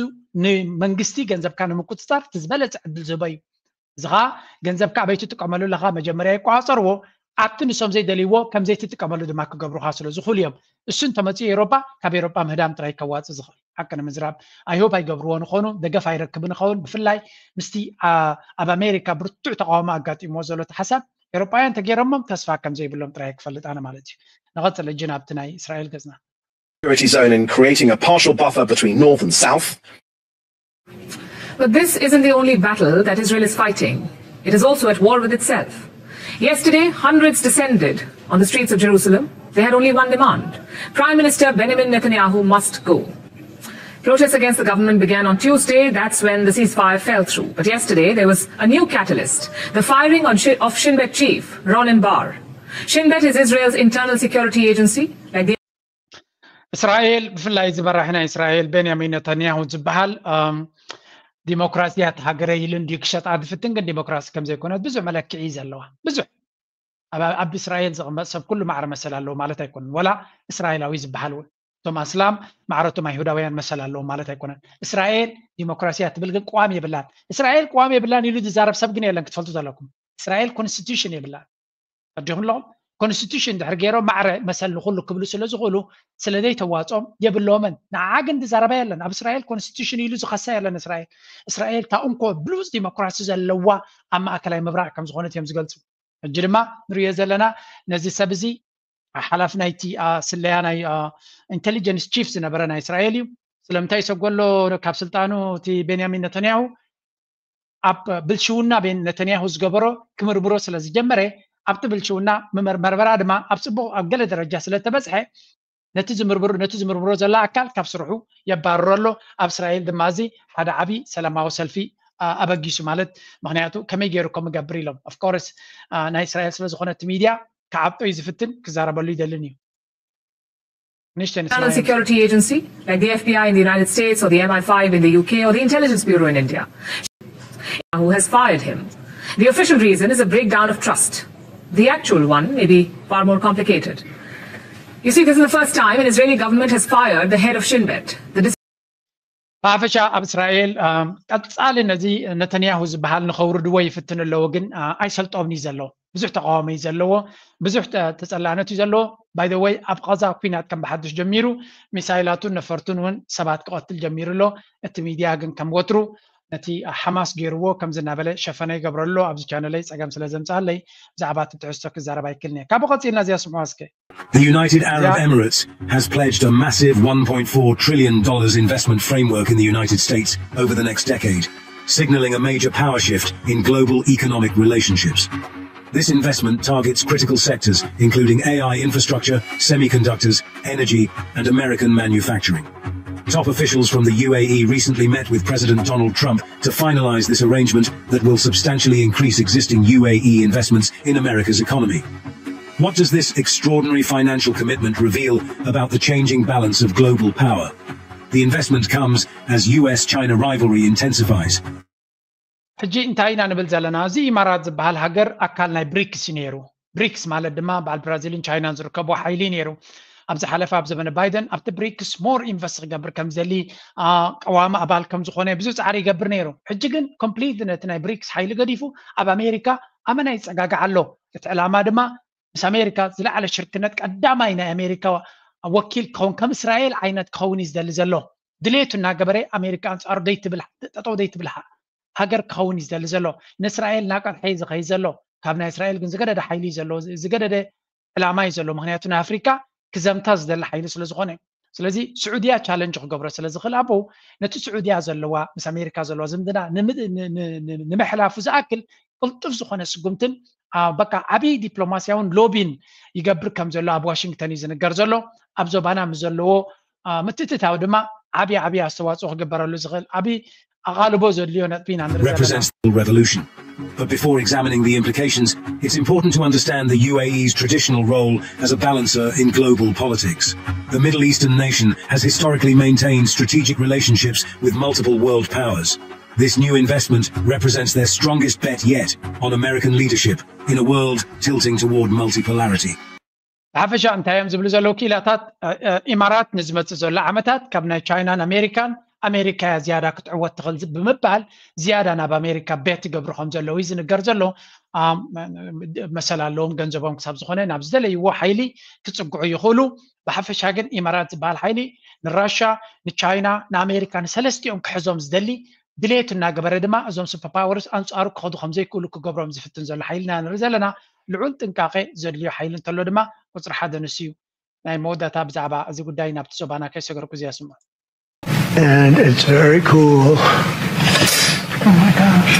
ንመንግስቲ ገንዘብካ ንምቁፅፃር እቲ ዝበለፀ ዕድል ዝህቦ እዩ። እዚ ከዓ ገንዘብካ ኣበይ ትጥቀመሉ ኣለኻ መጀመርያ ይቆፃፀርዎ፣ ኣብቲ ንሶም ዘይደልይዎ ከም ዘይትጥቀመሉ ድማ ክገብሩኻ ስለ ዝኽእሉ እዮም። እሱ እንተመፅኡ ኤውሮጳ ካብ ኤውሮጳ ምህዳም ጥራይ ከዋፅእ ዝኽእል። ሓቂ ንምዝራብ፣ ኣይሆፕ ኣይገብርዎን ይኾኑ፣ ደገፍ ኣይረክብን ይኸውን። ብፍላይ ምስቲ ኣብ ኣሜሪካ ብርቱዕ ተቃውሞ ኣጋጢምዎ ዘሎ እቲ ሓሳብ ኤውሮጳውያን ተገይሮሞም ተስፋ ከም ዘይብሎም ጥራይ ክፈልጥ ኣነ ማለት እዩ። ንቐፅል ሕጂ ናብቲ ናይ እስራኤል ገፅና። Security zone and creating a partial buffer between north and south. But this isn't the only battle that Israel is fighting. It is also at war with itself. Yesterday, hundreds descended on the streets of Jerusalem. They had only one demand. Prime Minister Benjamin Netanyahu must go. Protests against the government began on Tuesday. That's when the ceasefire fell through. But yesterday, there was a new catalyst, the firing on Shi- of Shin Bet chief Ronen Bar. Shin Bet is Israel's internal security agency, like the እስራኤል፣ ብፍላይ እዚ መራሒ ናይ እስራኤል ቤንያሚን ነታንያሁ ዝበሃል፣ ዲሞክራሲ እያ ሃገረይ ኢሉ እንድዩ ክሸጣ ዝፍትን፣ ግን ዲሞክራሲ ከም ዘይኮነት ብዙሕ መለክዒ እዩ ዘለዋ። ብዙሕ ኣብ እስራኤል ዝቕመጥ ሰብ ኩሉ ማዕረ መሰል ኣለዎ ማለት ኣይኮነን። ወላ እስራኤላዊ ዝበሃል እውን፣ እቶም ኣስላም ማዕረቶም ኣይሁዳውያን መሰል ኣለዎም ማለት ኣይኮነን። እስራኤል ዲሞክራሲ እያ ትብል፣ ግን ቅዋም የብላን። እስራኤል ቅዋም የብላን ኢሉ ዝዛረብ ሰብ ግን የለን፣ ክትፈልጡ ዘለኩም። እስራኤል ኮንስቲቱሽን የብላን። ኣዲኹም ኣለኹም? ኮንስቲቱሽን ድሕሪ ገይሮም ማዕረ መሰል ንኹሉ ክብሉ ስለ ዝኽእሉ፣ ስለ ዘይተዋፅኦም የብሎምን። ንዓ ግን ዝዛረባ የለን። ኣብ እስራኤል ኮንስቲቱሽን ኢሉ ዝኸሳ የለን። እስራኤል እስራኤል እታ እንኮ ብሉፅ ዲሞክራሲ ዘለዋ ኣብ ማእከላይ ምብራቕ ከም ዝኾነት እዮም ዝገልፁ። ሕጂ ድማ ንሪኦ ዘለና ነዚ ሰብ እዚ ሓላፊ ናይቲ ስለያ ናይ ኢንቴሊጀንስ ቺፍ ዝነበረ ናይ እስራኤል እዩ። ስለምንታይ ይሰጎሎ ካብ ስልጣኑ እቲ ቤንያሚን ነተንያሁ? ኣብ ብልሽውና ቤን ነተንያሁ ዝገበሮ ክምርምሮ ስለ ዝጀመረ፣ ኣብቲ ብልሽውና መርመራ ድማ ኣብ ፅቡቕ ኣብ ገለ ደረጃ ስለ ተበፅሐ፣ ነቲ ዝምርምር ነቲ ዝምርምሮ ዘሎ ኣካል ካብ ስርሑ የባርሮ ኣሎ። ኣብ እስራኤል ድማ እዚ ሓደ ዓብዪ ሰላማዊ ሰልፊ ኣበጊሱ፣ ማለት ምክንያቱ ከመይ ገይሩ ከም እገብር ኢሎም። ኦፍኮርስ ናይ እስራኤል ስለ ዝኾነ እቲ ሚድያ ክዓብጦ እዩ ዝፍትን፣ ክዛረበሉ ይደልን እዩ። National Security Agency, like the F B I in the United States or the M I five in the U K or the Intelligence Bureau in India. Who has fired him? The official reason is a breakdown of trust. The actual one may be far more complicated. You see, this is the first time an Israeli government has fired the head of Shin Bet. The ብሓፈሻ ኣብ እስራኤል ቀጻሊ ነዚ ነተንያሁ ዝበሃል ንኸውርድዎ ይፍትን ኣለዎ፣ ግን ኣይሰልጦምን እዩ ዘለዎ። ብዙሕ ተቃዋሚ እዩ ዘለዎ፣ ብዙሕ ተጸላእነት እዩ ዘለዎ። ባይ ዘ ወይ ኣብ ቐዛ ኩናት ከም ብሓድሽ ጀሚሩ፣ ሚሳይላቱን ነፈርቱን እውን ሰባት ክቐትል ጀሚሩ ኣሎ። እቲ ሚድያ ግን ከም ወትሩ ነቲ ሓማስ ገይርዎ ከምዚ እናበለ ሸፈነ ይገብረሉ። ኣብዚ ቻነለይ ጸገም ስለ ዘምጽኣለይ ብዛዕባ እቲ ትሕዝቶ ክዛረብ ኣይክልንየ። ካብኡ ቀጺልና እዚኣ ስምዑዋ እስከ። The United Arab Emirates has pledged a massive one point four trillion dollars investment framework in the United States over the next decade, signaling a major power shift in global economic relationships. This investment targets critical sectors, including A I infrastructure, semiconductors, energy, and American manufacturing. Top officials from the U A E recently met with President Donald Trump to finalize this arrangement that will substantially increase existing U A E investments in America's economy. What does this extraordinary financial commitment reveal about the changing balance of global power? The investment comes as U S China rivalry intensifies. ሕጂ እንታይ ኢና ንብል ዘለና? እዚ ኢማራት ዝበሃል ሃገር ኣካል ናይ ብሪክስ እዩ ነይሩ። ብሪክስ ማለት ድማ በዓል ብራዚልን ቻይናን ዝርከብዎ ሓይሊ እዩ ነይሩ። ኣብ ዝሓለፈ ኣብ ዘበነ ባይደን ኣብቲ ብሪክስ ሞር ኢንቨስት ክገብር ከም ዘሊ ቀዋሚ ኣባል ከም ዝኾነ ብዙ ፃዕሪ ይገብር ነይሩ። ሕጂ ግን ኮምፕሊት ነቲ ናይ ብሪክስ ሓይሊ ገዲፉ ኣብ ኣሜሪካ ኣመና ይፀጋጋዕ ኣሎ። እቲ ዕላማ ድማ ምስ ኣሜሪካ ዝለዓለ ሽርክነት ቀዳማይ ናይ ኣሜሪካ ወኪል ክኸውን ከም እስራኤል ዓይነት ክኸውን እዩ ዝደሊ ዘሎ። ድሌቱ እናገበረ ኣሜሪካ ኣንፃሩ ጠጠው ደይትብል ሃገር ክኸውን እዩ ዝደሊ ዘሎ። ንእስራኤል እናቀርሐ እዩ ዝኸይድ ዘሎ። ካብ ናይ እስራኤል ግን ዝገደደ ሓይሊ እዩ ዘሎ፣ ዝገደደ ዕላማ እዩ ዘሎ። ምክንያቱ ንኣፍሪካ ክዘምታ ዝደሊ ሓይሊ ስለዝኾነ። ስለዚ ስዑድያ ቻለንጅ ክገብሮ ስለዝኽእል ኣቦ ነቲ ስዑድያ ዘለዋ ምስ ኣሜሪካ ዘለዋ ዝምድና ንምሕላፉ ዝኣክል ቅልጡፍ ዝኾነ ስጉምትን በቃ ዓብዪ ዲፕሎማሲያውን ሎቢን ይገብር ከም ዘሎ ኣብ ዋሽንግተን እዩ ዝንገር ዘሎ። ኣብ ዞባና ምስ ዘለዎ ምትእትታው ድማ ዓብዪ ዓብዪ ኣስተዋፅኦ ክግበረሉ ዝኽእል ዓብዪ ኣቓልቦ ዘድልዮ ነጥቢ ኢና ንርኢ ዘለና። Represents the revolution. But before examining the implications, it's important to understand the U A E's traditional role as a balancer in global politics. The Middle Eastern nation has historically maintained strategic relationships with multiple world powers. This new investment represents their strongest bet yet on American leadership in a world tilting toward multipolarity. ብሓፈሻ እንታይ እዮም ዝብሉ ዘለዉ ክኢላታት? ኢማራት ንዝመፅእ ዘሎ ዓመታት ካብ ናይ ቻይናን ኣሜሪካን ኣሜሪካ እያ ዝያዳ ክትዕወት ትኽእል ብምባል ዝያዳ ናብ ኣሜሪካ ቤት ይገብሩ ከም ዘለዉ እዩ ዝንገር ዘሎ። መሰል ኣለዎም፣ ገንዘቦም ክሳብ ዝኾነ ናብ ዝደለይዎ ሓይሊ ክፅግዑ ይኽእሉ። ብሓፈሻ ግን ኢማራት ዝበሃል ሓይሊ ንራሻ፣ ንቻይና፣ ንኣሜሪካ ንሰለስቲኦም ክሕዞም ዝደሊ ድሌቱ እናገበረ ድማ እዞም ሱፐር ፓወርስ ኣንፃሩ ክኸዱ ከም ዘይክእሉ ክገብሮም ዝፍትን ዘሎ ሓይሊ ኢና ንርኢ ዘለና። ልዑል ጥንቃቄ ዘድልዮ ሓይሊ እንተሎ ድማ ቁፅሪ ሓደ ንሱ እዩ። ናይ መወዳእታ ብዛዕባ እዚ ጉዳይ ናብቲ ዞባና ከይሰገርኩ እዚኣ ስምዑ። And it's very cool. Oh my gosh.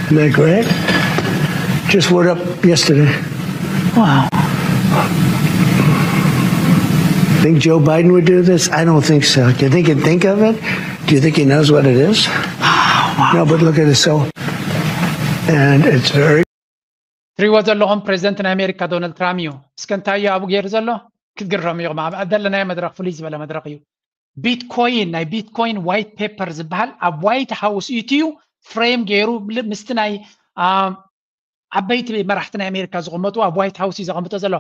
Isn't that great? Just went up yesterday. Wow. Think Joe Biden would do this? I don't think so. Do you think he'd think of it? Do you think he knows what it is? Wow. No, but look at it. So, and it's very ትሪእዎ ዘለኹም ፕሬዚደንት ናይ ኣሜሪካ ዶናልድ ትራምፕ እዩ። እስከ እንታይ እዩ ኣብኡ ገይሩ ዘሎ? ክትግረሙ ኢኹም። ኣብ ዘለናዮ መድረኽ ፍሉይ ዝበለ መድረኽ እዩ። ቢትኮይን፣ ናይ ቢትኮይን ዋይት ፔፐር ዝበሃል ኣብ ዋይት ሃውስ ኢትዩ ፍሬም ገይሩ ምስቲ ናይ ዓበይቲ መራሕቲ ናይ ኣሜሪካ ዝቕመጡ ኣብ ዋይት ሃውስ እዩ ዘቐምጦ ዘሎ።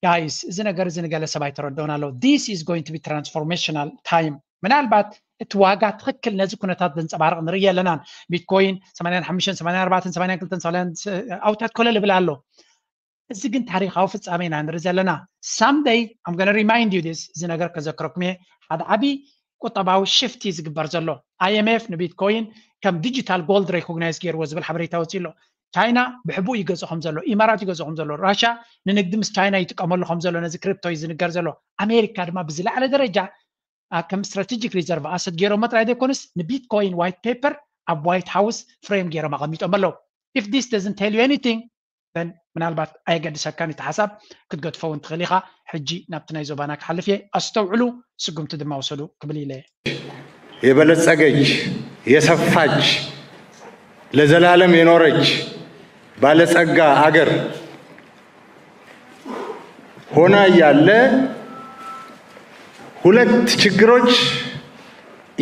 ጋይስ፣ እዚ ነገር እዚ ንገለ ሰብ ኣይተረድኦን ኣሎ። This is going to be transformational time። ምናልባት እቲ ዋጋ ትኽክል ነዚ ኩነታት ዘንፀባርቕ ንርኢ ኣለናን። ቢትኮይን ሰማንያን ሓሙሽተን ሰማንያን ኣርባዕተን ሰማንያን ክልተን ኣውታት ኮለል ይብል ኣሎ። እዚ ግን ታሪካዊ ፍፃሜ ኢና ንርኢ ዘለና። Someday I'm gonna remind you this፣ እዚ ነገር ከዘክረኩም እየ። ሓደ ዓብዪ ቁጠባዊ ሽፍት እዩ ዝግበር ዘሎ። I M F ንቢትኮይን ከም ዲጂታል ጎልድ ሬኮግናይዝ ገይርዎ ዝብል ሓበሬታ ወፂኡ ኣሎ። ቻይና ብሕቡእ ይገዝኦ ከም ዘሎ፣ ኢማራት ይገዝኦ ከም ዘሎ፣ ራሻ ንንግዲ ምስ ቻይና ይጥቀመሉ ከም ዘሎ ነዚ ክሪፕቶ እዩ ዝንገር ዘሎ። ኣሜሪካ ድማ ብዝለዓለ ደረጃ ከም ስትራቴጂክ ሪዘርቭ ኣሰት ገይሮሞ ጥራይ ዘይኮኑስ ንቢትኮይን ዋይት ፔፐር ኣብ ዋይት ሃውስ ፍሬም ገይሮም ኣቐሚጦም ኣለዉ። If this doesn't tell you anything, then ምናልባት ኣየገድሰካን እቲ ሓሳብ ክትገድፎ እውን ትኽእል ኢኻ። ሕጂ ናብቲ ናይ ዞባና ክሓልፍ እየ። ኣስተውዕሉ፣ ስጉምቲ ድማ ውሰዱ ክብል ኢለ እየ። የበለጸገች፣ የሰፋች፣ ለዘላለም የኖረች ባለጸጋ አገር ሆና እያለ ሁለት ችግሮች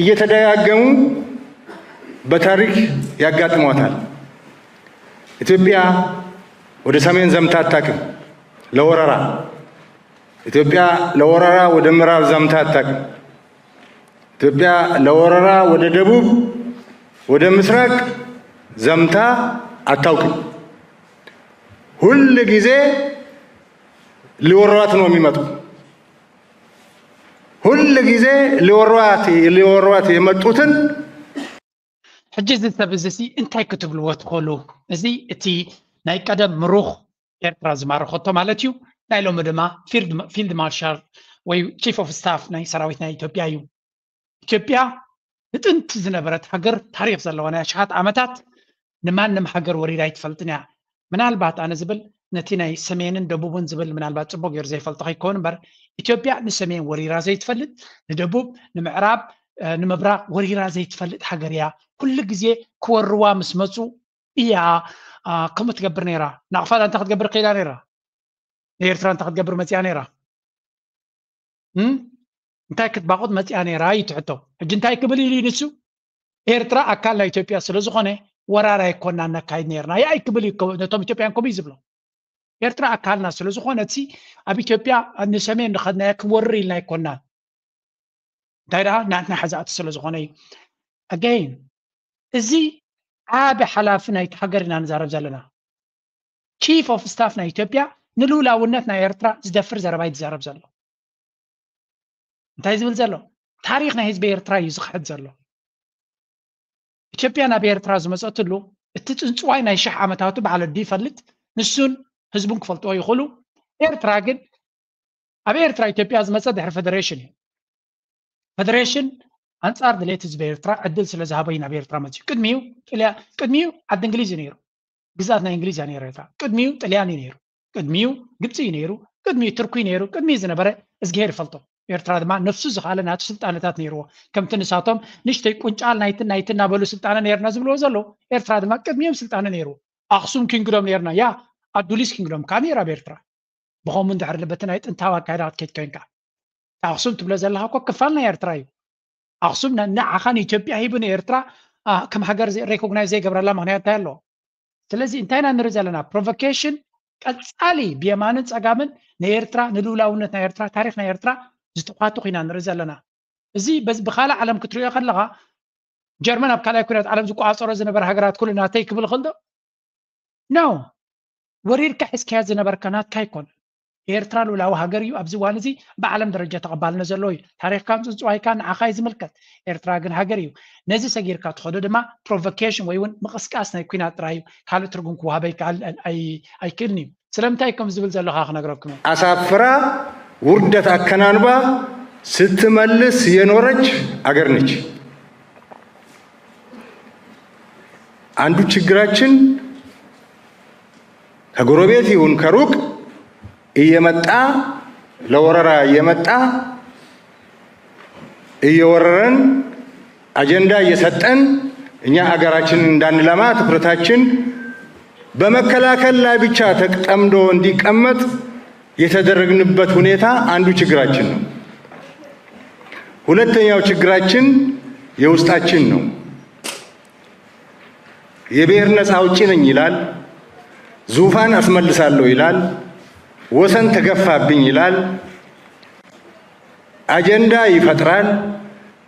እየተደጋገሙ በታሪክ ያጋጥሟታል። ኢትዮጵያ ወደ ሰሜን ዘምታ አታውቅም ለወረራ። ኢትዮጵያ ለወረራ ወደ ምዕራብ ዘምታ አታውቅም። ኢትዮጵያ ለወረራ ወደ ደቡብ፣ ወደ ምስራቅ ዘምታ አታውቅም። ሁል ጊዜ ሊወሯት ነው የሚመጡ። ሁል ጊዜ ሊወሯት ሊወሯት የመጡትን ሕጂ እዚ ሰብ እዚ ሲ እንታይ ክትብልዎ ትኽእሉ? እዚ እቲ ናይ ቀደም ምሩኽ ኤርትራ ዝማረኸቶ ማለት እዩ። ናይ ሎሚ ድማ ፊልድ ማርሻል ወይ ቺፍ ኦፍ ስታፍ ናይ ሰራዊት ናይ ኢትዮጵያ እዩ። ኢትዮጵያ ብጥንቲ ዝነበረት ሃገር፣ ታሪኽ ዘለዋ ናይ ኣሽሓት ዓመታት ንማንም ሃገር ወሪራ ኣይትፈልጥን እያ። ምናልባት ኣነ ዝብል ነቲ ናይ ሰሜንን ደቡብን ዝብል ምናልባት ጽቡቕ ገይሩ ዘይፈልጦ ከይከውን እምበር፣ ኢትዮጵያ ንሰሜን ወሪራ ዘይትፈልጥ፣ ንደቡብ፣ ንምዕራብ፣ ንምብራቕ ወሪራ ዘይትፈልጥ ሃገር እያ። ኩሉ ግዜ ክወርዋ ምስ መጹ እያ ከምኡ ትገብር ነይራ። ናቕፋ እንታይ ክትገብር ክኢላ ነይራ? ንኤርትራ እንታይ ክትገብር መፂኣ ነይራ? እንታይ ክትባቑት መፂኣ ነይራ እዩ ትሕቶ። ሕጂ እንታይ ክብል ኢሉ እዩ ንሱ? ኤርትራ ኣካል ናይ ኢትዮጵያ ስለ ዝኾነ ወራር ኣይኮናን ነካይድ ነይርና። ያ ክብል እዩ ነቶም ኢትዮጵያን ከምኡ እዩ ዝብሎ። ኤርትራ ኣካልና ስለ ዝኾነት ኣብ ኢትዮጵያ ንሰሜን ንኸድናዮ ክንወርር ኢልና ኣይኮናን። እንታይ ደኣ ናትና ሓዛእቲ ስለ ዝኾነ እዩ። ኣገይን እዚ ዓቢ ሓላፊ ናይቲ ሃገር ኢና ንዛረብ ዘለና። ቺፍ ኦፍ ስታፍ ናይ ኢትዮጵያ ንልውላውነት ናይ ኤርትራ ዝደፍር ዘረባ እዩ ዝዛረብ ዘሎ። እንታይ ዝብል ዘሎ? ታሪኽ ናይ ህዝቢ ኤርትራ እዩ ዝኽሕድ ዘሎ። ኢትዮጵያ ናብ ኤርትራ ዝመፀትሉ እቲ ፅንፅዋይ ናይ ሽሕ ዓመታቱ ባዕሉ ኣዲ ይፈልጥ፣ ንሱን ህዝቡን ክፈልጥዎ ይኽእሉ። ኤርትራ ግን ኣብ ኤርትራ ኢትዮጵያ ዝመፀ ድሕሪ ፈደሬሽን እዩ። ፈደሬሽን ኣንፃር ድሌት ህዝቢ ኤርትራ ዕድል ስለ ዝሃበ እዩ ናብ ኤርትራ መፅዩ። ቅድሚኡ ጥልያ ቅድሚኡ ዓዲ እንግሊዝ እዩ ነይሩ። ግዛት ናይ እንግሊዝ እያ ነይሩ ኤርትራ። ቅድሚኡ ጥልያን እዩ ነይሩ። ቅድሚኡ ግብፂ እዩ ነይሩ። ቅድሚኡ ትርኩ እዩ ነይሩ። ቅድሚኡ ዝነበረ እዝግሄር ይፈልጦ። ኤርትራ ድማ ነፍሱ ዝኻለ ናቱ ስልጣነታት ነይርዎ። ከምቲ ንሳቶም ንሽተይ ቁንጫል ናይትን ናይትን እናበሉ ስልጣነ ነይርና ዝብልዎ ዘለዉ፣ ኤርትራ ድማ ቅድሚኦም ስልጣነ ነይርዎ። ኣኽሱም ኪንግዶም ነይርና። ያ ኣዱሊስ ኪንግዶም ከዓ ነይራ ኣብ ኤርትራ። ብኸምኡ እንድሕር በቲ ናይ ጥንታዊ ኣካይዳ ክትከይድ ኮይንካ፣ ኣኽሱም ትብሎ ዘለኻ እኮ ክፋል ናይ ኤርትራ እዩ። ኣኽሱም ንዓኻ ንኢትዮጵያ ሂቡ ንኤርትራ ከም ሃገር ሬኮግናይዝ ዘይገብረላ ምኽንያት እንታይ ኣለዎ? ስለዚ እንታይ ኢና ንርኢ ዘለና? ፕሮቮኬሽን ቀፃሊ ብየማንን ፀጋምን ንኤርትራ፣ ንልውላውነት ናይ ኤርትራ፣ ታሪኽ ናይ ኤርትራ ዝትኳትኽ ኢና ንርኢ ዘለና። እዚ ብካልእ ዓለም ክትሪኦ ከለኻ ጀርመን ኣብ ካልኣይ ኩናት ዓለም ዝቆፃፀሮ ዝነበረ ሃገራት ኩሉ ናተይ ክብል ይኽእል ዶ? ኖ። ወሪርካ ሒዝካዮ ዝነበርካ ናትካ ኣይኮነን። ኤርትራ ልኡላዊ ሃገር እዩ። ኣብዚ እዋን እዚ ብዓለም ደረጃ ተቐባልነት ዘለዎ እዩ። ታሪኽካን ፅንፅዋይካን ንዓኻ እዩ ዝምልከት። ኤርትራ ግን ሃገር እዩ። ነዚ ሰጊርካ ትኸዶ ድማ ፕሮቮኬሽን ወይ እውን ምቕስቃስ ናይ ኩናት ጥራይ እዩ። ካልእ ትርጉም ክወሃበ ኣይክእልን እዩ። ስለምንታይ ከም ዝብል ዘለኻ ክነግረኩም እየ። አሳፍራ ውርደት አከናንባ ስትመልስ የኖረች አገር ነች። አንዱ ችግራችን ከጎረቤት ይሁን ከሩቅ እየመጣ ለወረራ እየመጣ እየወረረን አጀንዳ እየሰጠን እኛ አገራችንን እንዳንለማ ትኩረታችን በመከላከል ላይ ብቻ ተጠምዶ እንዲቀመጥ የተደረግንበት ሁኔታ አንዱ ችግራችን ነው። ሁለተኛው ችግራችን የውስጣችን ነው። የብሔር ነፃ አውጪ ነኝ ይላል፣ ዙፋን አስመልሳለሁ ይላል፣ ወሰን ተገፋብኝ ይላል፣ አጀንዳ ይፈጥራል፣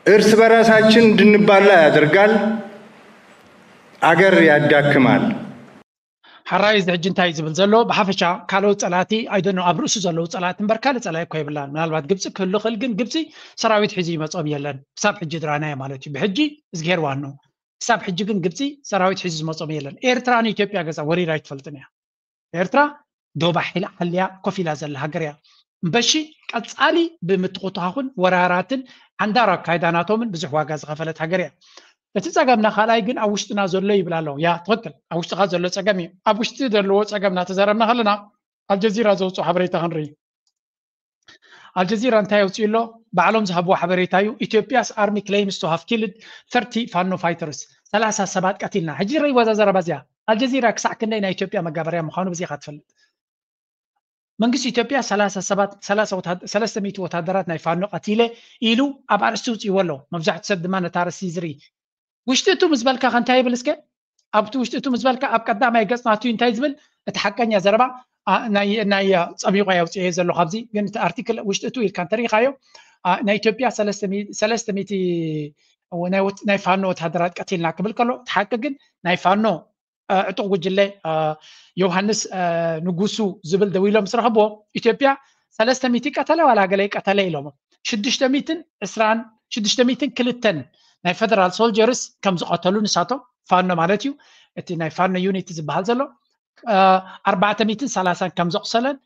እርስ በራሳችን እንድንባላ ያደርጋል፣ አገር ያዳክማል። ሓራይ እዚ ሕጂ እንታይ ዝብል ዘሎ ብሓፈሻ ካልኦት ፀላእቲ ኣይደኖ ኣብ ርእሱ ዘለዉ ፀላእቲ እምበር ካልእ ፀላኢ እኮ የብላን። ምናልባት ግብፂ ክህሉ ክእል ግን ግብፂ ሰራዊት ሒዙ ይመፆም የለን ክሳብ ሕጂ ድራናዮ ማለት እዩ። ብሕጂ እዝግሄር ዋኖ ክሳብ ሕጂ ግን ግብፂ ሰራዊት ሒዙ ዝመፆም የለን። ኤርትራ ንኢትዮጵያ ገፃ ወሪራ ኣይትፈልጥን እያ። ኤርትራ ዶባ ሒላ ሓልያ ኮፍ ኢላ ዘላ ሃገር እያ። እምበሺ ቀፃሊ ብምትኹትኻኹን ወራራትን ዓንዳር ኣካይዳ ናቶምን ብዙሕ ዋጋ ዝኸፈለት ሃገር እያ። እቲ ፀገምና ካልኣይ ግን ኣብ ውሽጥና ዘሎ ይብል ኣለዉ። ያ ትኽክል፣ ኣብ ውሽጥኻ ዘሎ ፀገም እዩ። ኣብ ውሽጢ ዘለዎ ፀገም እናተዛረብና ከለና ኣልጀዚራ ዘውፅኦ ሓበሬታ ክንርኢ። ኣልጀዚራ እንታይ ኣውፅኡ ኣሎ? ባዕሎም ዝሃብዎ ሓበሬታ እዩ። ኢትዮጵያስ army claims to have killed thirty Fano fighters፣ ሰላሳ ሰባት ቀቲልና። ሕጂ ርኢዋ እዛ ዘረባ እዚኣ። ኣልጀዚራ ክሳዕ ክንደይ ናይ ኢትዮጵያ መጋበርያ ምዃኑ በዚኻ ትፈልጥ። መንግስቲ ኢትዮጵያ ሰላሳ ሰባት ሰላሳ ወታደ- ሰለስተ ሚእቲ ወታደራት ናይ ፋኖ ቀቲለ ኢሉ ኣብ ኣርእስቲ ውፅእዎ ኣሎ። መብዛሕትኡ ሰብ ድማ ነታ ኣርእስቲ ዝርኢ። ውሽጢ እቱ ምስ በልካ ከ እንታይ ይብል እስከ? ኣብቲ ውሽጢ እቱ ምስ በልካ ኣብ ቀዳማይ ገፅ ናቱ እንታይ ዝብል እቲ ሓቀኛ ዘረባ አ፣ ናይ ናይ አ፣ ፀሚቆ ኣውፅኤ ዘሎ ካብዚ ግን እቲ ኣርቲክል ውሽጢ እቱ ኢልካ እንተሪኢኻዮ አ፣ ናይ ኢትዮጵያ ሰለስተ ሚእቲ ሰለስተ ሚእቲ ናይ ወት- ናይ ፋኖ ወታደራት ቀቲልና ክብል ከሎ እቲ ሓቂ ግን ናይ ፋኖ ዕጡቕ ጉጅለ ዮሃንስ ንጉሱ ዝብል ደው ኢሎም ምስ ረኸብዎ ኢትዮጵያ ሰለስተ ሚእቲ ቀተለ ዋላ ገለ ቀተለ ኢሎሞ ሽዱሽተ ሚእትን ዕስራን ሽዱሽተ ሚእትን ክልተን ናይ ፈደራል ሶልጀርስ ከም ዝቐተሉ ንሳቶም ፋኖ ማለት እዩ እቲ ናይ ፋኖ ዩኒት ዝበሃል ዘሎ ኣርባዕተ ሚእትን ሰላሳን ከም ዘቑሰለን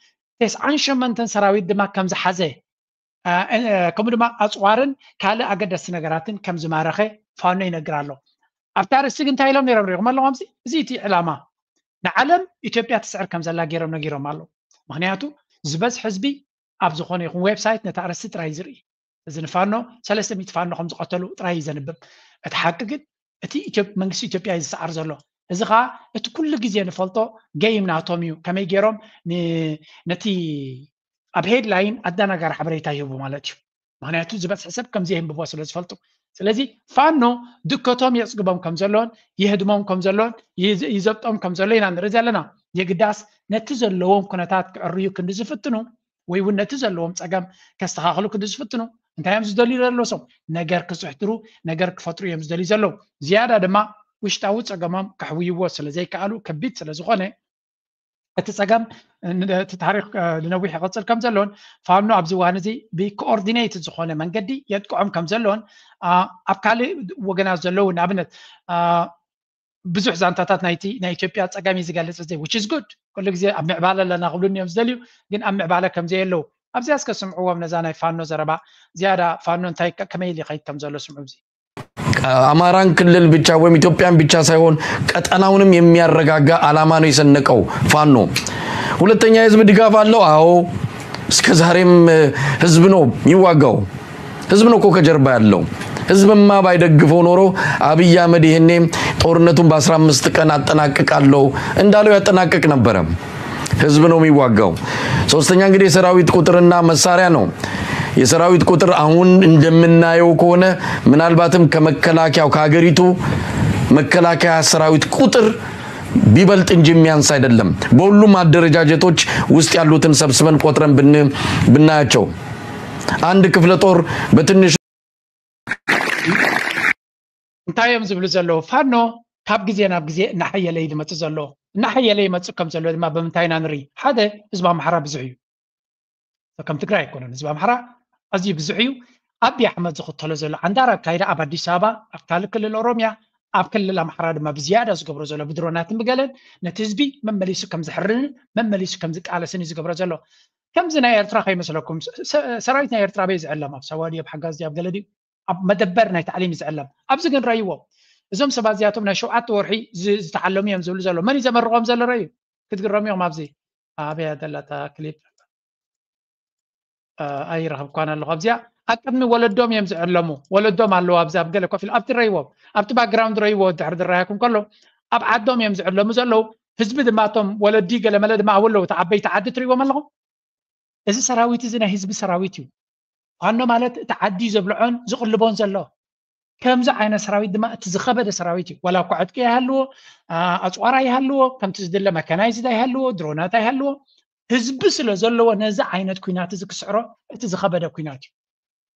ተስዓን ሸመንተን ሰራዊት ድማ ከም ዝሓዘ ከምኡ ድማ ኣፅዋርን ካልእ ኣገደስቲ ነገራትን ከም ዝማረኸ ፋኖ ይነግር ኣሎ። ኣብታ ርእሲ ግን እንታይ ኢሎም ነይሮም ሪኹም ኣለኹም? እዚ እቲ ዕላማ ንዓለም ኢትዮጵያ ትስዕር ከም ዘላ ገይሮም ነጊሮም ኣለዉ። ምክንያቱ ዝበዝሕ ህዝቢ ኣብ ዝኾነ ይኹን ዌብሳይት ነታ ኣርእስቲ ጥራይ ዝርኢ። እዚ ንፋኖ ሰለስተ ሚእቲ ፋኖ ከም ዝቐተሉ ጥራይ እዩ ዘንብብ። እቲ ሓቂ ግን እቲ መንግስቲ ኢትዮጵያ እዩ ዝሰዓር ዘሎ። እዚ ከዓ እቲ ኩሉ ግዜ ንፈልጦ ጌም ናቶም እዩ። ከመይ ገይሮም ን- ነቲ ኣብ ሄድላይን ኣደናጋሪ ሓበሬታ ይህቡ ማለት እዩ። ምክንያቱ ዝበፅሐ ሰብ ከምዚ የንብቦ ስለ ዝፈልጡ። ስለዚ ፋኖ ድከቶም የፅግቦም ከም ዘለዎን የህድሞም ከም ዘለዎን ይዘ- ይዘብጦም ከም ዘሎ ኢና ንርኢ ዘለና። የግዳስ ነቲ ዘለዎም ኩነታት ክዕርዩ ክንዲ ዝፍትኑ ወይ እውን ነቲ ዘለዎም ፀገም ከስተኻኽሉ ክንዲ ዝፍትኑ እንታይ እዮም ዝደልዩ ዘለዉ? ሰብ ነገር ክስሕትሩ ነገር ክፈጥሩ እዮም ዝደልዩ ዘለዉ። ዝያዳ ድማ ውሽጣዊ ፀገሞም ከሕውይዎ ስለ ዘይከኣሉ ከቢድ ስለ ዝኾነ እቲ ፀገም እቲ ታሪክ ንነዊሕ ይቐፅል ከም ዘሎን ፋኖ ኣብዚ እዋን እዚ ብኮኦርዲኔት ዝኾነ መንገዲ የጥቅዖም ከም ዘሎን ኣብ ካልእ ወገናት ዘለዉ ንኣብነት ብዙሕ ዛንታታት ናይቲ ናይ ኢትዮጵያ ፀገም እዩ ዝገልፅ እዚ which is good። ኩሉ ግዜ ኣብ ምዕባለ ኣለና ክብሉኒ እዮም ዝደልዩ፣ ግን ኣብ ምዕባለ ከም ዘየለዉ ኣብዚኣ እስከ ስምዕዎም ነዛ ናይ ፋኖ ዘረባ ዝያዳ ፋኖ እንታይ ከመይ ኢሉ ይኸይድ ከም ዘሎ ስምዑ። እዚ አማራን ክልል ብቻ ወይም ኢትዮጵያን ብቻ ሳይሆን ቀጠናውንም የሚያረጋጋ ዓላማ ነው የሰነቀው ፋኖ። ሁለተኛ የህዝብ ድጋፍ አለው። አዎ እስከ ዛሬም ህዝብ ነው የሚዋጋው። ህዝብ ነው እኮ ከጀርባ ያለው። ህዝብማ ባይደግፈው ኖሮ አብይ አህመድ ይሄኔ ጦርነቱን በአስራ አምስት ቀን አጠናቅቃለሁ እንዳለው ያጠናቅቅ ነበረ። ህዝብ ነው የሚዋጋው። ሶስተኛ እንግዲህ የሰራዊት ቁጥርና መሳሪያ ነው። የሰራዊት ቁጥር አሁን እንደምናየው ከሆነ ምናልባትም ከመከላከያው ከሀገሪቱ መከላከያ ሰራዊት ቁጥር ቢበልጥ እንጂ የሚያንስ አይደለም። በሁሉም አደረጃጀቶች ውስጥ ያሉትን ሰብስበን ቆጥረን ብን ብናያቸው አንድ ክፍለ ጦር በትንሹ እንታይ እዮም ዝብሉ ዘለዉ? ፋኖ ካብ ግዜ ናብ ግዜ እናሓየለ እዩ ዝመፅእ ዘሎ። እናሓየለ ይመፅእ ከም ዘሎ ድማ ብምንታይ ኢና ንርኢ? ሓደ ህዝቢ ኣምሓራ ብዙሕ እዩ። ከም ትግራይ ኣይኮነን። ህዝቢ ኣምሓራ ኣዝዩ ብዙሕ እዩ። ኣቢ ኣሕመድ ዝኽተሎ ዘሎ ዓንዳር ኣካይዳ ኣብ ኣዲስ ኣበባ፣ ኣብ ካልእ ክልል ኦሮሚያ፣ ኣብ ክልል ኣምሓራ ድማ ብዝያዳ ዝገብሮ ዘሎ ብድሮናትን ብገለን ነቲ ህዝቢ መመሊሱ ከም ዝሕርንን መመሊሱ ከም ዝቃለስን እዩ ዝገብሮ ዘሎ። ከምዚ ናይ ኤርትራ ከይመስለኩም ሰራዊት ናይ ኤርትራ በይ ዝዕለም ኣብ ሳዋ ድዩ ኣብ ሓጋዝ ድዩ ኣብ ገለ ድዩ ኣብ መደበር ናይ ታዕሊም እዩ ዝዕለም። ኣብዚ ግን ረይዎም እዞም ሰባት እዚኣቶም ናይ ሸውዓተ ወርሒ ዝተዓለሙ እዮም ዝብሉ ዘሎ መን እዩ ዘመርቆም ዘሎ ረዩ ክትግረሙ እዮም። ኣብዚ ኣበያ ደላታ ክሊፕ ኣይረኸብኳን ኣለኹ ኣብዚኣ ኣብ ቅድሚ ወለዶም እዮም ዝዕለሙ። ወለዶም ኣለዉ ኣብዚ ኣብ ገለ ኮፍ ኣብቲ ረይዎም ኣብቲ ባክግራውንድ ረይዎ ድሕሪ ዝረኣየኩም ከሎ ኣብ ዓዶም እዮም ዝዕለሙ ዘለዉ። ህዝቢ ድማ እቶም ወለዲ ገለመለ ድማ ኣብ ኣለዉ እቲ ዓበይቲ ዓዲ ትርእዎም ኣለኹም። እዚ ሰራዊት እዚ ናይ ህዝቢ ሰራዊት እዩ። ፋኖ ማለት እቲ ዓዲ ዘብልዖን ዝቕልቦን ዘሎ ከምዚ ዓይነት ሰራዊት ድማ እቲ ዝኸበደ ሰራዊት እዩ። ዋላ እኳ ዕጥቂ ይሃልዎ፣ ኣፅዋራ ይሃልዎ፣ ከምቲ ዝድለ መካናይዝድ ኣይሃልዎ፣ ድሮናት ኣይሃልዎ፣ ህዝቢ ስለ ዘለዎ ነዚ ዓይነት ኩናት እዚ ክስዕሮ እቲ ዝኸበደ ኩናት እዩ።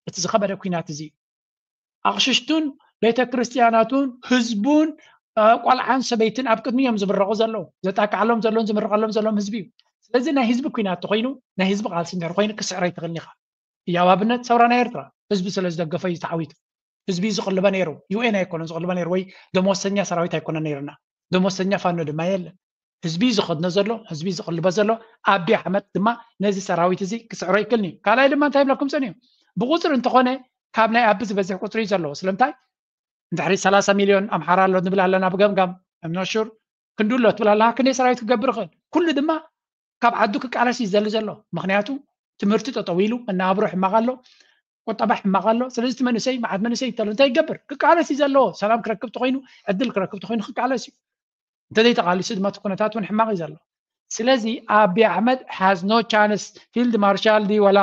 እቲ ዝኸበደ ኩናት እዚ እዩ። ኣቕሽሽቱን ቤተ ክርስቲያናቱን ህዝቡን ቆልዓን ሰበይትን ኣብ ቅድሚ እዮም ዝምረቑ ዘለዉ። ዘጣቅዓሎም ዘሎን ዝምርቐሎም ዘሎም ህዝቢ እዩ። ስለዚ ናይ ህዝቢ ኩናት ተኮይኑ ናይ ህዝቢ ቃልሲ እንድሕር ኮይኑ ክስዕር ኣይትኽእልን ኢኻ። እያ ኣብነት ሰውራ ናይ ኤርትራ ህዝቢ ስለ ዝደገፈ እዩ ተዓዊቱ። ህዝቢ እዩ ዝቕልበ ነይሩ። ዩ ኤን ኣይኮነን ዝቕልበ ነይሩ ወይ ደመወዝተኛ ሰራዊት ኣይኮነን ነይርና። ደመወዝተኛ ፋኖ ድማ የለን። ህዝቢ እዩ ዝኸድኖ ዘሎ፣ ህዝቢ እዩ ዝቕልበ ዘሎ። ኣቢ ኣሕመድ ድማ ነዚ ሰራዊት እዚ ክስዕሮ ይክእልን እዩ። ካልኣይ ድማ እንታይ ይብለኩም ፀኒዩ? ብቁፅሪ እንተኾነ ካብ ናይ ኣቢ ዝበዝሕ ቁፅሪ እዩ ዘለዎ። ስለምንታይ? እንድሕሪ ሰላሳ ሚልዮን ኣምሓራ ኣሎ ንብል ኣለና ብገምጋም እምኖሹር ክንዲ ኣሎ ትብል ኣለና ክንደይ ሰራዊት ክገብር ይኽእል? ኩሉ ድማ ካብ ዓዱ ክቃለስ እዩ ዝደሊ ዘሎ። ምክንያቱ ትምህርቲ ጠጠው ኢሉ መነባብሮ ሕማቕ ኣሎ፣ ቁጠባ ሕማቕ ኣሎ። ስለዚ እቲ መንእሰይ መዓት መንእሰይ ይተሎ እንታይ ይገብር? ክቃለስ እዩ ዘለዎ። ሰላም ክረክብ ተኮይኑ ዕድል ክረክብ ተኮይኑ ክቃለስ እዩ። እንተዘይተቃሊሱ ድማ እቲ ኩነታት እውን ሕማቕ እዩ ዘሎ። ስለዚ ኣቢ ኣሕመድ has no chance። ፊልድ ማርሻል ድዩ ዋላ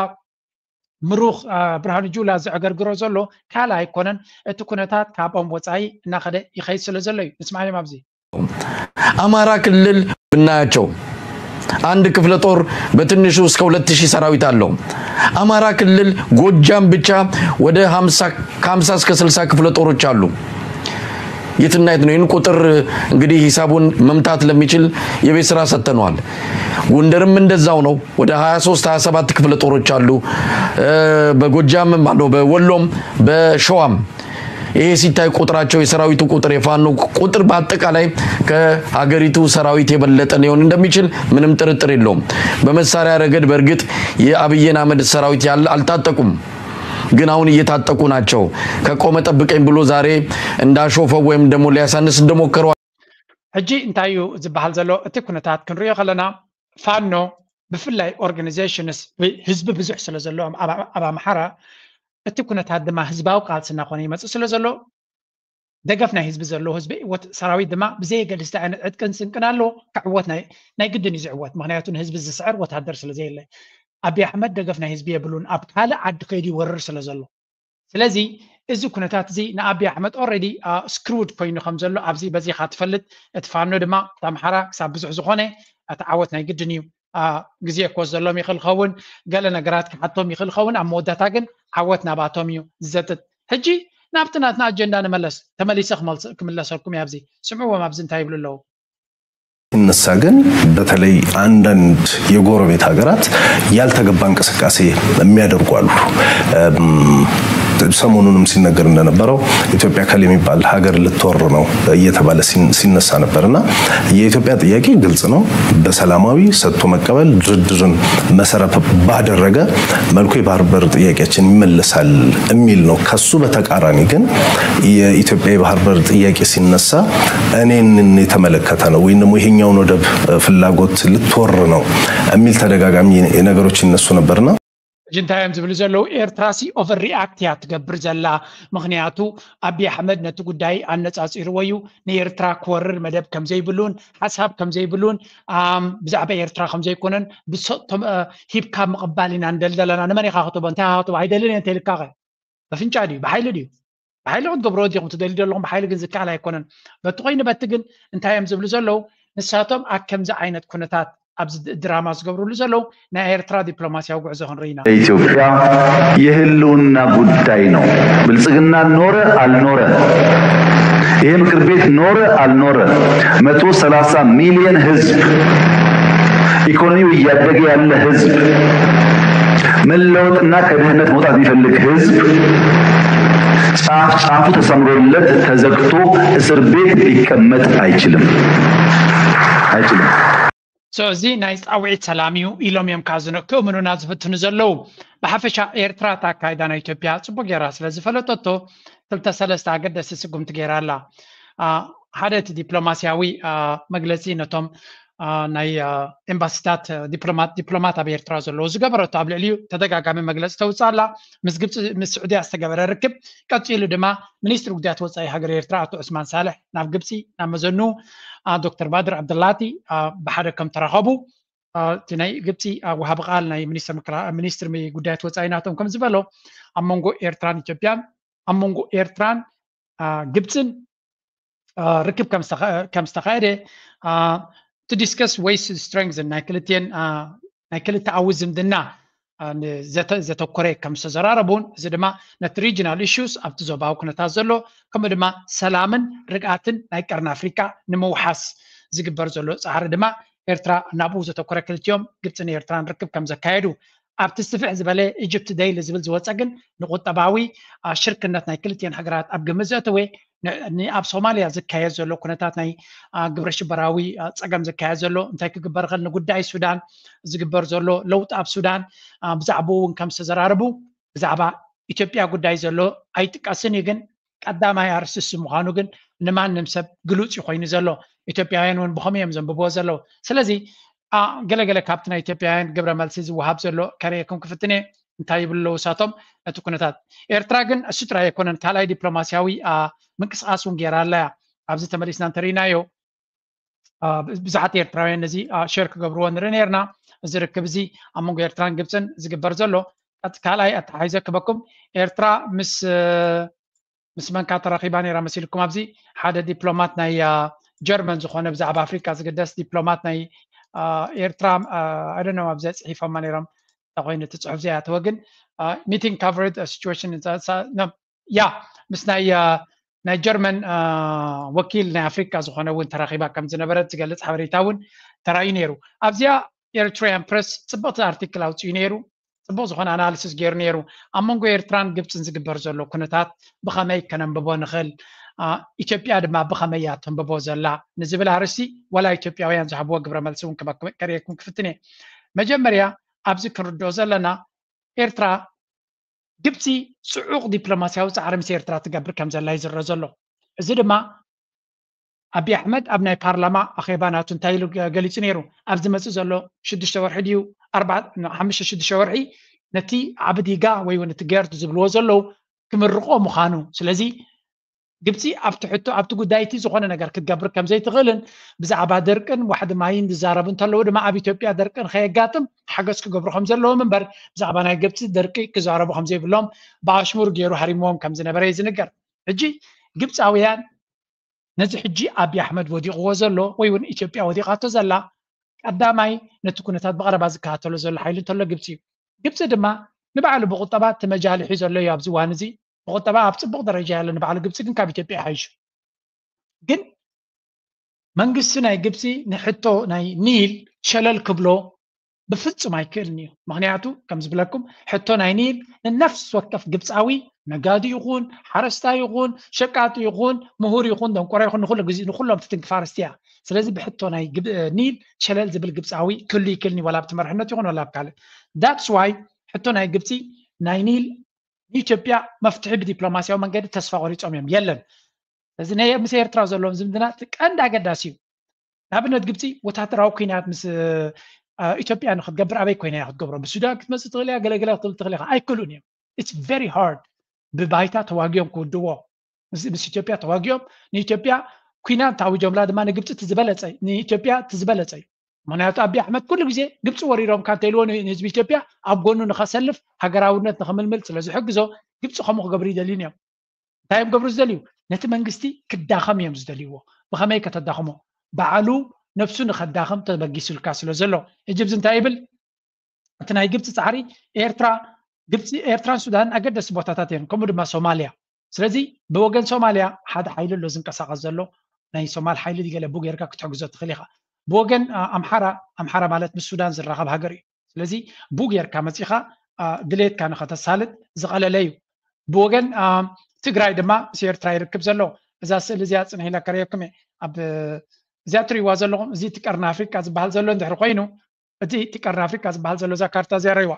ምሩኽ ብርሃኑ ጁላ ዘዕገርግሮ ዘሎ ካልእ ኣይኮነን። እቲ ኩነታት ካብኦም ወፃኢ እናኸደ ይኸይድ ስለ ዘሎ እዩ። ንስማዕዮም ኣብዚ አማራ ክልል ብናያቸው አንድ ክፍለ ጦር በትንሹ እስከ ሁለት ሺህ ሰራዊት አለው። አማራ ክልል ጎጃም ብቻ ወደ ሀምሳ ከሀምሳ እስከ ስልሳ ክፍለ ጦሮች አሉ። የትና የት ነው? ይህን ቁጥር እንግዲህ ሂሳቡን መምታት ለሚችል የቤት ስራ ሰጥተነዋል። ጎንደርም እንደዛው ነው። ወደ ሀያ ሶስት ሀያ ሰባት ክፍለ ጦሮች አሉ። በጎጃምም አለው፣ በወሎም በሸዋም። ይሄ ሲታይ ቁጥራቸው የሰራዊቱ ቁጥር የፋኖ ቁጥር በአጠቃላይ ከሀገሪቱ ሰራዊት የበለጠ ሊሆን እንደሚችል ምንም ጥርጥር የለውም። በመሳሪያ ረገድ በእርግጥ የአብይን አህመድ ሰራዊት ያለ አልታጠቁም፣ ግን አሁን እየታጠቁ ናቸው። ከቆመ ጠብቀኝ ብሎ ዛሬ እንዳሾፈው ወይም ደግሞ ሊያሳንስ እንደሞከረው ሕጂ እንታይ እዩ ዝበሃል ዘሎ? እቲ ኩነታት ክንሪኦ ከለና ፋኖ ብፍላይ ኦርጋኒዜሽንስ ህዝቢ ብዙሕ ስለ ዘለዎም ኣብ ኣምሓራ እቲ ኩነታት ድማ ህዝባዊ ቃልሲ እናኾነ ይመፅእ ስለ ዘሎ ደገፍ ናይ ህዝቢ ዘለዎ ህዝቢ ሰራዊት ድማ ብዘየገድስ ዓይነት ዕጥቅን ስንቅን ኣለዎ። ክዕወት ናይ ግድን እዩ ዝዕወት፣ ምክንያቱ ንህዝቢ ዝስዕር ወታደር ስለ ዘየለ። ኣብይ ኣሕመድ ደገፍ ናይ ህዝቢ የብሉን፣ ኣብ ካልእ ዓዲ ከይዱ ይወርር ስለ ዘሎ። ስለዚ እዚ ኩነታት እዚ ንኣብይ ኣሕመድ already screwed ኮይኑ ከም ዘሎ ኣብዚ በዚኻ ትፈልጥ። እቲ ፋኖ ድማ ክሳብ ኣምሓራ ክሳብ ብዙሕ ዝኾነ እቲ ዓወት ናይ ግድን እዩ። ግዜ ክወስደሎም ይኽእል ኸውን፣ ገለ ነገራት ክሓቶም ይኽእል ኸውን፣ ኣብ መወዳእታ ግን ዓወት ናባቶም እዩ ዝዘጥጥ። ሕጂ ናብቲ ናትና ኣጀንዳ ንመለስ። ተመሊሰ ክመልስ- ክምለሰልኩም እየ። ኣብዚ ስምዕዎም፣ ኣብዚ እንታይ ይብሉ ኣለዉ? ይነሳ ግን በተለይ አንዳንድ የጎረቤት ሀገራት ያልተገባ እንቅስቃሴ የሚያደርጉ አሉ። ሰሞኑንም ሲነገር እንደነበረው ኢትዮጵያ ከል የሚባል ሀገር ልትወር ነው እየተባለ ሲነሳ ነበር እና የኢትዮጵያ ጥያቄ ግልጽ ነው። በሰላማዊ ሰጥቶ መቀበል ድርድርን መሰረት ባደረገ መልኩ የባህር በር ጥያቄያችን ይመለሳል የሚል ነው። ከሱ በተቃራኒ ግን የኢትዮጵያ የባህር በር ጥያቄ ሲነሳ እኔን የተመለከተ ነው ወይም ደግሞ ይሄኛውን ወደብ ፍላጎት ልትወር ነው የሚል ተደጋጋሚ ነገሮች ይነሱ ነበርና ሕጂ እንታይ እዮም ዝብሉ ዘለዉ? ኤርትራ ሲ ኦቨር ሪኣክት እያ ትገብር ዘላ። ምክንያቱ ኣብይ ኣሕመድ ነቲ ጉዳይ ኣነጻጺርዎ እዩ። ንኤርትራ ክወርር መደብ ከም ዘይብሉን ሓሳብ ከም ዘይብሉን ብዛዕባ ኤርትራ ከም ዘይኮነን ብሰጥቶም ሂብካ ምቕባል ኢና ንደሊ ዘለና። ንመን ኢኻ ክትቦ እንታይ ኢኻ ክትቦ ኣይደልን እየ እንተይልካኸ በፍንጫ ድዩ ብሓይሊ ድዩ? ብሓይሊ ክትገብርዎ ዲኹም ትደልዩ ዘለኹም ብሓይሊ ግን ዝከኣል ኣይኮነን። በቲ ኮይኑ በቲ ግን እንታይ እዮም ዝብሉ ዘለዉ? ንሳቶም ኣብ ከምዚ ዓይነት ኩነታት ኣብዚ ድራማ ዝገብርሉ ዘለዉ ናይ ኤርትራ ዲፕሎማሲያዊ ጉዕዞ ክንርኢ ኢና። ኢትዮጵያ የህልውና ጉዳይ ነው። ብልጽግና ኖረ አልኖረ፣ ይሄ ምክር ቤት ኖረ አልኖረ፣ መቶ ሰላሳ ሚሊዮን ህዝብ ኢኮኖሚው እያደገ ያለ ህዝብ መለወጥና ከድህነት መውጣት የሚፈልግ ህዝብ ጫፍ ጫፉ ተሰምሮለት ተዘግቶ እስር ቤት ሊቀመጥ አይችልም አይችልም። So እዚ ናይ ፃውዒት ሰላም እዩ ኢሎም እዮም ካብ ዝነ- ክእምኑና ዝፍትኑ ዘለዉ። ብሓፈሻ ኤርትራ እታ ኣካይዳ ናይ ኢትዮጵያ ፅቡቅ ገይራ ስለ ዝፈለጠቶ ክልተ ሰለስተ ኣገደስቲ ስጉምቲ ገይራ ኣላ። ሓደ እቲ ዲፕሎማሲያዊ መግለፂ ነቶም ናይ ኤምባሲታት ዲፕሎማት ዲፕሎማት ኣብ ኤርትራ ዘለዎ ዝገበረቶ ኣብ ልዕሊኡ ተደጋጋሚ መግለፂ ተውፅእ ኣላ። ምስ ግብፂ ምስ ስዑድያ ዝተገበረ ርክብ ቀፂሉ ድማ ሚኒስትሪ ጉዳያት ወፃኢ ሃገር ኤርትራ ኣቶ ዑስማን ሳልሕ ናብ ግብፂ ናብ መዘኑ ዶክተር ባድር ዓብደላቲ ብሓደ ከም ተራኸቡ እቲ ናይ ግብፂ ወሃቢ ቃል ናይ ሚኒስትሪ ጉዳያት ወፃኢ ናቶም ከም ዝበሎ ኣብ መንጎ ኤርትራን ኢትዮጵያን ኣብ መንጎ ኤርትራን ግብፅን ርክብ ከም ዝተኻየደ to discuss ways to strengthen ናይ ክልቴን ናይ ክልተኣዊ ዝምድና ዘተኮረ ከም ዝተዘራረቡን እዚ ድማ ነቲ regional issues ኣብቲ ዞባዊ ኩነታት ዘሎ ከምኡ ድማ ሰላምን ርግኣትን ናይ ቀርኒ ኣፍሪካ ንምውሓስ ዝግበር ዘሎ ፃዕሪ ድማ ኤርትራ ናብኡ ዘተኮረ ክልቲኦም ግብፅን ኤርትራን ርክብ ከም ዘካየዱ ኣብቲ ስፍሕ ዝበለ ኢጅፕት ደይሊ ዝብል ዝወፀ ግን ንቁጠባዊ ሽርክነት ናይ ክልቲኤን ሃገራት ኣብ ግምት ዘእተወ ኣብ ሶማልያ ዝካየድ ዘሎ ኩነታት ናይ ግብረ ሽበራዊ ፀገም ዝካየድ ዘሎ እንታይ ክግበር ኽእል ንጉዳይ ሱዳን ዝግበር ዘሎ ለውጢ ኣብ ሱዳን ብዛዕባኡ እውን ከም ዝተዘራረቡ ብዛዕባ ኢትዮጵያ ጉዳይ ዘሎ ኣይጥቀስን እዩ ግን ቀዳማይ ኣርስሲ ምዃኑ ግን ንማንም ሰብ ግሉፅ እዩ ኮይኑ ዘሎ። ኢትዮጵያውያን እውን ብኸምኡ እዮም ዘንብብዎ ዘለዉ። ስለዚ ገለገለ ካብቲ ናይ ኢትዮጵያውያን ግብረ መልሲ ዝወሃብ ዘሎ ከርእየኩም ክፍትን እየ። እንታይ ይብሉ ኣለዉ እሳቶም ነቲ ኩነታት? ኤርትራ ግን እሱ ጥራይ ኣይኮነን ካልኣይ ዲፕሎማሲያዊ ምንቅስቃስ እውን ገይራ ኣላ እያ። ኣብዚ ተመሊስና እንተርኢናዮ ብዙሓት ኤርትራውያን ነዚ ሸር ክገብርዎ ንርኢ ነርና። እዚ ርክብ እዚ ኣብ መንጎ ኤርትራን ግብፅን ዝግበር ዘሎ ካልኣይ ኣተሓሒዘ ክበኩም ኤርትራ ምስ ምስ መንካ ተራኺባ ነይራ መሲልኩም ኣብዚ ሓደ ዲፕሎማት ናይ ጀርመን ዝኾነ ብዛዕባ ኣፍሪካ ዝግደስ ዲፕሎማት ናይ ኤርትራ ኣይደኖም ኣብዚኣ ፅሒፎማ ነይሮም እንተኮይኑ እቲ ፅሑፍ ዘይኣተወ ግን meeting covered situation ያ ምስ ናይ ናይ ጀርመን ወኪል ናይ ኣፍሪካ ዝኾነ እውን ተራኺባ ከም ዝነበረት ዝገልፅ ሓበሬታ እውን ተራእዩ ነይሩ ኣብዚኣ ኤሪትሪያን ፕረስ ፅብቕቲ ኣርቲክል ኣውፅኡ ነይሩ ፅቡቅ ዝኾነ ኣናሊሲስ ገይሩ ነይሩ ኣብ መንጎ ኤርትራን ግብፅን ዝግበር ዘሎ ኩነታት ብኸመይ ከነንብቦ ንኽእል ኢትዮጵያ ድማ ብኸመይ እያ ተንብቦ ዘላ ንዝብል ኣርእስቲ ወላ ኢትዮጵያውያን ዝሃብዎ ግብረ መልሲ እውን ከርእየኩም ክፍትን እየ መጀመርያ ኣብዚ ክንርድኦ ዘለና ኤርትራ ግብፂ ፅዑቕ ዲፕሎማሲያዊ ፃዕሪ ምስ ኤርትራ ትገብር ከም ዘላ ይዝረ ዘሎ እዚ ድማ ኣብይ ኣሕመድ ኣብ ናይ ፓርላማ ኣኼባ ናቱ እንታይ ኢሉ ገሊፁ ነይሩ ኣብ ዝመፅእ ዘሎ ሽዱሽተ ወርሒ ድዩ ሓሙሽተ ሽዱሽተ ወርሒ ነቲ ዓብዲጋ ወይ እውን እቲ ገርድ ዝብልዎ ዘለዉ ክምርቆ ምዃኑ ስለዚ ግብፂ ኣብቲ ሕቶ ኣብቲ ጉዳይ እቲ ዝኾነ ነገር ክትገብር ከም ዘይትኽእልን ብዛዕባ ደርቅን ዋሕዲ ማይን ዝዛረቡ እንተለዉ ድማ ኣብ ኢትዮጵያ ደርቅን ከየጋጥም ሓገዝ ክገብሩ ከም ዘለዎም እምበር ብዛዕባ ናይ ግብፂ ደርቂ ክዛረቡ ከም ዘይብሎም ብኣሽሙር ገይሩ ሃሪምዎም ከም ዝነበረ እዩ ዝንገር። ሕጂ ግብፃውያን ነዚ ሕጂ ኣብይ ኣሕመድ ወዲቕዎ ዘሎ ወይ እውን ኢትዮጵያ ወዲቓቶ ዘላ ቀዳማይ ነቲ ኩነታት ብቐረባ ዝከታተሎ ዘሎ ሓይሊ እንተሎ ግብፂ እዩ። ግብፂ ድማ ንባዕሉ ብቁጠባ ተመጃሊሑ ዘሎ እዩ ኣብዚ እዋን እዚ። ብቁጠባ ኣብ ፅቡቕ ደረጃ ያለ ንባዕሉ ግብፂ ግን ካብ ኢትዮጵያ ይሓይሹ። ግን መንግስቲ ናይ ግብፂ ንሕቶ ናይ ኒል ሸለል ክብሎ ብፍፁም ኣይክእልን እዩ። ምክንያቱ ከም ዝብለኩም ሕቶ ናይ ኒል ንነፍስ ወከፍ ግብፃዊ ነጋዲ ይኹን ሓረስታይ ይኹን ሸቃጢ ይኹን ምሁር ይኹን ደንቆሮ ይኹን ንኩሉ ግዜ ንኩሎም ትትንክፍ ኣርእስቲ እያ። ስለዚ ብሕቶ ናይ ግብ- ኒል ሸለል ዝብል ግብፃዊ ክህሉ ይክእልን እዩ፣ ዋላ ኣብቲ መርሕነት ይኹን ዋላ ኣብ ካልእ። That's why ሕቶ ናይ ግብፂ ናይ ኒል ንኢትዮጵያ መፍትሒ ብዲፕሎማሲያዊ መንገዲ ተስፋ ቆሪፆም እዮም። የለን። ስለዚ ናይ ምስ ኤርትራ ዘለዎም ዝምድና እቲ ቀንዲ ኣገዳሲ እዩ። ንኣብነት ግብፂ ወታደራዊ ኩናት ምስ አ፣ ኢትዮጵያ ንክትገብር ኣበይ ኮይና እያ ክትገብሮ? ብሱዳን ክትመፅእ ትኽእል እያ፣ ገለገለ ክትብል ትኽእል ኢኻ። ኣይክእሉን እዮም። It's very hard ብባይታ ተዋጊኦም ክውድዎ። ምስ ምስ ኢትዮጵያ ተዋጊኦም ንኢትዮጵያ ኩናት ታውጆምላ ድማ ንግብፂ እቲ ዝበለፀ ንኢትዮጵያ እቲ ዝበለፀ እዩ። ምክንያቱ ኣብይ ኣሕመድ ኩሉ ግዜ ግብፂ ወሪሮም ካብ ተይልዎ ንህዝቢ ኢትዮጵያ ኣብ ጎኑ ንኸሰልፍ ሃገራውነት ንኽምልምል ስለ ዝሕግዞ ግብፂ ከምኡ ክገብሩ ይደልዩን እዮም። እንታይ እዮም ገብሩ ዝደልዩ? ነቲ መንግስቲ ክዳኸም እዮም ዝደልይዎ። ብኸመይ ከተዳኽሞ? ባዕሉ ነብሱ ንኸዳኸም ተበጊሱልካ ስለ ዘሎ። ሕጂ ብዚ እንታይ ይብል? እቲ ናይ ግብፂ ፃዕሪ ኤርትራ ግብፂ ኤርትራን ሱዳንን ኣገደስቲ ቦታታት እዮም፣ ከምኡ ድማ ሶማልያ። ስለዚ ብወገን ሶማልያ ሓደ ሓይሊ ኣሎ ዝንቀሳቐስ ዘሎ ናይ ሶማል ሓይሊ ገለ ቡ ጌርካ ክትሕግዞ ትኽእል ኢኻ። ብወገን ኣምሓራ ኣምሓራ ማለት ምስ ሱዳን ዝራኸብ ሃገር እዩ። ስለዚ ቡ ጌርካ መፂኻ ድሌትካ ንኸተሳልጥ ዝቐለለ እዩ። ብወገን ትግራይ ድማ ምስ ኤርትራ ይርክብ ዘሎ። እዛ ስእሊ እዚኣ ፅንሕ ኢለ ከርእየኩም እየ። ኣብ እዚኣ ትሪእዋ ዘለኹም እዚ እቲ ቀርኒ ኣፍሪቃ ዝበሃል ዘሎ እንድሕር ኮይኑ እቲ እቲ ቀርኒ ኣፍሪቃ ዝበሃል ዘሎ እዛ ካርታ እዚኣ ረይዋ።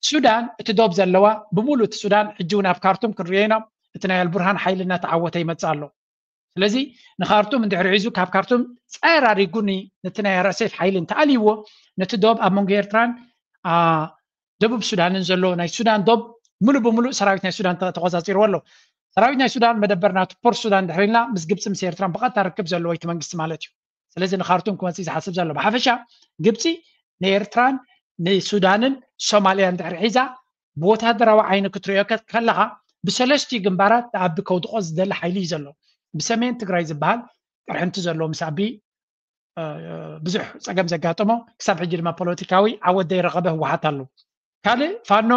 ሱዳን እቲ ዶብ ዘለዋ ብምሉእ እቲ ሱዳን ሕጂ እውን ኣብ ካርቱም ክንሪኦ ኢና። እቲ ናይ ኣልቡርሃን ሓይሊ እናተዓወተ ይመፅእ ኣሎ። ስለዚ ንካርቱም እንድሕር ሒዙ ካብ ካርቱም ፀራሪጉ ነቲ ናይ ኣርኤስኤፍ ሓይሊ እንተኣልይዎ ነቲ ዶብ ኣብ መንጎ ኤርትራን ደቡብ ሱዳንን ዘሎ ናይ ሱዳን ዶብ ሙሉእ ብሙሉእ ሰራዊት ናይ ሱዳን ተቆፃፂርዎ ኣሎ። ሰራዊት ናይ ሱዳን መደበር ናቱ ፖርት ሱዳን እንድሕር ኢልና ምስ ግብፂ ምስ ኤርትራን ብቐጥታ ርክብ ዘለዎ እቲ መንግስቲ ማለት እዩ። ስለዚ ንካርቱም ክመፅእ ዝሓስብ ዘሎ ብሓፈሻ ግብፂ ንኤርትራን ንሱዳንን ሶማልያ እንድሕር ሒዛ ብወታደራዊ ዓይኒ ክትሪኦ ከለኻ ብሰለስቲኡ ግንባራት ንኣቢ ከውድቆ ዝደሊ ሓይሊ እዩ ዘሎ። ብሰሜን ትግራይ ዝበሃል ቅርሕንቲ ዘለዎ ምስ ኣቢ ብዙሕ ፀገም ዘጋጠሞ ክሳብ ሕጂ ድማ ፖለቲካዊ ዓወት ዘይረኸበ ህወሓት ኣሎ። ካልእ ፋኖ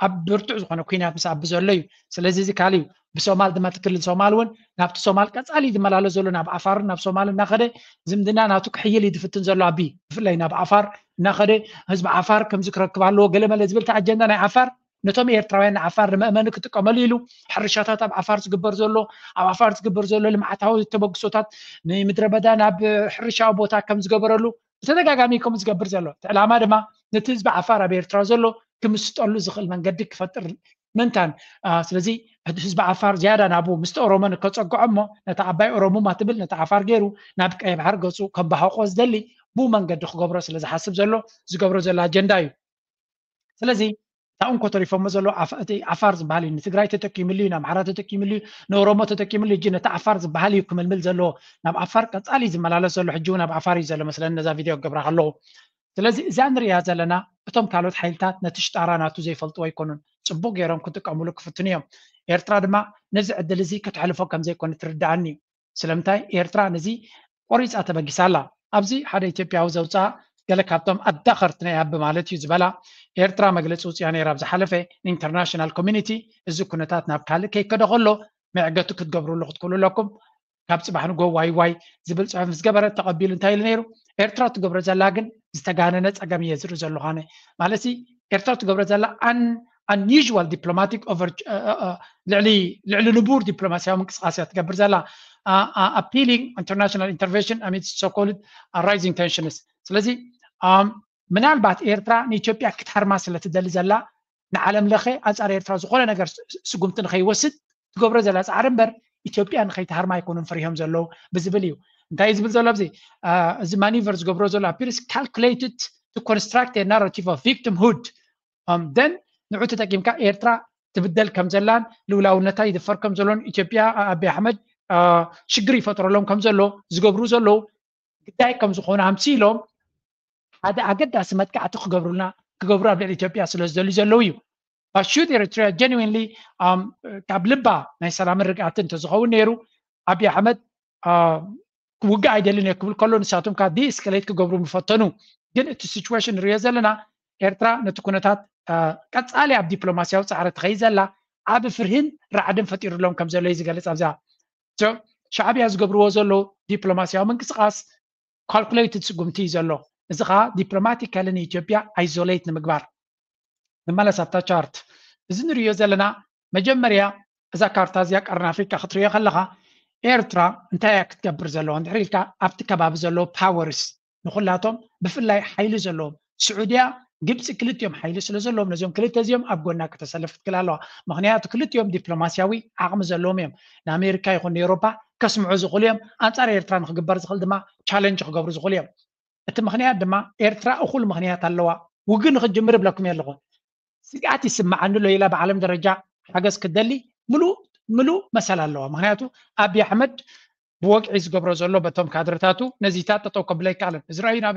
ኣብ ብርቱዕ ዝኾነ ኩናት ምስ ኣቢ ዘሎ እዩ። ስለዚ እዚ ካልእ እዩ። ብሶማል ድማ እቲ ክልል ሶማል እውን ናብቲ ሶማል ቀፃሊ ዝመላለስ ዘሎ ናብ ዓፋርን ናብ ሶማል እናኸደ ዝምድና ናቱ ክሕይል እዩ ዝፍትን ዘሎ ኣቢ ብፍላይ ናብ ዓፋር እናኸደ ህዝቢ ዓፋር ከምዚ ክረክብ ኣለዎ ገለመለ ዝብል እቲ ኣጀንዳ ናይ ዓፋር ነቶም ኤርትራውያን ንዓፋር ንመእመኒ ክጥቀመሉ ኢሉ ሕርሻታት ኣብ ዓፋር ዝግበር ዘሎ ኣብ ዓፋር ዝግበር ዘሎ ልምዓታዊ ተበግሶታት ንምድረ በዳ ናብ ሕርሻዊ ቦታ ከም ዝገበረሉ ብተደጋጋሚ ከምኡ ዝገብር ዘሎ እቲ ዕላማ ድማ ነቲ ህዝቢ ዓፋር ኣብ ኤርትራ ዘሎ ክምስጠሉ ዝኽእል መንገዲ ክፈጥር ምንታን ስለዚ ህዝቢ ዓፋር ዝያዳ ናብኡ ምስቲ ኦሮሞ ንከፀግዖ እሞ ነቲ ዓባይ ኦሮሙማ ትብል ነቲ ዓፋር ገይሩ ናብ ቀይ ባሕር ገፁ ከባሃቆ ዝደሊ ብኡ መንገዲ ክገብሮ ስለ ዝሓስብ ዘሎ ዝገብሮ ዘሎ ኣጀንዳ እዩ። ስለዚ እታ እንኮ ተሪፎሞ ዘሎ እቲ ዓፋር ዝበሃል እዩ ንትግራይ ተጠቂምሉ እዩ ንኣምሓራ ተጠቂምሉ እዩ ንኦሮሞ ተጠቂምሉ እዩ ነቲ ዓፋር ዝበሃል እዩ ክምልምል ዘለዎ ናብ ዓፋር ቀፃሊ ዝመላለስ ዘሎ ሕጂ እውን ኣብ ዓፋር እዩ ዘሎ መስለኒ ነዛ ቪድዮ ክገብራ ከለኹ ስለዚ እዛ ንሪያ ዘለና እቶም ካልኦት ሓይልታት ነቲ ሽጣራ ናቱ ዘይፈልጥዎ ኣይኮኑን ፅቡቅ ገይሮም ክጥቀምሉ ክፍትኑ እዮም ኤርትራ ድማ ነዚ ዕድል እዚ ከተሕልፎ ከምዘይኮነ ትርድኣኒ እዩ ስለምንታይ ኤርትራ ነዚ ቆሪፃ ተበጊሳ ኣላ ኣብዚ ሓደ ኢትዮጵያዊ ዘውፅኣ ገለ ካብቶም ኣዳኸርቲ ናይ ኣቢ ማለት እዩ ዝበላ ኤርትራ መግለፂ ውፅያ ነይራ ኣብ ዝሓለፈ ንኢንተርናሽናል ኮሚኒቲ እዚ ኩነታት ናብ ካልእ ከይከደ ከሎ መዕገቲ ክትገብርሉ ክትክእሉ ኣለኩም ካብ ፅባሕ ንጎ ዋይ ዋይ ዝብል ፅሑፍ ምስ ገበረ ተቐቢሉ እንታይ ኢሉ ነይሩ ኤርትራ ትገብሮ ዘላ ግን ዝተጋነነ ፀገም እየ ዝርኢ ዘለኹ ኣነ ማለት ኤርትራ ትገብሮ ዘላ ኣን unusual diplomatic over ልዕሊ ልዕሊ ንቡር ዲፕሎማሲያዊ ምንቅስቃስ እያ ትገብር ዘላ appealing international intervention amid so called rising tensions ስለዚ ምናልባት ኤርትራ ንኢትዮጵያ ክትሃርማ ስለ ትደሊ ዘላ ንዓለም ለኸ ኣንፃር ኤርትራ ዝኾነ ነገር ስጉምቲ ንኸይወስድ ትገብሮ ዘላ ፃዕሪ እምበር ኢትዮጵያ ንኸይትሃርማ ኣይኮኑን ፈሪሆም ዘለዉ ብዝብል እዩ እንታይ ዝብል ዘሎ ኣብዚ እዚ ማኒቨር ዝገብሮ ዘሎ appears calculated to construct a narrative of victimhood then ንዑ ተጠቂምካ ኤርትራ ትብደል ከም ዘላን ልውላውነታ ይድፈር ከም ዘሎን ኢትዮጵያ ኣቢ ኣሕመድ ሽግር ይፈጥረሎም ከም ዘሎ ዝገብሩ ዘለዉ ግዳይ ከም ዝኾኑ ኣምሲሎም ሓደ ኣገዳሲ መጥቃዕቲ ክገብሩልና ክገብሩ ኣብ ልዕሊ ኢትዮጵያ ስለ ዝደልዩ ዘለዉ እዩ። But should Eritrea genuinely ካብ ልባ ናይ ሰላምን ርግኣትን እንተዝኸውን ነይሩ ኣቢ ኣሕመድ ክውግእ ኣይደልን እየ ክብል ከሎ ንሳቶም ከዓ ዲስከሌት ክገብሩ ምፈተኑ። ግን እቲ ሲቹዌሽን ንሪኦ ዘለና ኤርትራ ነቲ ኩነታት ቀፃሊ ኣብ ዲፕሎማሲያዊ ፃዕሪ ትኸይድ ዘላ ዓብ ፍርህን ራዕድን ፈጢሩሎም ከም ዘሎ እዩ ዝገልፅ። ኣብዛ ሻዕብያ ዝገብርዎ ዘሎ ዲፕሎማሲያዊ ምንቅስቃስ ካልኩሌትድ ስጉምቲ እዩ ዘሎ። እዚ ከዓ ዲፕሎማቲካሊ ንኢትዮጵያ ኣይዞሌት ንምግባር። ንመለስ ኣብታ ቻርት። እዚ ንሪኦ ዘለና መጀመርያ እዛ ካርታ እዚኣ ቀርኒ ኣፍሪቃ ክትሪኦ ከለኻ ኤርትራ እንታይ እያ ክትገብር ዘለዋ እንድሕር ኢልካ ኣብቲ ከባቢ ዘለዉ ፓወርስ ንኩላቶም ብፍላይ ሓይሊ ዘለዎም ስዑድያ ግብፂ ክልቲኦም ሓይሊ ስለ ዘለዎም ነዚኦም ክልተ እዚኦም ኣብ ጎና ከተሰልፍ ትክል ኣለዋ። ምክንያቱ ክልቲኦም ዲፕሎማሲያዊ ዓቕሚ ዘለዎም እዮም። ንኣሜሪካ ይኹን ንኤውሮፓ ከስምዑ ዝኽእሉ እዮም። ኣንፃር ኤርትራ ንክግበር ዝኽእል ድማ ቻለንጅ ክገብሩ ዝኽእሉ እዮም። እቲ ምክንያት ድማ ኤርትራ እኹል ምክንያት ኣለዋ። ውግእ ንክጅምር እብለኩም ኣለኹ። ስግኣት ይስምዓኒ ኣሎ ኢላ ብዓለም ደረጃ ሓገዝ ክትደሊ ምሉእ ምሉእ መሰል ኣለዋ። ምክንያቱ ኣቢ ኣሕመድ ብወግዒ ዝገብሮ ዘሎ በቶም ካድረታቱ ነዚታት ጠጠው ከብሎ ኣይከኣልን። እዚ ረኣዩ ናብ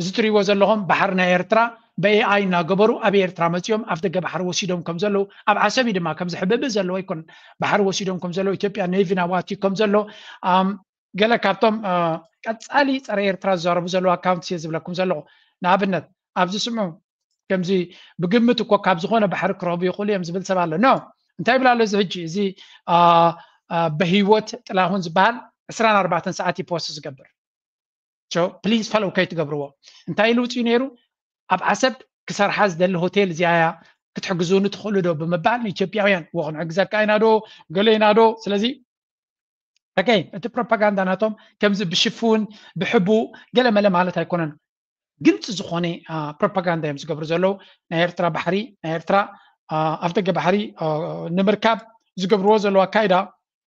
እዚ ትሪእዎ ዘለኹም ባሕሪ ናይ ኤርትራ ብኤኣይ እናገበሩ ኣብ ኤርትራ መፂኦም ኣብ ደገ ባሕሪ ወሲዶም ከም ዘለዉ ኣብ ዓሰብ ድማ ከም ዝሕብብእ ዘለዎ ኣይኮነን። ባሕሪ ወሲዶም ከም ዘለዉ ኢትዮጵያ ኔቪ ናዋቲ ከም ዘሎ ገለ ካብቶም ቀፃሊ ፀረ ኤርትራ ዝዛረቡ ዘለዉ ኣካውንትስ እየ ዝብለኩም ዘለኹ። ንኣብነት ኣብዚ ስምዑ ከምዚ ብግምት እኮ ካብ ዝኾነ ባሕሪ ክረኽቡ ይኽእሉ እዮም ዝብል ሰብ ኣሎ። ኖ እንታይ ይብል ኣሎ እዚ ሕጂ እዚ በህይወት ጥላሁን ዝበሃል ዕስራን ኣርባዕተን ሰዓት እዩ ፖስት ዝገብር። ፕሊዝ ፈለው ከይትገብርዎ። እንታይ ኢሉ ውፅኡ ነይሩ? ኣብ ዓሰብ ክሰርሓ ዝደሊ ሆቴል እዚኣያ ክትሕግዙኒ ትኽእሉ ዶ ብምባል ንኢትዮጵያውያን ወ ክንሕግዘካ ኢና ዶ ገለ ኢና ዶ። ስለዚ ኣገይን እቲ ፕሮፓጋንዳ ናቶም ከምዚ ብሽፉን ብሕቡእ ገለመለ ማለት ኣይኮነን። ግልፂ ዝኾነ ፕሮፓጋንዳ እዮም ዝገብሩ ዘለዉ። ናይ ኤርትራ ባሕሪ ናይ ኤርትራ ኣብ ደገ ባሕሪ ንምርካብ ዝገብርዎ ዘለዉ ኣካይዳ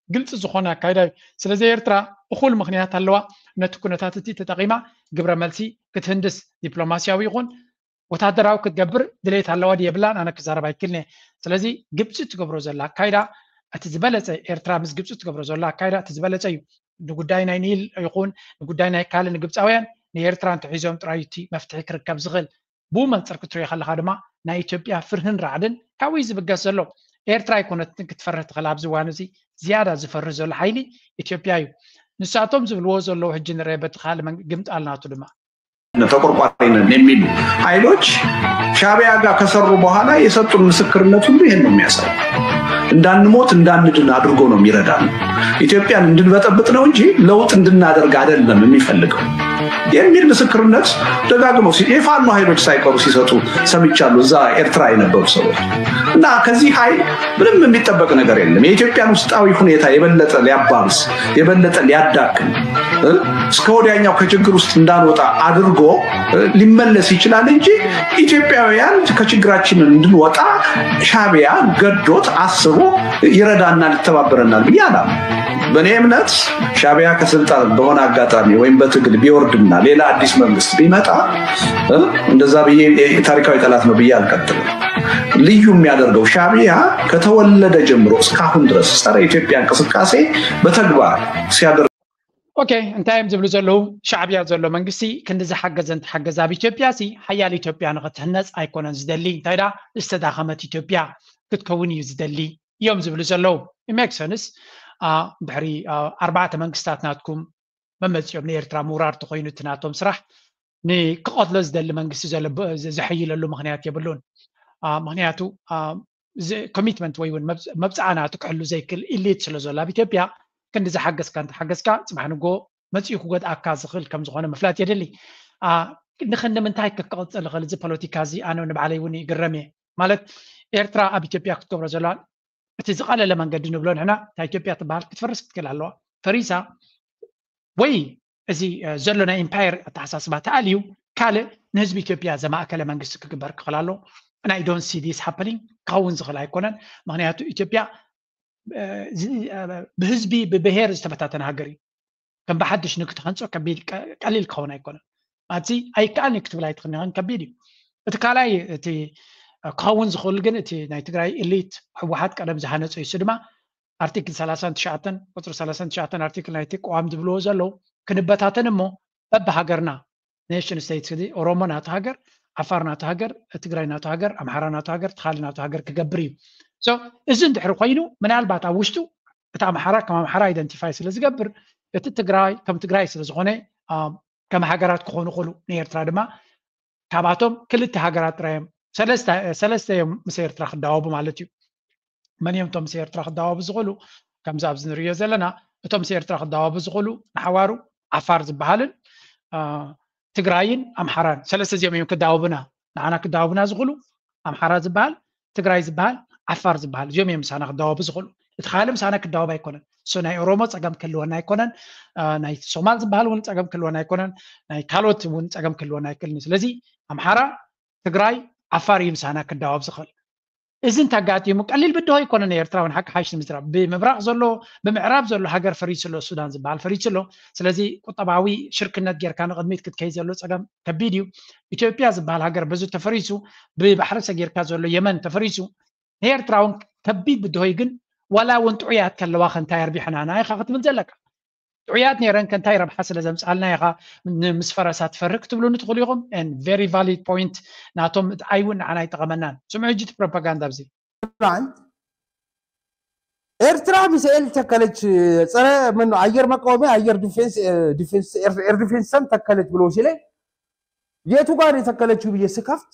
ግልፂ ዝኾነ ኣካይዳ እዩ። ስለዚ ኤርትራ እኹል ምክንያት ኣለዋ ነቲ ኩነታት እቲ ተጠቒማ ግብረ መልሲ ክትህንድስ ዲፕሎማሲያዊ ይኹን ወታደራዊ ክትገብር ድሌት ኣለዋ ድየብላን ኣነ ክዛረብ ኣይክልነ። ስለዚ ግብፂ ትገብሮ ዘላ ኣካይዳ እቲ ዝበለፀ ኤርትራ ምስ ግብፂ ትገብሮ ዘላ ኣካይዳ እቲ ዝበለፀ እዩ። ንጉዳይ ናይ ኒል ይኹን ንጉዳይ ናይ ካልእ ንግብፃውያን ንኤርትራ እንተሒዞም ጥራይ እቲ መፍትሒ ክርከብ ዝኽእል። ብኡ መንፅር ክትሪኦ ከለካ ድማ ናይ ኢትዮጵያ ፍርህን ራዕድን ካብኡ እዩ ዝብገስ ዘሎ። ኤርትራ ኣይኮነትን ክትፈርህ ትኽእል ኣብዚ እዋን እዚ ዝያዳ ዝፈርህ ዘሎ ሓይሊ ኢትዮጵያ እዩ። ንሳቶም ዝብልዎ ዘለዉ ሕጂ ንርአ በቲ ካልእ ግምጣል ናቱ ድማ ተቆርቋሪ ነን የሚሉ ኃይሎች ሻቢያ ጋር ከሰሩ በኋላ የሰጡን ምስክርነት ሁሉ ይህን ነው የሚያሳይ። እንዳንሞት እንዳንድን አድርጎ ነው የሚረዳን። ኢትዮጵያን እንድንበጠብጥ ነው እንጂ ለውጥ እንድናደርግ አይደለም የሚፈልገው የሚል ምስክርነት ደጋግመው የፋኖ ኃይሎች ሳይቀሩ ሲሰጡ ሰምቻለሁ። እዛ ኤርትራ የነበሩ ሰዎች እና ከዚህ ኃይል ምንም የሚጠበቅ ነገር የለም። የኢትዮጵያን ውስጣዊ ሁኔታ የበለጠ ሊያባብስ የበለጠ ሊያዳክም እስከ ወዲያኛው ከችግር ውስጥ እንዳንወጣ አድርጎ ሊመለስ ይችላል እንጂ ኢትዮጵያውያን ከችግራችን እንድንወጣ ሻቢያ ገዶት አስቦ ይረዳናል፣ ይተባበረናል ብዬ አላምንም። በእኔ እምነት ሻቢያ ከስልጣን በሆነ አጋጣሚ ወይም በትግል ቢወርድና ሌላ አዲስ መንግስት ቢመጣ እንደዛ ብዬ ታሪካዊ ጠላት ነው ብዬ አልቀጥልም። ልዩ የሚያደርገው ሻቢያ ከተወለደ ጀምሮ እስካሁን ድረስ ጸረ ኢትዮጵያ እንቅስቃሴ በተግባር ሲያደርግ ኦኬ እንታይ እዮም ዝብሉ ዘለዉ? ሻዕብያ ዘሎ መንግስቲ ክንዲ ዝሓገዘ እንተሓገዘ ኣብ ኢትዮጵያ ሲ ሓያል ኢትዮጵያ ንክትህነፅ ኣይኮነን ዝደሊ እንታይ ዳ ዝተዳኸመት ኢትዮጵያ ክትከውን እዩ ዝደሊ እዮም ዝብሉ ዘለዉ። ሜክ ሰንስ ድሕሪ ኣርባዕተ መንግስታት ናትኩም መመፂኦም ንኤርትራ ምውራር ተኮይኑ እቲ ናቶም ስራሕ ንክቐትሎ ዝደሊ መንግስቲ ዘሕይለሉ ምክንያት የብሉን። ምክንያቱ ኮሚትመንት ወይ እውን መብፅዓ ናቱ ክሕሉ ዘይክእል ኢሊት ስለ ዘሎ ኣብ ኢትዮጵያ ክንዲ ዝሓገዝካ እንተሓገዝካ ፅባሕ ንጎ መፂኡ ክጎድኣካ ዝኽእል ከም ዝኾነ ምፍላጥ የድሊ። ንኽን ንምንታይ ክቅፅል ይኽእል እዚ ፖለቲካ እዚ ኣነ ንባዕለይ እውን ይግረም እየ። ማለት ኤርትራ ኣብ ኢትዮጵያ ክትገብሮ ዘለዋ እቲ ዝቐለለ መንገዲ ንብሎ ንሕና እታ ኢትዮጵያ ትበሃል ክትፈርስ ክትክእል ኣለዋ። ፈሪሳ ወይ እዚ ዘሎ ናይ ኢምፓየር ኣተሓሳስባ ተኣልዩ ካልእ ንህዝቢ ኢትዮጵያ ዘማእከለ መንግስቲ ክግበር ክኽእል ኣሎ። ናይ ዶን ሲ ዲስ ሃፐኒንግ ክኸውን ዝኽእል ኣይኮነን። ምክንያቱ ኢትዮጵያ ብህዝቢ ብብሄር ዝተበታተነ ሃገር እዩ። ከም ብሓድሽ ንክትሃንፆ ከቢድ ቀሊል ክኸውን ኣይኮነን። ኣብዚ ኣይከኣልኒ ክትብል ኣይትኽእልን ከቢድ እዩ። እቲ ካልኣይ እቲ ክኸውን ዝኽእል ግን እቲ ናይ ትግራይ ኢሊት ህወሓት ቀደም ዝሃነፀ እዩ። እሱ ድማ ኣርቲክል ሰላሳን ትሽዓተን ቁፅሪ ሰላሳን ትሽዓተን ኣርቲክል ናይቲ ቅዋም ዝብልዎ ዘለዉ ክንበታተን እሞ በብሃገርና ኔሽን ስቴትስ እዚ ኦሮሞ ናቱ ሃገር፣ ዓፋር ናቱ ሃገር፣ ትግራይ ናቱ ሃገር፣ ኣምሓራ ናቱ ሃገር፣ ትኻሊ ናቱ ሃገር ክገብር እዩ። So እዚ እንድሕሪ ኮይኑ ምናልባት ኣብ ውሽጡ እቲ ኣምሓራ ከም ኣምሓራ ኣይደንቲፋይ ስለ ዝገብር እቲ ትግራይ ከም ትግራይ ስለ ዝኾነ ከም ሃገራት ክኾኑ ክእሉ ንኤርትራ ድማ ካብኣቶም ክልተ ሃገራት ጥራዮም ሰለስተ እዮም ምስ ኤርትራ ክዳወቡ ማለት እዩ። መን እዮም እቶም ምስ ኤርትራ ክዳወቡ ዝኽእሉ? ከምዚ ኣብዚ ንሪኦ ዘለና እቶም ምስ ኤርትራ ክዳወቡ ዝኽእሉ ንሓዋሩ ዓፋር ዝበሃልን ትግራይን ኣምሓራን ሰለስተ እዚኦም እዮም ክዳወቡና ንዓና ክዳወቡና ዝኽእሉ ኣምሓራ ዝበሃል ትግራይ ዝበሃል ዓፋር ዝበሃል እዚኦም እዮም ምሳና ክዳወቡ ዝኽእሉ። እቲ ካልእ ምሳና ክዳወብ ኣይኮነን። So ናይ ኦሮሞ ፀገም ክህልወና ኣይኮነን። ናይ ሶማል ዝበሃል እውን ፀገም ክህልወና ኣይኮነን። ናይ ካልኦት እውን ፀገም ክህልወና ኣይክእልን። ስለዚ ኣምሓራ ትግራይ ዓፋር እዩ ምሳና ክዳወብ ዝኽእል። እዚ እንተጋጢሙ ቀሊል ብድሆ ኣይኮነን። ኤርትራ እውን ሓቂ ሓሽ ንምዝራብ ብምብራቕ ዘሎ ብምዕራብ ዘሎ ሃገር ፈሪሱ ኣሎ። ሱዳን ዝበሃል ፈሪሱ ኣሎ። ስለዚ ቁጠባዊ ሽርክነት ጌርካ ንቕድሚት ክትከይ ዘሎ ፀገም ከቢድ እዩ። ኢትዮጵያ ዝበሃል ሃገር በዚ ተፈሪሱ ብባሕሪ ሰጊርካ ዘሎ የመን ተፈሪሱ ንኤርትራ እውን ከቢድ ብድሆይ ግን ዋላ እውን ጥዑያት ከለዋ ከንታይ ኣርቢሕናና ኢኻ ክትብል ዘለካ። ጥዑያት ነይረን ከንታይ ረብሓ ስለ ዘምፅኣልና ኢኻ ምስ ፈረሳ ትፈርህ ክትብሉኒ ትኽእሉ ኢኹም። Very valid point ናቶም። ኣይ እውን ንዓና ኣይጠቐመናን። ስምዑ ሕጂ እቲ ፕሮፓጋንዳ ኣብዚ ኤርትራ ሚሳኤል ተከለች፣ ጸረ ምን አየር መቃወሚያ አየር ዲፌንስ ዲፌንስ ኤር ዲፌንስ ሰም ተከለች ብሎ ሲለኝ የቱ ጋር የተከለችው ብዬ ስከፍት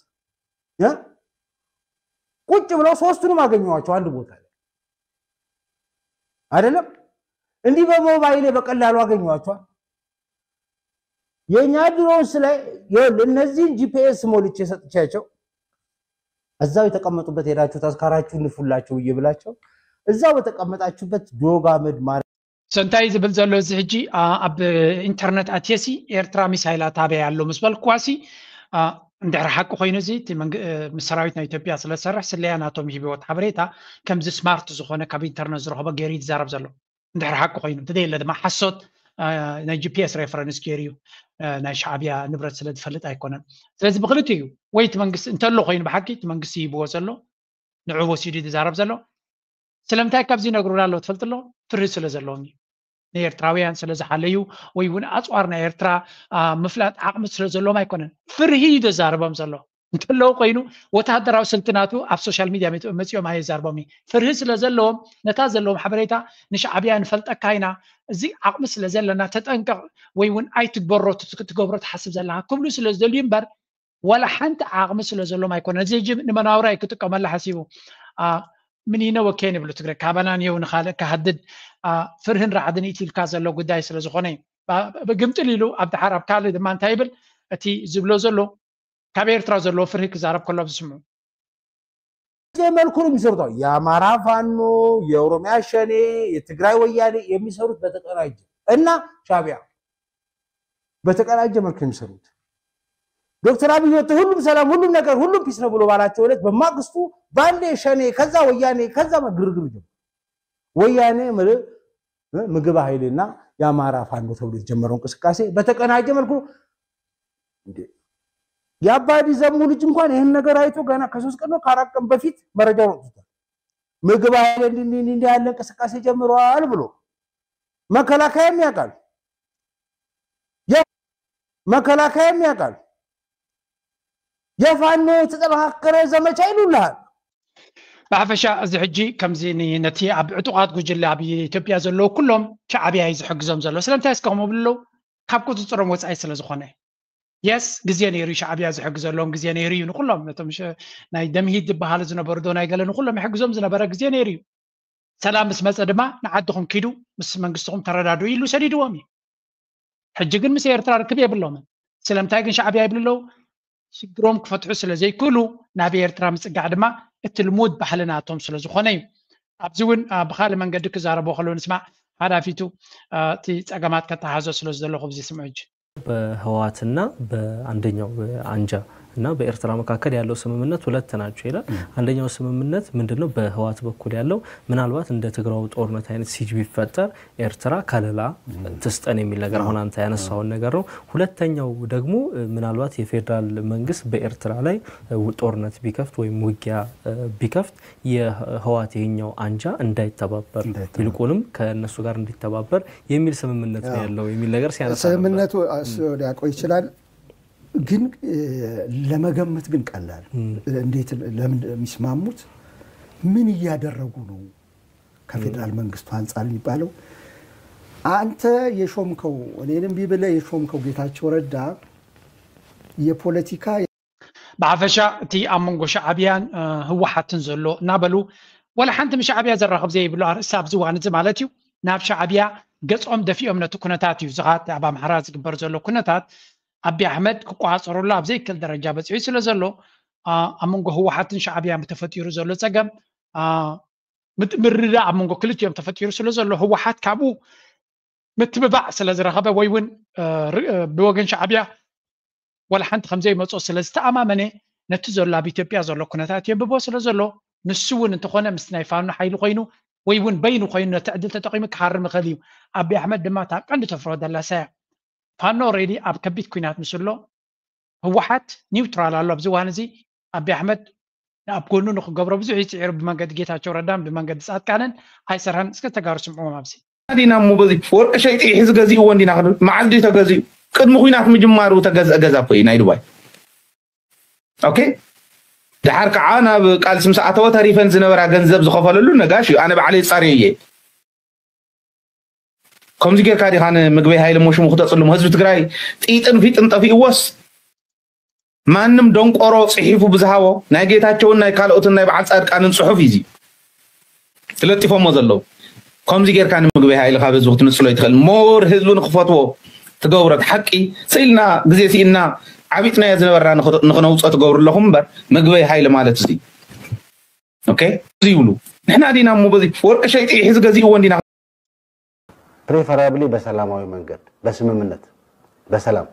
ቁጭ ብለው ሶስቱንም አገኘዋቸው አንድ ቦታ ላይ አይደለም። እንዲህ በሞባይሌ በቀላሉ አገኘዋቸዋል። የእኛ ድሮንስ ላይ እነዚህን ጂፒኤስ ሞልቼ ሰጥቻቸው እዛው የተቀመጡበት ሄዳችሁ ተስካራችሁ ንፉላቸው ብዬ ብላቸው እዛው በተቀመጣችሁበት ዶግ አመድ ማረ So እንታይ ዝብል ዘሎ እዚ ሕጂ ኣብ ኢንተርነት ኣትየሲ ኤርትራ ሚሳይላት ኣበይ ኣሎ ምስ በልኩዋሲ እንድሕር ሓቂ ኮይኑ እዚ ምስ ሰራዊት ናይ ኢትዮጵያ ስለዝሰርሕ ስለያ ናቶም ሂብዎት ሓበሬታ ከምዚ ስማርት ዝኾነ ካብ ኢንተርነት ዝረኸቦ ገይሩ ይዛረብ ዘሎ። እንድሕር ሓቂ ኮይኑ እንተዘየለ ድማ ሓሶት ናይ ጂፒኤስ ሬፈረንስ ገይሩ እዩ። ናይ ሻዕብያ ንብረት ስለ ዝፈልጥ ኣይኮነን። ስለዚ ብክልቲ እዩ ወይ እቲ መንግስቲ እንተሎ ኮይኑ ብሓቂ እቲ መንግስቲ ሂብዎ ዘሎ ንዑ ወሲዱ ዝዛረብ ዘሎ ስለምንታይ ካብዚ ይነግሩና ኣለዉ ትፈልጥ ኣሎ? ፍርሂ ስለ ዘለዎም እዩ። ንኤርትራውያን ስለ ዝሓለዩ ወይ እውን ኣፅዋር ናይ ኤርትራ ምፍላጥ ዓቕሚ ስለ ዘለዎም ኣይኮነን። ፍርሂ እዩ ዘዛርቦም ዘሎ። እንተለዉ ኮይኑ ወታደራዊ ስልቲ ናቱ ኣብ ሶሻል ሚድያ መፂኦም ኣየዛርቦም እዩ። ፍርሂ ስለ ዘለዎም ነታ ዘለዎም ሓበሬታ ንሻዕብያ ንፈልጠካ ኢና፣ እዚ ዓቕሚ ስለ ዘለና ተጠንቀቕ ወይ እውን ኣይትግበሮ ትገብሮ ትሓስብ ዘለካ ክብሉ ስለ ዝደልዩ እምበር ዋላ ሓንቲ ዓቕሚ ስለ ዘሎም ኣይኮነን። እዚ ሕጂ ንመናውራ እዩ ክጥቀመላ ሓሲቡ። ምኒነ ወኬን ይብሉ ትግረ ካባና ንየው ንኻልእ ክሃድድ ፍርህን ራዕድን ኢትልካ ዘሎ ጉዳይ ስለ ዝኾነ እዩ። ብግምጥል ኢሉ ኣብ ድሓር ኣብ ካልእ ድማ እንታይ ይብል እቲ ዝብሎ ዘሎ ካብ ኤርትራ ዘለዎ ፍርሂ ክዛረብ ከሎ ዝስምዑ መልኩ ነው የሚሰሩት። የአማራ ፋኖ፣ የኦሮሚያ ሸኔ፣ የትግራይ ወያኔ የሚሰሩት በተቀናጀ እና ሻዕቢያ በተቀናጀ መልክ የሚሰሩት ዶክተር አብይ ወጥቶ ሁሉም ሰላም ሁሉም ነገር ሁሉም ፒስ ነው ብሎ ባላቸው ዕለት በማግስቱ ባንዴ ሸኔ ከዛ ወያኔ ከዛ ግርግር ጀመረ። ወያኔ ምግብ ኃይልና የአማራ ፋኖ ተብሎ የተጀመረው እንቅስቃሴ በተቀናጀ መልኩ የአባዲ ዘሙ ልጅ እንኳን ይህን ነገር አይቶ ገና ከሶስት ቀን ነው ከአራት ቀን በፊት መረጃውን አውጥቷል። ምግብ ኃይል እንዲህ እንዲህ ያለ እንቅስቃሴ ጀምረዋል ብሎ መከላከያም ያውቃል፣ መከላከያም ያውቃል። የፋኖ የተጠናከረ ዘመቻ ይሉልሃል። ብሓፈሻ እዚ ሕጂ ከምዚ ነቲ ኣብ ዕጡቓት ጉጅለ ኣብ ኢትዮጵያ ዘለዉ ኩሎም ሻዕብያ እዩ ዝሕግዞም ዘሎ። ስለምንታይ እስከ ከምኡ ብልለው ካብ ቁፅፅሮም ወፃኢ ስለ ዝኾነ የስ ግዜ ነይሩ ሻዕብያ ዝሕግዘሎም ግዜ ነይሩ እዩ። ንኩሎም ነቶም ናይ ደምሂት ዝበሃሉ ዝነበሩ ዶ ናይ ገለ ንኩሎም ይሕግዞም ዝነበረ ግዜ ነይሩ እዩ። ሰላም ምስ መፀ ድማ ንዓድኹም ኪዱ ምስ መንግስትኹም ተረዳድኡ ኢሉ ሰዲድዎም እዩ። ሕጂ ግን ምስ ኤርትራ ርክብ የብሎምን። ስለምንታይ ግን ሻዕብያ ይብሉ ኣለዉ? ሽግሮም ክፈትሑ ስለ ዘይክእሉ ናብ ኤርትራ ምፅጋዕ ድማ እቲ ልሙድ ባህሊ ናቶም ስለ ዝኾነ እዩ። ኣብዚ እውን ብካልእ መንገዲ ክዛረቦ ከለዉ ንስማዕ። ሓዳፊቱ እቲ ፀገማት ከተሓዞ ስለ ዝደለኹ ብዚ ስምዑ ሕጂ በህወሓትና በአንደኛው አንጃ እና በኤርትራ መካከል ያለው ስምምነት ሁለት ናቸው ይላል። አንደኛው ስምምነት ምንድነው? በህወሓት በኩል ያለው ምናልባት እንደ ትግራው ጦርነት አይነት ሲጅ ቢፈጠር ኤርትራ ከለላ ትስጠን የሚል ነገር አሁን አንተ ያነሳውን ነገር ነው። ሁለተኛው ደግሞ ምናልባት የፌዴራል መንግስት በኤርትራ ላይ ጦርነት ቢከፍት ወይም ውጊያ ቢከፍት የህወሓት ይሄኛው አንጃ እንዳይተባበር ይልቁንም ከእነሱ ጋር እንዲተባበር የሚል ስምምነት ነው ያለው የሚል ነገር ሲያነሳ ነበር። ስምምነቱ እሱ ሊያውቀው ይችላል። ግን ለመገመት ግን ቀላል። እንዴት ለምን የሚስማሙት ምን እያደረጉ ነው? ከፌዴራል መንግስቱ አንጻር የሚባለው አንተ የሾምከው እኔንም ቢብለ የሾምከው ጌታቸው ረዳ የፖለቲካ ብሓፈሻ እቲ ኣብ መንጎ ሻዕብያን ህወሓትን ዘሎ እናበሉ ወላ ሓንቲ ምስ ሻዕብያ ዘራኽብ ዘይብሉ ኣርእስቲ ኣብዚ እዋን እዚ ማለት እዩ ናብ ሻዕብያ ገጾም ደፊኦም ነቲ ኩነታት እዩ ዝኻት ኣብ ኣምሓራ ዝግበር ዘሎ ኩነታት ኣቢ ኣሕመድ ክቆፃፀረሉ ኣብ ዘይክእል ደረጃ በፂሑ ስለ ዘሎ ኣብ መንጎ ህወሓትን ሻዕብያን ተፈጢሩ ዘሎ ፀገም ምርዳእ ኣብ መንጎ ክልቲኦም ተፈጢሩ ስለ ዘሎ ህወሓት ካብኡ ምትብባዕ ስለ ዝረኸበ ወይ እውን ብወገን ሻዕብያ ወላ ሓንቲ ከምዘይመፅኦ ስለ ዝተኣማመነ ነቲ ዘሎ ኣብ ኢትዮጵያ ዘሎ ኩነታት የንብቦ ስለ ዘሎ ንሱ እውን እንተኾነ ምስ ናይ ፋኖ ሓይሊ ኮይኑ ወይ እውን በይኑ ኮይኑ ነቲ ዕድል ተጠቂሙ ክሃርም ይኽእል እዩ። ኣቢ ኣሕመድ ድማ እታ ቀንዲ ተፍርሆ ደላሳ እያ። ፋኖ ኦሬዲ ኣብ ከቢድ ኩናት ምስ ኣሎ ህወሓት ኒውትራል ኣሎ ኣብዚ እዋን እዚ ኣቢ ኣሕመድ ኣብ ጎኑ ንክገብሮ ብዙሕ ይፅዒሩ ብመንገዲ ጌታቸው ረዳን ብመንገዲ ፃድቃንን ኣይሰርሐን። እስከ ተጋሩ ስምዕዎም ኣብዚ ዲና እሞ በዚ ወርቂ ሸይጢ ሕዚ ገዚእዎ እንዲና ክንብል መዓልቲ ተገዚኡ ቅድሚ ኩናት ምጅማሩ ተገዝአ ገዛ እኮ እዩ ናይ ዱባይ ኦኬ ድሓር ከዓ ናብ ቃልሲ ምስ ኣተወ ተሪፈን ዝነበራ ገንዘብ ዝኸፈለሉ ነጋሽ እዩ ኣነ ባዕለይ ፃርየ እየ ከምዚ ጌርካ ዲኻ ንምግበይ ሃይለ ሞሽሙ ክተፅልሞ ህዝቢ ትግራይ ጢጥን ፊጥን ጠፊእዎስ ማንም ደንቆሮ ፅሒፉ ብዝሃቦ ናይ ጌታቸውን ናይ ካልኦትን ናይ በዓል ፃድቃንን ፅሑፍ እዩ ለጢፎሞ ዘለዉ ከምዚ ጌርካ ንምግበይ ሃይለ ካብ ህዝቢ ክትንፅሎ ይትኽእል ሞር ህዝቢ ንክፈትዎ ትገብሮ ሓቂ ስኢልና ግዜ ስኢልና ዓቢጥናዮ ዝነበርና ንክነውፅኦ ትገብሩ ኣለኹም እምበር ምግበይ ሃይለ ማለት እዚ እዚ ይብሉ ንሕና ዲና እሞ በዚ ወርቂ ሸይጢ ሕዚ ገዚእዎ እንዲና preferably በሰላማዊ መንገድ በስምምነት በሰላም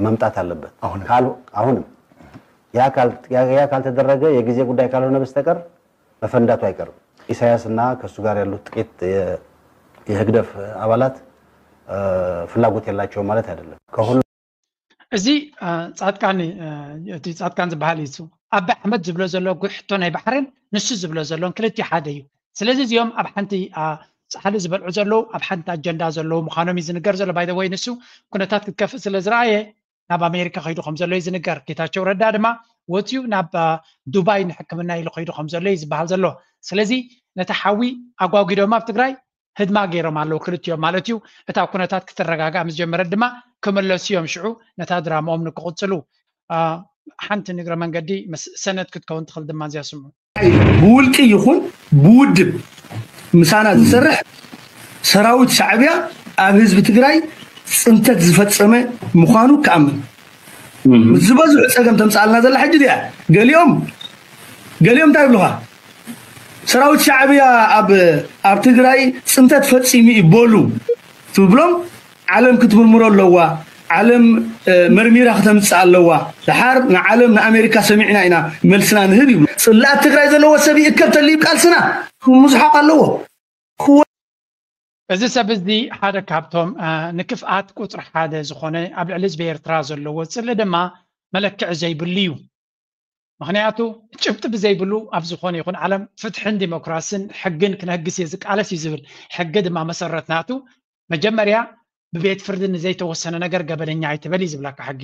መምጣት አለበት። አሁንም ያ ካልተደረገ የጊዜ ጉዳይ ካልሆነ በስተቀር መፈንዳቱ አይቀርም። ኢሳያስ እና ከሱ ጋር ያሉት ጥቂት የህግደፍ አባላት ፍላጎት የላቸውም ማለት አይደለም። ከሁሉ እዚ ፃድቃን እቲ ፃድቃን ዝበሃል እዩ። ኣቢ ኣሕመድ ዝብሎ ዘሎ ጉሕ ሕቶ ናይ ባሕሬን ንሱ ዝብሎ ዘሎን ክልቲኡ ሓደ እዩ። ስለዚ እዚኦም ኣብ ሓንቲ ፃሕሊ ዝበልዑ ዘለዉ ኣብ ሓንቲ ኣጀንዳ ዘለዉ ምዃኖም እዩ ዝንገር ዘሎ። ባይ ወይ ንሱ ኩነታት ክትከፍእ ስለ ዝረኣየ ናብ ኣሜሪካ ከይዱ ከም ዘሎ እዩ ዝንገር። ጌታቸው ረዳ ድማ ወፅዩ ናብ ዱባይ ንሕክምና ኢሉ ከይዱ ከም ዘሎ እዩ ዝበሃል ዘሎ። ስለዚ ነቲ ሓዊ ኣጓጒዶም ኣብ ትግራይ ህድማ ገይሮም ኣለዉ ክልቲኦም ማለት እዩ። እታ ኩነታት ክትረጋጋእ ምስ ጀመረት ድማ ክምለሱ እዮም ሽዑ ነታ ድራማኦም ንክቕፅሉ። ሓንቲ ንግረ መንገዲ ምስ ሰነድ ክትከውን ትኽእል ድማ እዚኣ ስምዑ። ብውልቂ ይኹን ብውድብ ምሳና ዝሰርሕ ሰራዊት ሻዕብያ ኣብ ህዝቢ ትግራይ ፅንተት ዝፈፀመ ምዃኑ ክኣምን ዝበዝሑ ፀገም ተምፅኣልና ዘላ ሕጂ እዚኣ። ገሊኦም ገሊኦም እንታይ ይብሉኻ? ሰራዊት ሻዕብያ ኣብ ኣብ ትግራይ ፅንተት ፈፂሙ እዩ በሉ ትብሎም ዓለም ክትምርምሮ ኣለዋ። ዓለም መርሚራ ክተምፅእ ኣለዋ። ድሓር ንዓለም ንኣሜሪካ ሰሚዕና ኢና መልስና ንህብ ይብሉ። ፅላኣት ትግራይ ዘለዎ ሰብ ይእከብ ተልዩ ቃልስና ክምዝሓቕ ኣለዎ። እዚ ሰብ እዚ ሓደ ካብቶም ንክፍኣት ቁፅሪ ሓደ ዝኾነ ኣብ ልዕሊ ህዝቢ ኤርትራ ዘለዎ ፅሊ ድማ መለክዒ ዘይብሉ እዩ። ምኽንያቱ ጭብጢ ብዘይብሉ ኣብ ዝኾነ ይኹን ዓለም ፍትሕን ዲሞክራስን ሕግን ክነህግስ እየ ዝቃለስ እዩ ዝብል ሕጊ ድማ መሰረት ናቱ መጀመርያ ብቤት ፍርዲ ንዘይተወሰነ ነገር ገበነኛ ኣይትበል እዩ ዝብላካ ሕጊ።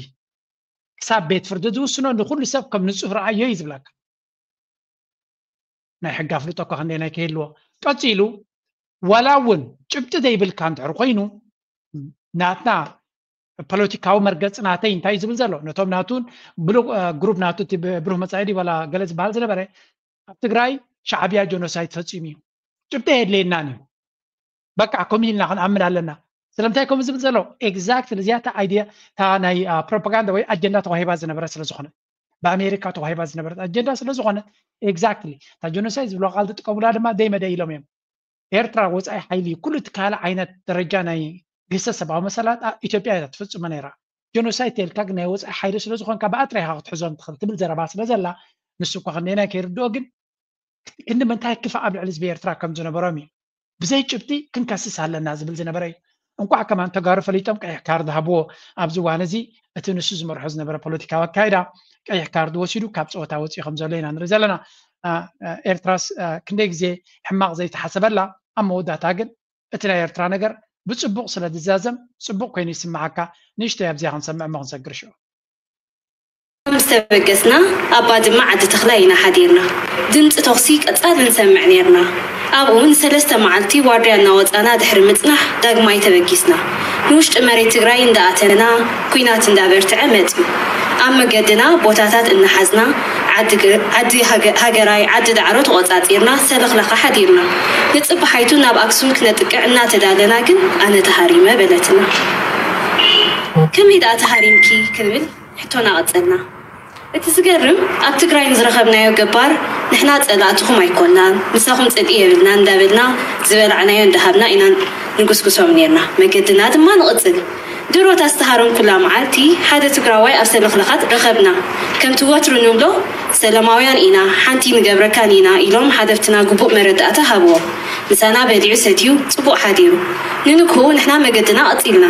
ክሳብ ቤት ፍርዲ ዝውስኖ ንኩሉ ሰብ ከም ንጹህ ረኣዮ እዩ ዝብላካ። ናይ ሕጊ ኣፍልጦ እኳ ክንደይ ናይ ክህልዎ። ቀጺሉ ዋላ እውን ጭብጢ ዘይብልካ እንድሕር ኮይኑ ናትና ፖለቲካዊ መርገፂ ናተይ እንታይ ዝብል ዘሎ ነቶም ናቱን ግሩፕ ናቱ ብሩህ መፃኢ ድዩ ዋላ ገለ ዝበሃል ዝነበረ ኣብ ትግራይ ሻዕብያ ጀኖሳይድ ፈፂሙ እዩ ጭብጢ የድለየናን እዩ በቃ ኮሚኒና ክንኣምን ኣለና ስለምንታይ ከምኡ ዝብል ዘሎ exactly እዚኣ እታ ኣይድያ እታ ናይ ፕሮፓጋንዳ ወይ ኣጀንዳ ተዋሂባ ዝነበረ ስለዝኾነ ብኣሜሪካ ተዋሂባ ዝነበረት ኣጀንዳ ስለዝኾነ exactly እታ ጀኖሳይድ ዝብልዋ ቃል ዝጥቀሙላ ድማ ደይመደ ኢሎም እዮም ኤርትራ ወፃኢ ሓይሊ ኩሉ እቲ ካልእ ዓይነት ደረጃ ናይ ግህሰት ሰብኣዊ መሰላት ኢትዮጵያ እያ ትፍፅሞ ነይራ ጀኖሳይድ ተልካ ግን ናይ ወፃኢ ሓይሊ ስለ ዝኾንካ ብኣጥራይካ ክትሕዞም ትኽእል ትብል ዘረባ ስለ ዘላ ንሱ እኳ ክንደየናይ ከይርድኦ ግን ክንዲ ምንታይ ክፋእ ኣብ ልዕሊ ህዝቢ ኤርትራ ከም ዝነበሮም እዩ። ብዘይ ጭብጢ ክንከስስ ኣለና ዝብል ዝነበረ እዩ። እንቋዕ ከማን ተጋሩ ፈሊጦም ቀይሕ ካርድ ሃብዎ። ኣብዚ እዋን እዚ እቲ ንሱ ዝመርሖ ዝነበረ ፖለቲካዊ ኣካይዳ ቀይሕ ካርድ ወሲዱ ካብ ፀወታ ወፂኡ ከም ዘሎ ኢና ንርኢ ዘለና። ኤርትራስ ክንደይ ግዜ ሕማቕ ዘይተሓሰበላ ኣብ መወዳእታ ግን እቲ ናይ ኤርትራ ነገር ብፅቡቕ ስለ ዝዛዘም ፅቡቕ ኮይኑ ይስምዓካ። ንእሽተይ ኣብዚኣ ክንሰምዕ እሞ ክንሰግር ሽዑ። ምስ ተበገስና ኣብ ባድመ ዓዲ ተኽላይ ኢና ሓዲርና። ድምፂ ተኹሲ ቀፃሊ ንሰምዕ ነይርና። ኣብኡ ንሰለስተ መዓልቲ ዋርድያ እናወፃና ድሕሪ ምፅናሕ ዳግማይ ተበጊስና። ንውሽጢ መሬት ትግራይ እንዳኣተና ኩናት እንዳበርትዐ መፅዩ። ኣብ መገድና ቦታታት እናሓዝና ዓዲ ሃገራይ ዓዲ ዳዕሮ ተቖፃፂርና ሰለኽለኻ ሓዲርና። ንፅባሓይቱ ናብ ኣክሱም ክነጥቅዕ እናተዳለና ግን ኣነ ተሃሪመ በለትና። ከመይ ደኣ ተሃሪምኪ ክንብል ሕቶና ቀጸልና። እቲ ዝገርም ኣብ ትግራይ ንዝረኸብናዮ ገባር ንሕና ጸላእትኹም ኣይኮናን፣ ምሳኹም ጽልኢ የብልናን እንዳበልና ዝበላዕናዮ እንዳሃብና ኢና ንጉስጉሶም ኔርና። መገድና ድማ ንቕጽል። ድሮ እታ ዝተሃረምኩላ መዓልቲ ሓደ ትግራዋይ ኣብ ሰለኽለኻት ረኸብና። ከምቲ ወትሩ ንብሎ ሰላማውያን ኢና፣ ሓንቲ ንገብረካን ኢና ኢሎም ሓለፍትና ግቡእ መረዳእታ ሃብዎ። ምሳና በሊዑ ሰትዩ ጽቡቕ ሓዲሩ። ንንግሆኡ ንሕና መገድና ቀጺልና።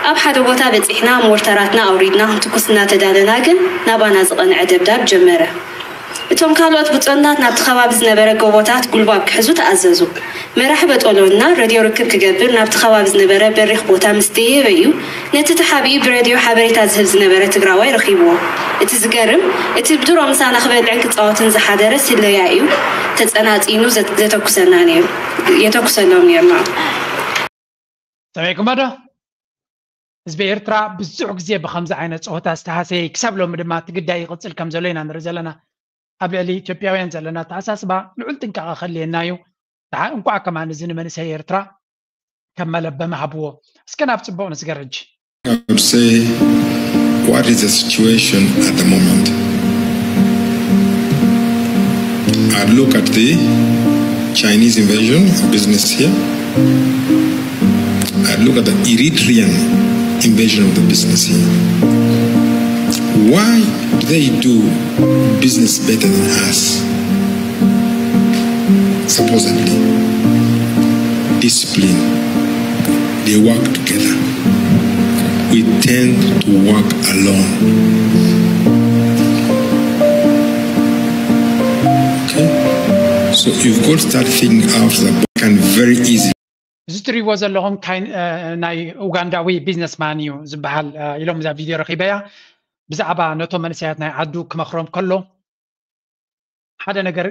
ኣብ ሓደ ቦታ በጺሕና ሞርተራትና ኣውሪድና ክንትኩስ እናተዳለና ግን ናባና ዝቐንዐ ደብዳብ ጀመረ። እቶም ካልኦት ብጾትናት ናብቲ ከባቢ ዝነበረ ጎቦታት ጉልባብ ክሕዙ ተኣዘዙ። መራሒ በጦሎና ረድዮ ርክብ ክገብር ናብቲ ከባቢ ዝነበረ በሪኽ ቦታ ምስ ደየበ እዩ ነቲ ተሓቢኡ ብረድዮ ሓበሬታ ዝህብ ዝነበረ ትግራዋይ ረኺብዎ። እቲ ዝገርም እቲ ብድሮ ምሳና ክበልዕን ክጻወትን ዝሓደረ ስለያ እዩ ተጸናጺኑ ዘተኩሰና ነይሩ የተኩሰሎም ነይሩ። ሰሚዕኩሞ ዶ? ህዝቢ ኤርትራ ብዙሕ ግዜ ብኸምዚ ዓይነት ጸወታ ዝተሃሰየ ክሳብ ሎሚ ድማ እቲ ግዳይ ይቕጽል ከም ዘሎ ኢና ንርኢ ዘለና። ኣብ ልዕሊ ኢትዮጵያውያን ዘለና ኣተሓሳስባ ልዑል ጥንቃቐ ከድልየና እዩ። ደሓር እንቋዕ ከማን እዚ ንመንእሰይ ኤርትራ ከም መለበሚ ሃብዎ። እስከ ናብ ጽቡቕ ንስገር ሕጂ። I would say, what is the situation at the moment? I look at the Chinese invasion of business here. I look at the Eritrean invasion of the business here. Why do they do business better than us? Supposedly, discipline. They work together. We tend to work alone. Okay? So you've got to start thinking out of the box and very easy. እዚ ትሪእዎ ዘለኹም ናይ ኡጋንዳዊ ቢዝነስማን እዩ ዝበሃል ኢሎም እዛ ቪድዮ ረኺበያ። ብዛዕባ ነቶም መንእሰያት ናይ ዓዱ ክመኽሮም ከሎ ሓደ ነገር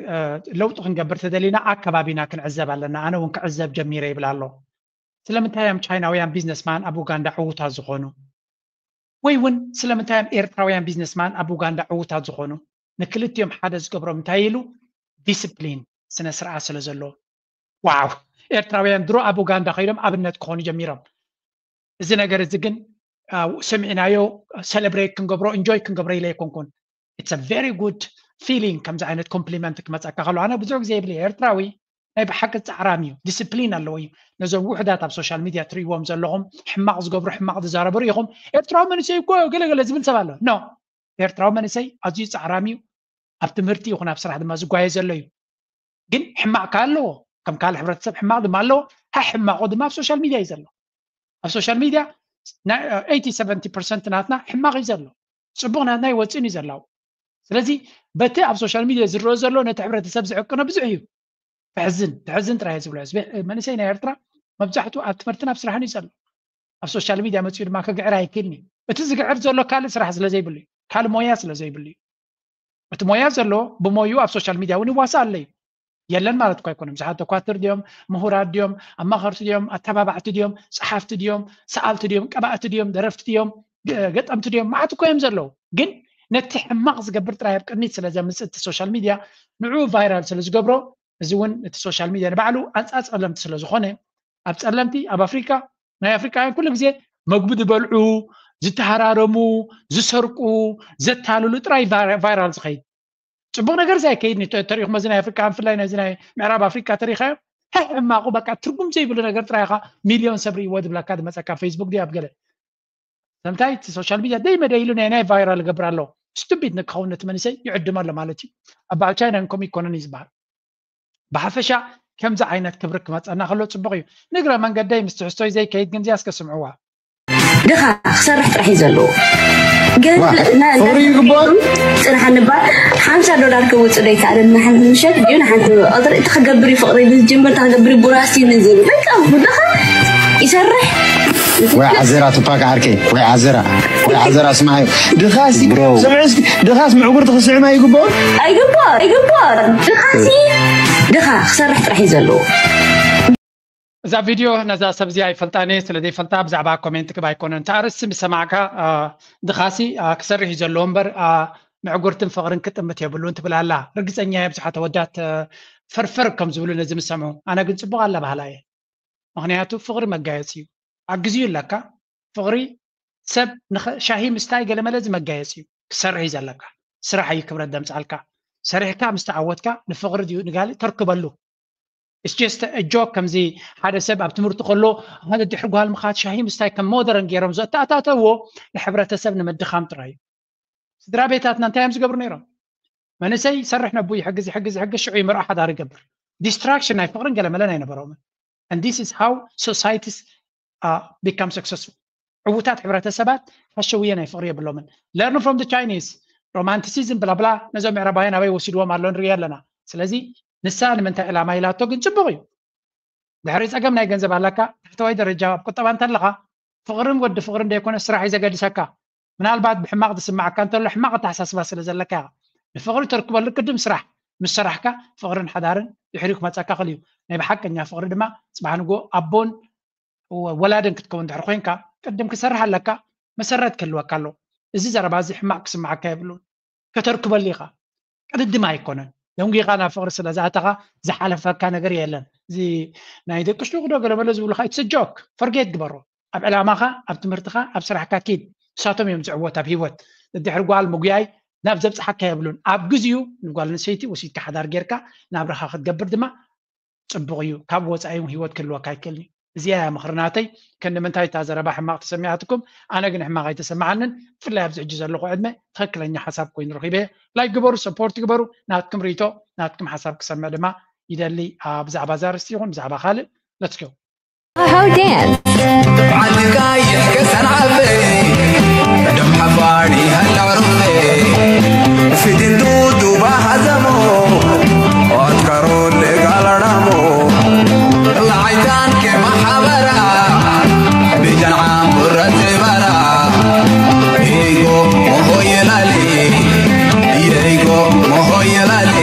ለውጢ ክንገብር ተደሊና ኣከባቢና ክንዕዘብ ኣለና። ኣነ እውን ክዕዘብ ጀሚረ ይብል ኣሎ። ስለምንታይ እዮም ቻይናውያን ቢዝነስማን ኣብ ኡጋንዳ ዕዉታት ዝኾኑ? ወይ እውን ስለምንታይ እዮም ኤርትራውያን ቢዝነስማን ኣብ ኡጋንዳ ዕዉታት ዝኾኑ? ንክልቲኦም ሓደ ዝገብሮም እንታይ ኢሉ? ዲስፕሊን፣ ስነ ስርዓት ስለ ዘሎ። ዋው፣ ኤርትራውያን ድሮ ኣብ ኡጋንዳ ከይዶም ኣብነት ክኾኑ ጀሚሮም። እዚ ነገር እዚ ግን ሰሚዕናዮ ሰለብሬት ክንገብሮ ኢንጆይ ክንገብሮ ኢለ ኣይኮንኩን። It's a very good feeling ከምዚ ዓይነት ኮምፕሊመንት ክመፀካ ከሎ። ኣነ ብዙሕ ግዜ ይብል ኤርትራዊ ናይ ብሓቂ ፃዕራም እዩ፣ ዲስፕሊን ኣለዎ እዩ። ነዞም ውሕዳት ኣብ ሶሻል ሚድያ ትርእይዎም ዘለኹም ሕማቕ ዝገብሩ ሕማቕ ዝዛረቡ ርኢኹም ኤርትራዊ መንእሰይ እኮ ገለገለ ዝብል ሰብ ኣሎ። ኖ፣ ኤርትራዊ መንእሰይ ኣዝዩ ፃዕራም እዩ። ኣብ ትምህርቲ ይኹን ኣብ ስራሕ ድማ ዝጓየ ዘሎ እዩ። ግን ሕማቕ ከ ኣለዎ፣ ከም ካልእ ሕብረተሰብ ሕማቕ ድማ ኣለዎ። ታ ሕማቑ ድማ ኣብ ሶሻል ሚድያ እዩ ዘሎ። ኣብ ሶሻል ሚድያ ኤይቲ ሰቨንቲ ፐርሰንት ናትና ሕማቕ እዩ ዘሎ፣ ፅቡቕ ናትና ይወፅእን እዩ ዘላው። ስለዚ በቲ ኣብ ሶሻል ሚድያ ዝረአ ዘሎ ነቲ ሕብረተሰብ ዝዕቅኖ ብዙሕ እዩ። ተሕዝን ተሕዝን ጥራይ ዝብሎ ህዝቢ መንእሰይ ናይ ኤርትራ መብዛሕትኡ ኣብ ትምህርትን ኣብ ስራሕን እዩ ዘሎ። ኣብ ሶሻል ሚድያ መፂኡ ድማ ክግዕር ኣይክእልን እዩ። እቲ ዝግዕር ዘሎ ካልእ ስራሕ ስለ ዘይብሉ እዩ፣ ካልእ ሞያ ስለ ዘይብሉ እዩ። እቲ ሞያ ዘሎ ብሞዩ ኣብ ሶሻል ሚድያ እውን ይዋሳእ ኣሎ እዩ። የለን ማለት እኳ ኣይኮነን። ብዙሓት ደኳትር ድዮም፣ ምሁራት ድዮም፣ ኣማኸርቲ ድዮም፣ ኣተባባዕቲ ድዮም፣ ጸሓፍቲ ድዮም፣ ሰኣልቲ ድዮም፣ ቀባእቲ ድዮም፣ ደረፍቲ ድዮም፣ ገጠምቲ ድዮም፣ መዓት እኮ እዮም ዘለዉ። ግን ነቲ ሕማቕ ዝገብር ጥራይ ኣብ ቅድሚት ስለ ዘምጽእ እቲ ሶሻል ሚድያ ንዕኡ ቫይራል ስለ ዝገብሮ፣ እዚ እውን እቲ ሶሻል ሚድያ ንባዕሉ ኣንጻር ጸለምቲ ስለ ዝኾነ፣ ኣብ ጸለምቲ ኣብ ኣፍሪቃ ናይ ኣፍሪቃውያን ኩሉ ግዜ መግቢ ዝበልዑ፣ ዝተሃራረሙ፣ ዝሰርቁ፣ ዘታልሉ ጥራይ ቫይራል ዝኸይድ። ጽቡቕ ነገር እዚ ኣይከይድን እዩ። ተሪእኹም እዚ ናይ ኣፍሪቃ ብፍላይ ነዚ ናይ ምዕራብ ኣፍሪቃ ተሪኻዮ፣ ሕማቑ በቃ ትርጉም ዘይብሉ ነገር ጥራይ ኢኻ ሚልዮን ሰብ ርእይዎ ዝብለካ ዝመጸካ ፌስቡክ ድዩ ኣብ ገለ ሰምታይ እቲ ሶሻል ሚድያ ደይ መደይ ኢሉ ናይ ናይ ቫይራል ገብር ኣሎ። ስቱፒድ ንክኸውን ነቲ መንእሰይ ይዕድም ኣሎ ማለት እዩ። ኣብ በዓል ቻይና እንኮም ኢኮኖሚ ዝበሃል ብሓፈሻ ከምዚ ዓይነት ክብሪ ክመፀና ከሎ ፅቡቅ እዩ። ንግረ መንገደይ ምስ ትሕዝቶይ ዘይከይድ ግን እዚኣ እስከ ስምዕዋ። ድኻ ክሰርሕ ጥራሕ እዩ ዘለዎ። ገንዘብ ዋ፣ እና- ፍቕሪ ይግባእ። ጽናሕ ንባል ሓምሳ ዶላር ክውጽእ ዶ ይከኣል? ንሓንቲ ምሸት ድዩ ንሓንቲ ቀጥሪ እቲ ክገብር እዩ ፍቕሪ ዝጅምር እቲ ክገብር እዩ ቡራስቲ ንዝብል በቃ ድኻ ይሰርሕ። ወይ ዓዘራ ቱፓክ ዓርከይ ወይ ዓዘራ ወይ ዓዘራ ስማዕ ድኻሲ ብሮ። ስምዕ እስኪ ድኻስ ምዕጉርቲ ክስዕማ ይግባእ። ኣይግባእ ኣይግባእ። ድኻሲ ድኻ ክሰርሕ ጥራሕ እዩ ዘለዎ። እዛ ቪድዮ ነዛ ሰብ እዚኣ ኣይፈልጣን እየ። ስለ ዘይፈልጣ ብዛዕባ ኮሜንት ክብ ኣይኮነን። እቲ ኣርእስቲ ምስ ሰማዕካ፣ አ፣ ድኻሲ፣ አ፣ ክሰርሕ እዩ ዘለዎ እምበር፣ አ፣ ምዕጉርትን ፍቕርን ክጥምት የብሉን ትብል ኣላ። ርግጸኛ እየ ብዙሓት ኣወዳት፣ አ፣ ፈርፈር ከም ዝብሉ ነዚ ምስ ሰምዑ። ኣነ ግን ጽቡቕ ኣላ በሃላ እየ። ምኽንያቱ ፍቕሪ መጋየጺ እዩ። ኣብ ግዜኡ ኣለካ። ፍቕሪ ሰብ ንኸ- ሻሂ ምስታይ ገለመለ እዚ መጋየጺ እዩ። ክሰርሕ እዩ ዘለካ። ስራሕ እዩ ክብረት ደምጻልካ። ሰሪሕካ ምስ ተዓወትካ ንፍቕሪ ድዩ ንጋሊ ተርክበሉ። It's just a joke። ከምዚ ሓደ ሰብ ኣብ ትምህርቲ ከሎ ሓደ ድሕሪ ጓል ምኻድ ሻሂ ምስታይ ከም ሞደርን ገይሮም ዘተኣታተዎ ንሕብረተሰብ ንምድኻም ጥራይ እዩ። ስድራ ቤታትና እንታይ እዮም ዝገብሩ ነይሮም? መንእሰይ ይሰርሕ ነቡ ይሕግዝ ይሕግዝ ይሕግዝ ሽዑ ይምርዖ ሓዳር ይገብር። ዲስትራክሽን ናይ ፍቕርን ገለመለን ኣይነበሮምን። And this is how societies uh, become successful። ዕዉታት ሕብረተሰባት ሓሸውየ ናይ ፍቕሪ የብሎምን። Learn from the Chinese። ሮማንቲሲዝም ብላብላ ነዞም ምዕራባውያን ኣበይ ወሲድዎም ኣሎ ንርኢ ኣለና። ስለዚ ንሳ ንምንታይ ዕላማ ኢላቶ ግን ጽቡቕ እዩ። ድሕሪ ጸገም ናይ ገንዘብ ኣለካ፣ ታሕተዋይ ደረጃ ኣብ ቁጠባ እንተለኻ ፍቕርን ወዲ ፍቕርን ደይኮነ ስራሕ እዩ ዘገድሰካ። ምናልባት ብሕማቕ ዝስማዓካ እንተሎ ሕማቕ ኣተሓሳስባ ስለ ዘለካ ኢኻ። ንፍቕሪ ተርክበሉ ቅድም ስራሕ። ምስ ሰራሕካ ፍቕርን ሓዳርን ድሕሪኡ ክመጸካ ክእል እዩ። ናይ ብሓቀኛ ፍቕሪ ድማ ጽባሕ ንግሆ ኣቦን ወ- ወላድን ክትከውን ድሕሪ ኮይንካ ቅድም ክሰርሕ ኣለካ። መሰረት ክህልወካ ኣሎ። እዚ ዘረባ እዚ ሕማቕ ክስማዓካ የብሉን። ከተርክበሉ ኢኻ። ቅድድም ኣይኮነን። ደንጊኻ ናብ ፍቕሪ ስለ ዝኣተኻ ዝሓለፈካ ነገር የለን። እዚ ናይ ደቂ ሽዱቕ ዶ ገለመለ ዝብሉኻ it's a joke። ፈርጌት ግበሮ። ኣብ ዕላማኻ፣ ኣብ ትምህርትኻ፣ ኣብ ስራሕካ ኪድ። ንሳቶም እዮም ዝዕወት ኣብ ህይወት። ድሕሪ ጓል ምጉያይ ናብ ዘብፅሓካ የብሉን። ኣብ ግዜኡ ንጓል ኣንስተይቲ ወሲድካ ሓዳር ጌርካ ናብራኻ ክትገብር ድማ ፅቡቕ እዩ። ካብ ወፃኢ እውን ህይወት ክህልወካ ኣይክእልን እዩ። እዚኣ እያ ምኽሪ ናተይ። ከንዲ ምንታይ እታ ዘረባ ሕማቕ ተሰሚዓትኩም? ኣነ ግን ሕማቕ ኣይተሰማዓንን። ብፍላይ ኣብዚ ሕጂ ዘለኹ ዕድመ ትኽክለኛ ሓሳብ ኮይኑ ረኺበ። ላይክ ግበሩ፣ ሰፖርት ግበሩ። ናትኩም ርእይቶ ናትኩም ሓሳብ ክሰምዕ ድማ ይደሊ። ኣብ ብዛዕባ እዛ ኣርእስቲ ይኹን ብዛዕባ ካልእ let's go። Ho dance. ዓዲ ቀይሕ ከሰን ዓበይ ደም ሓፋሪ ሃላ ሩሜ ፊትንቱ ዱባ ሃዘሞ ኣትካሮ ለጋላዳሞ ላዓይታን ከማሓበራ ቢጃን ዓምቡረት ዝበራ ኢጎ ሞሆየላሊ ኢጎ ሞሆየላሊ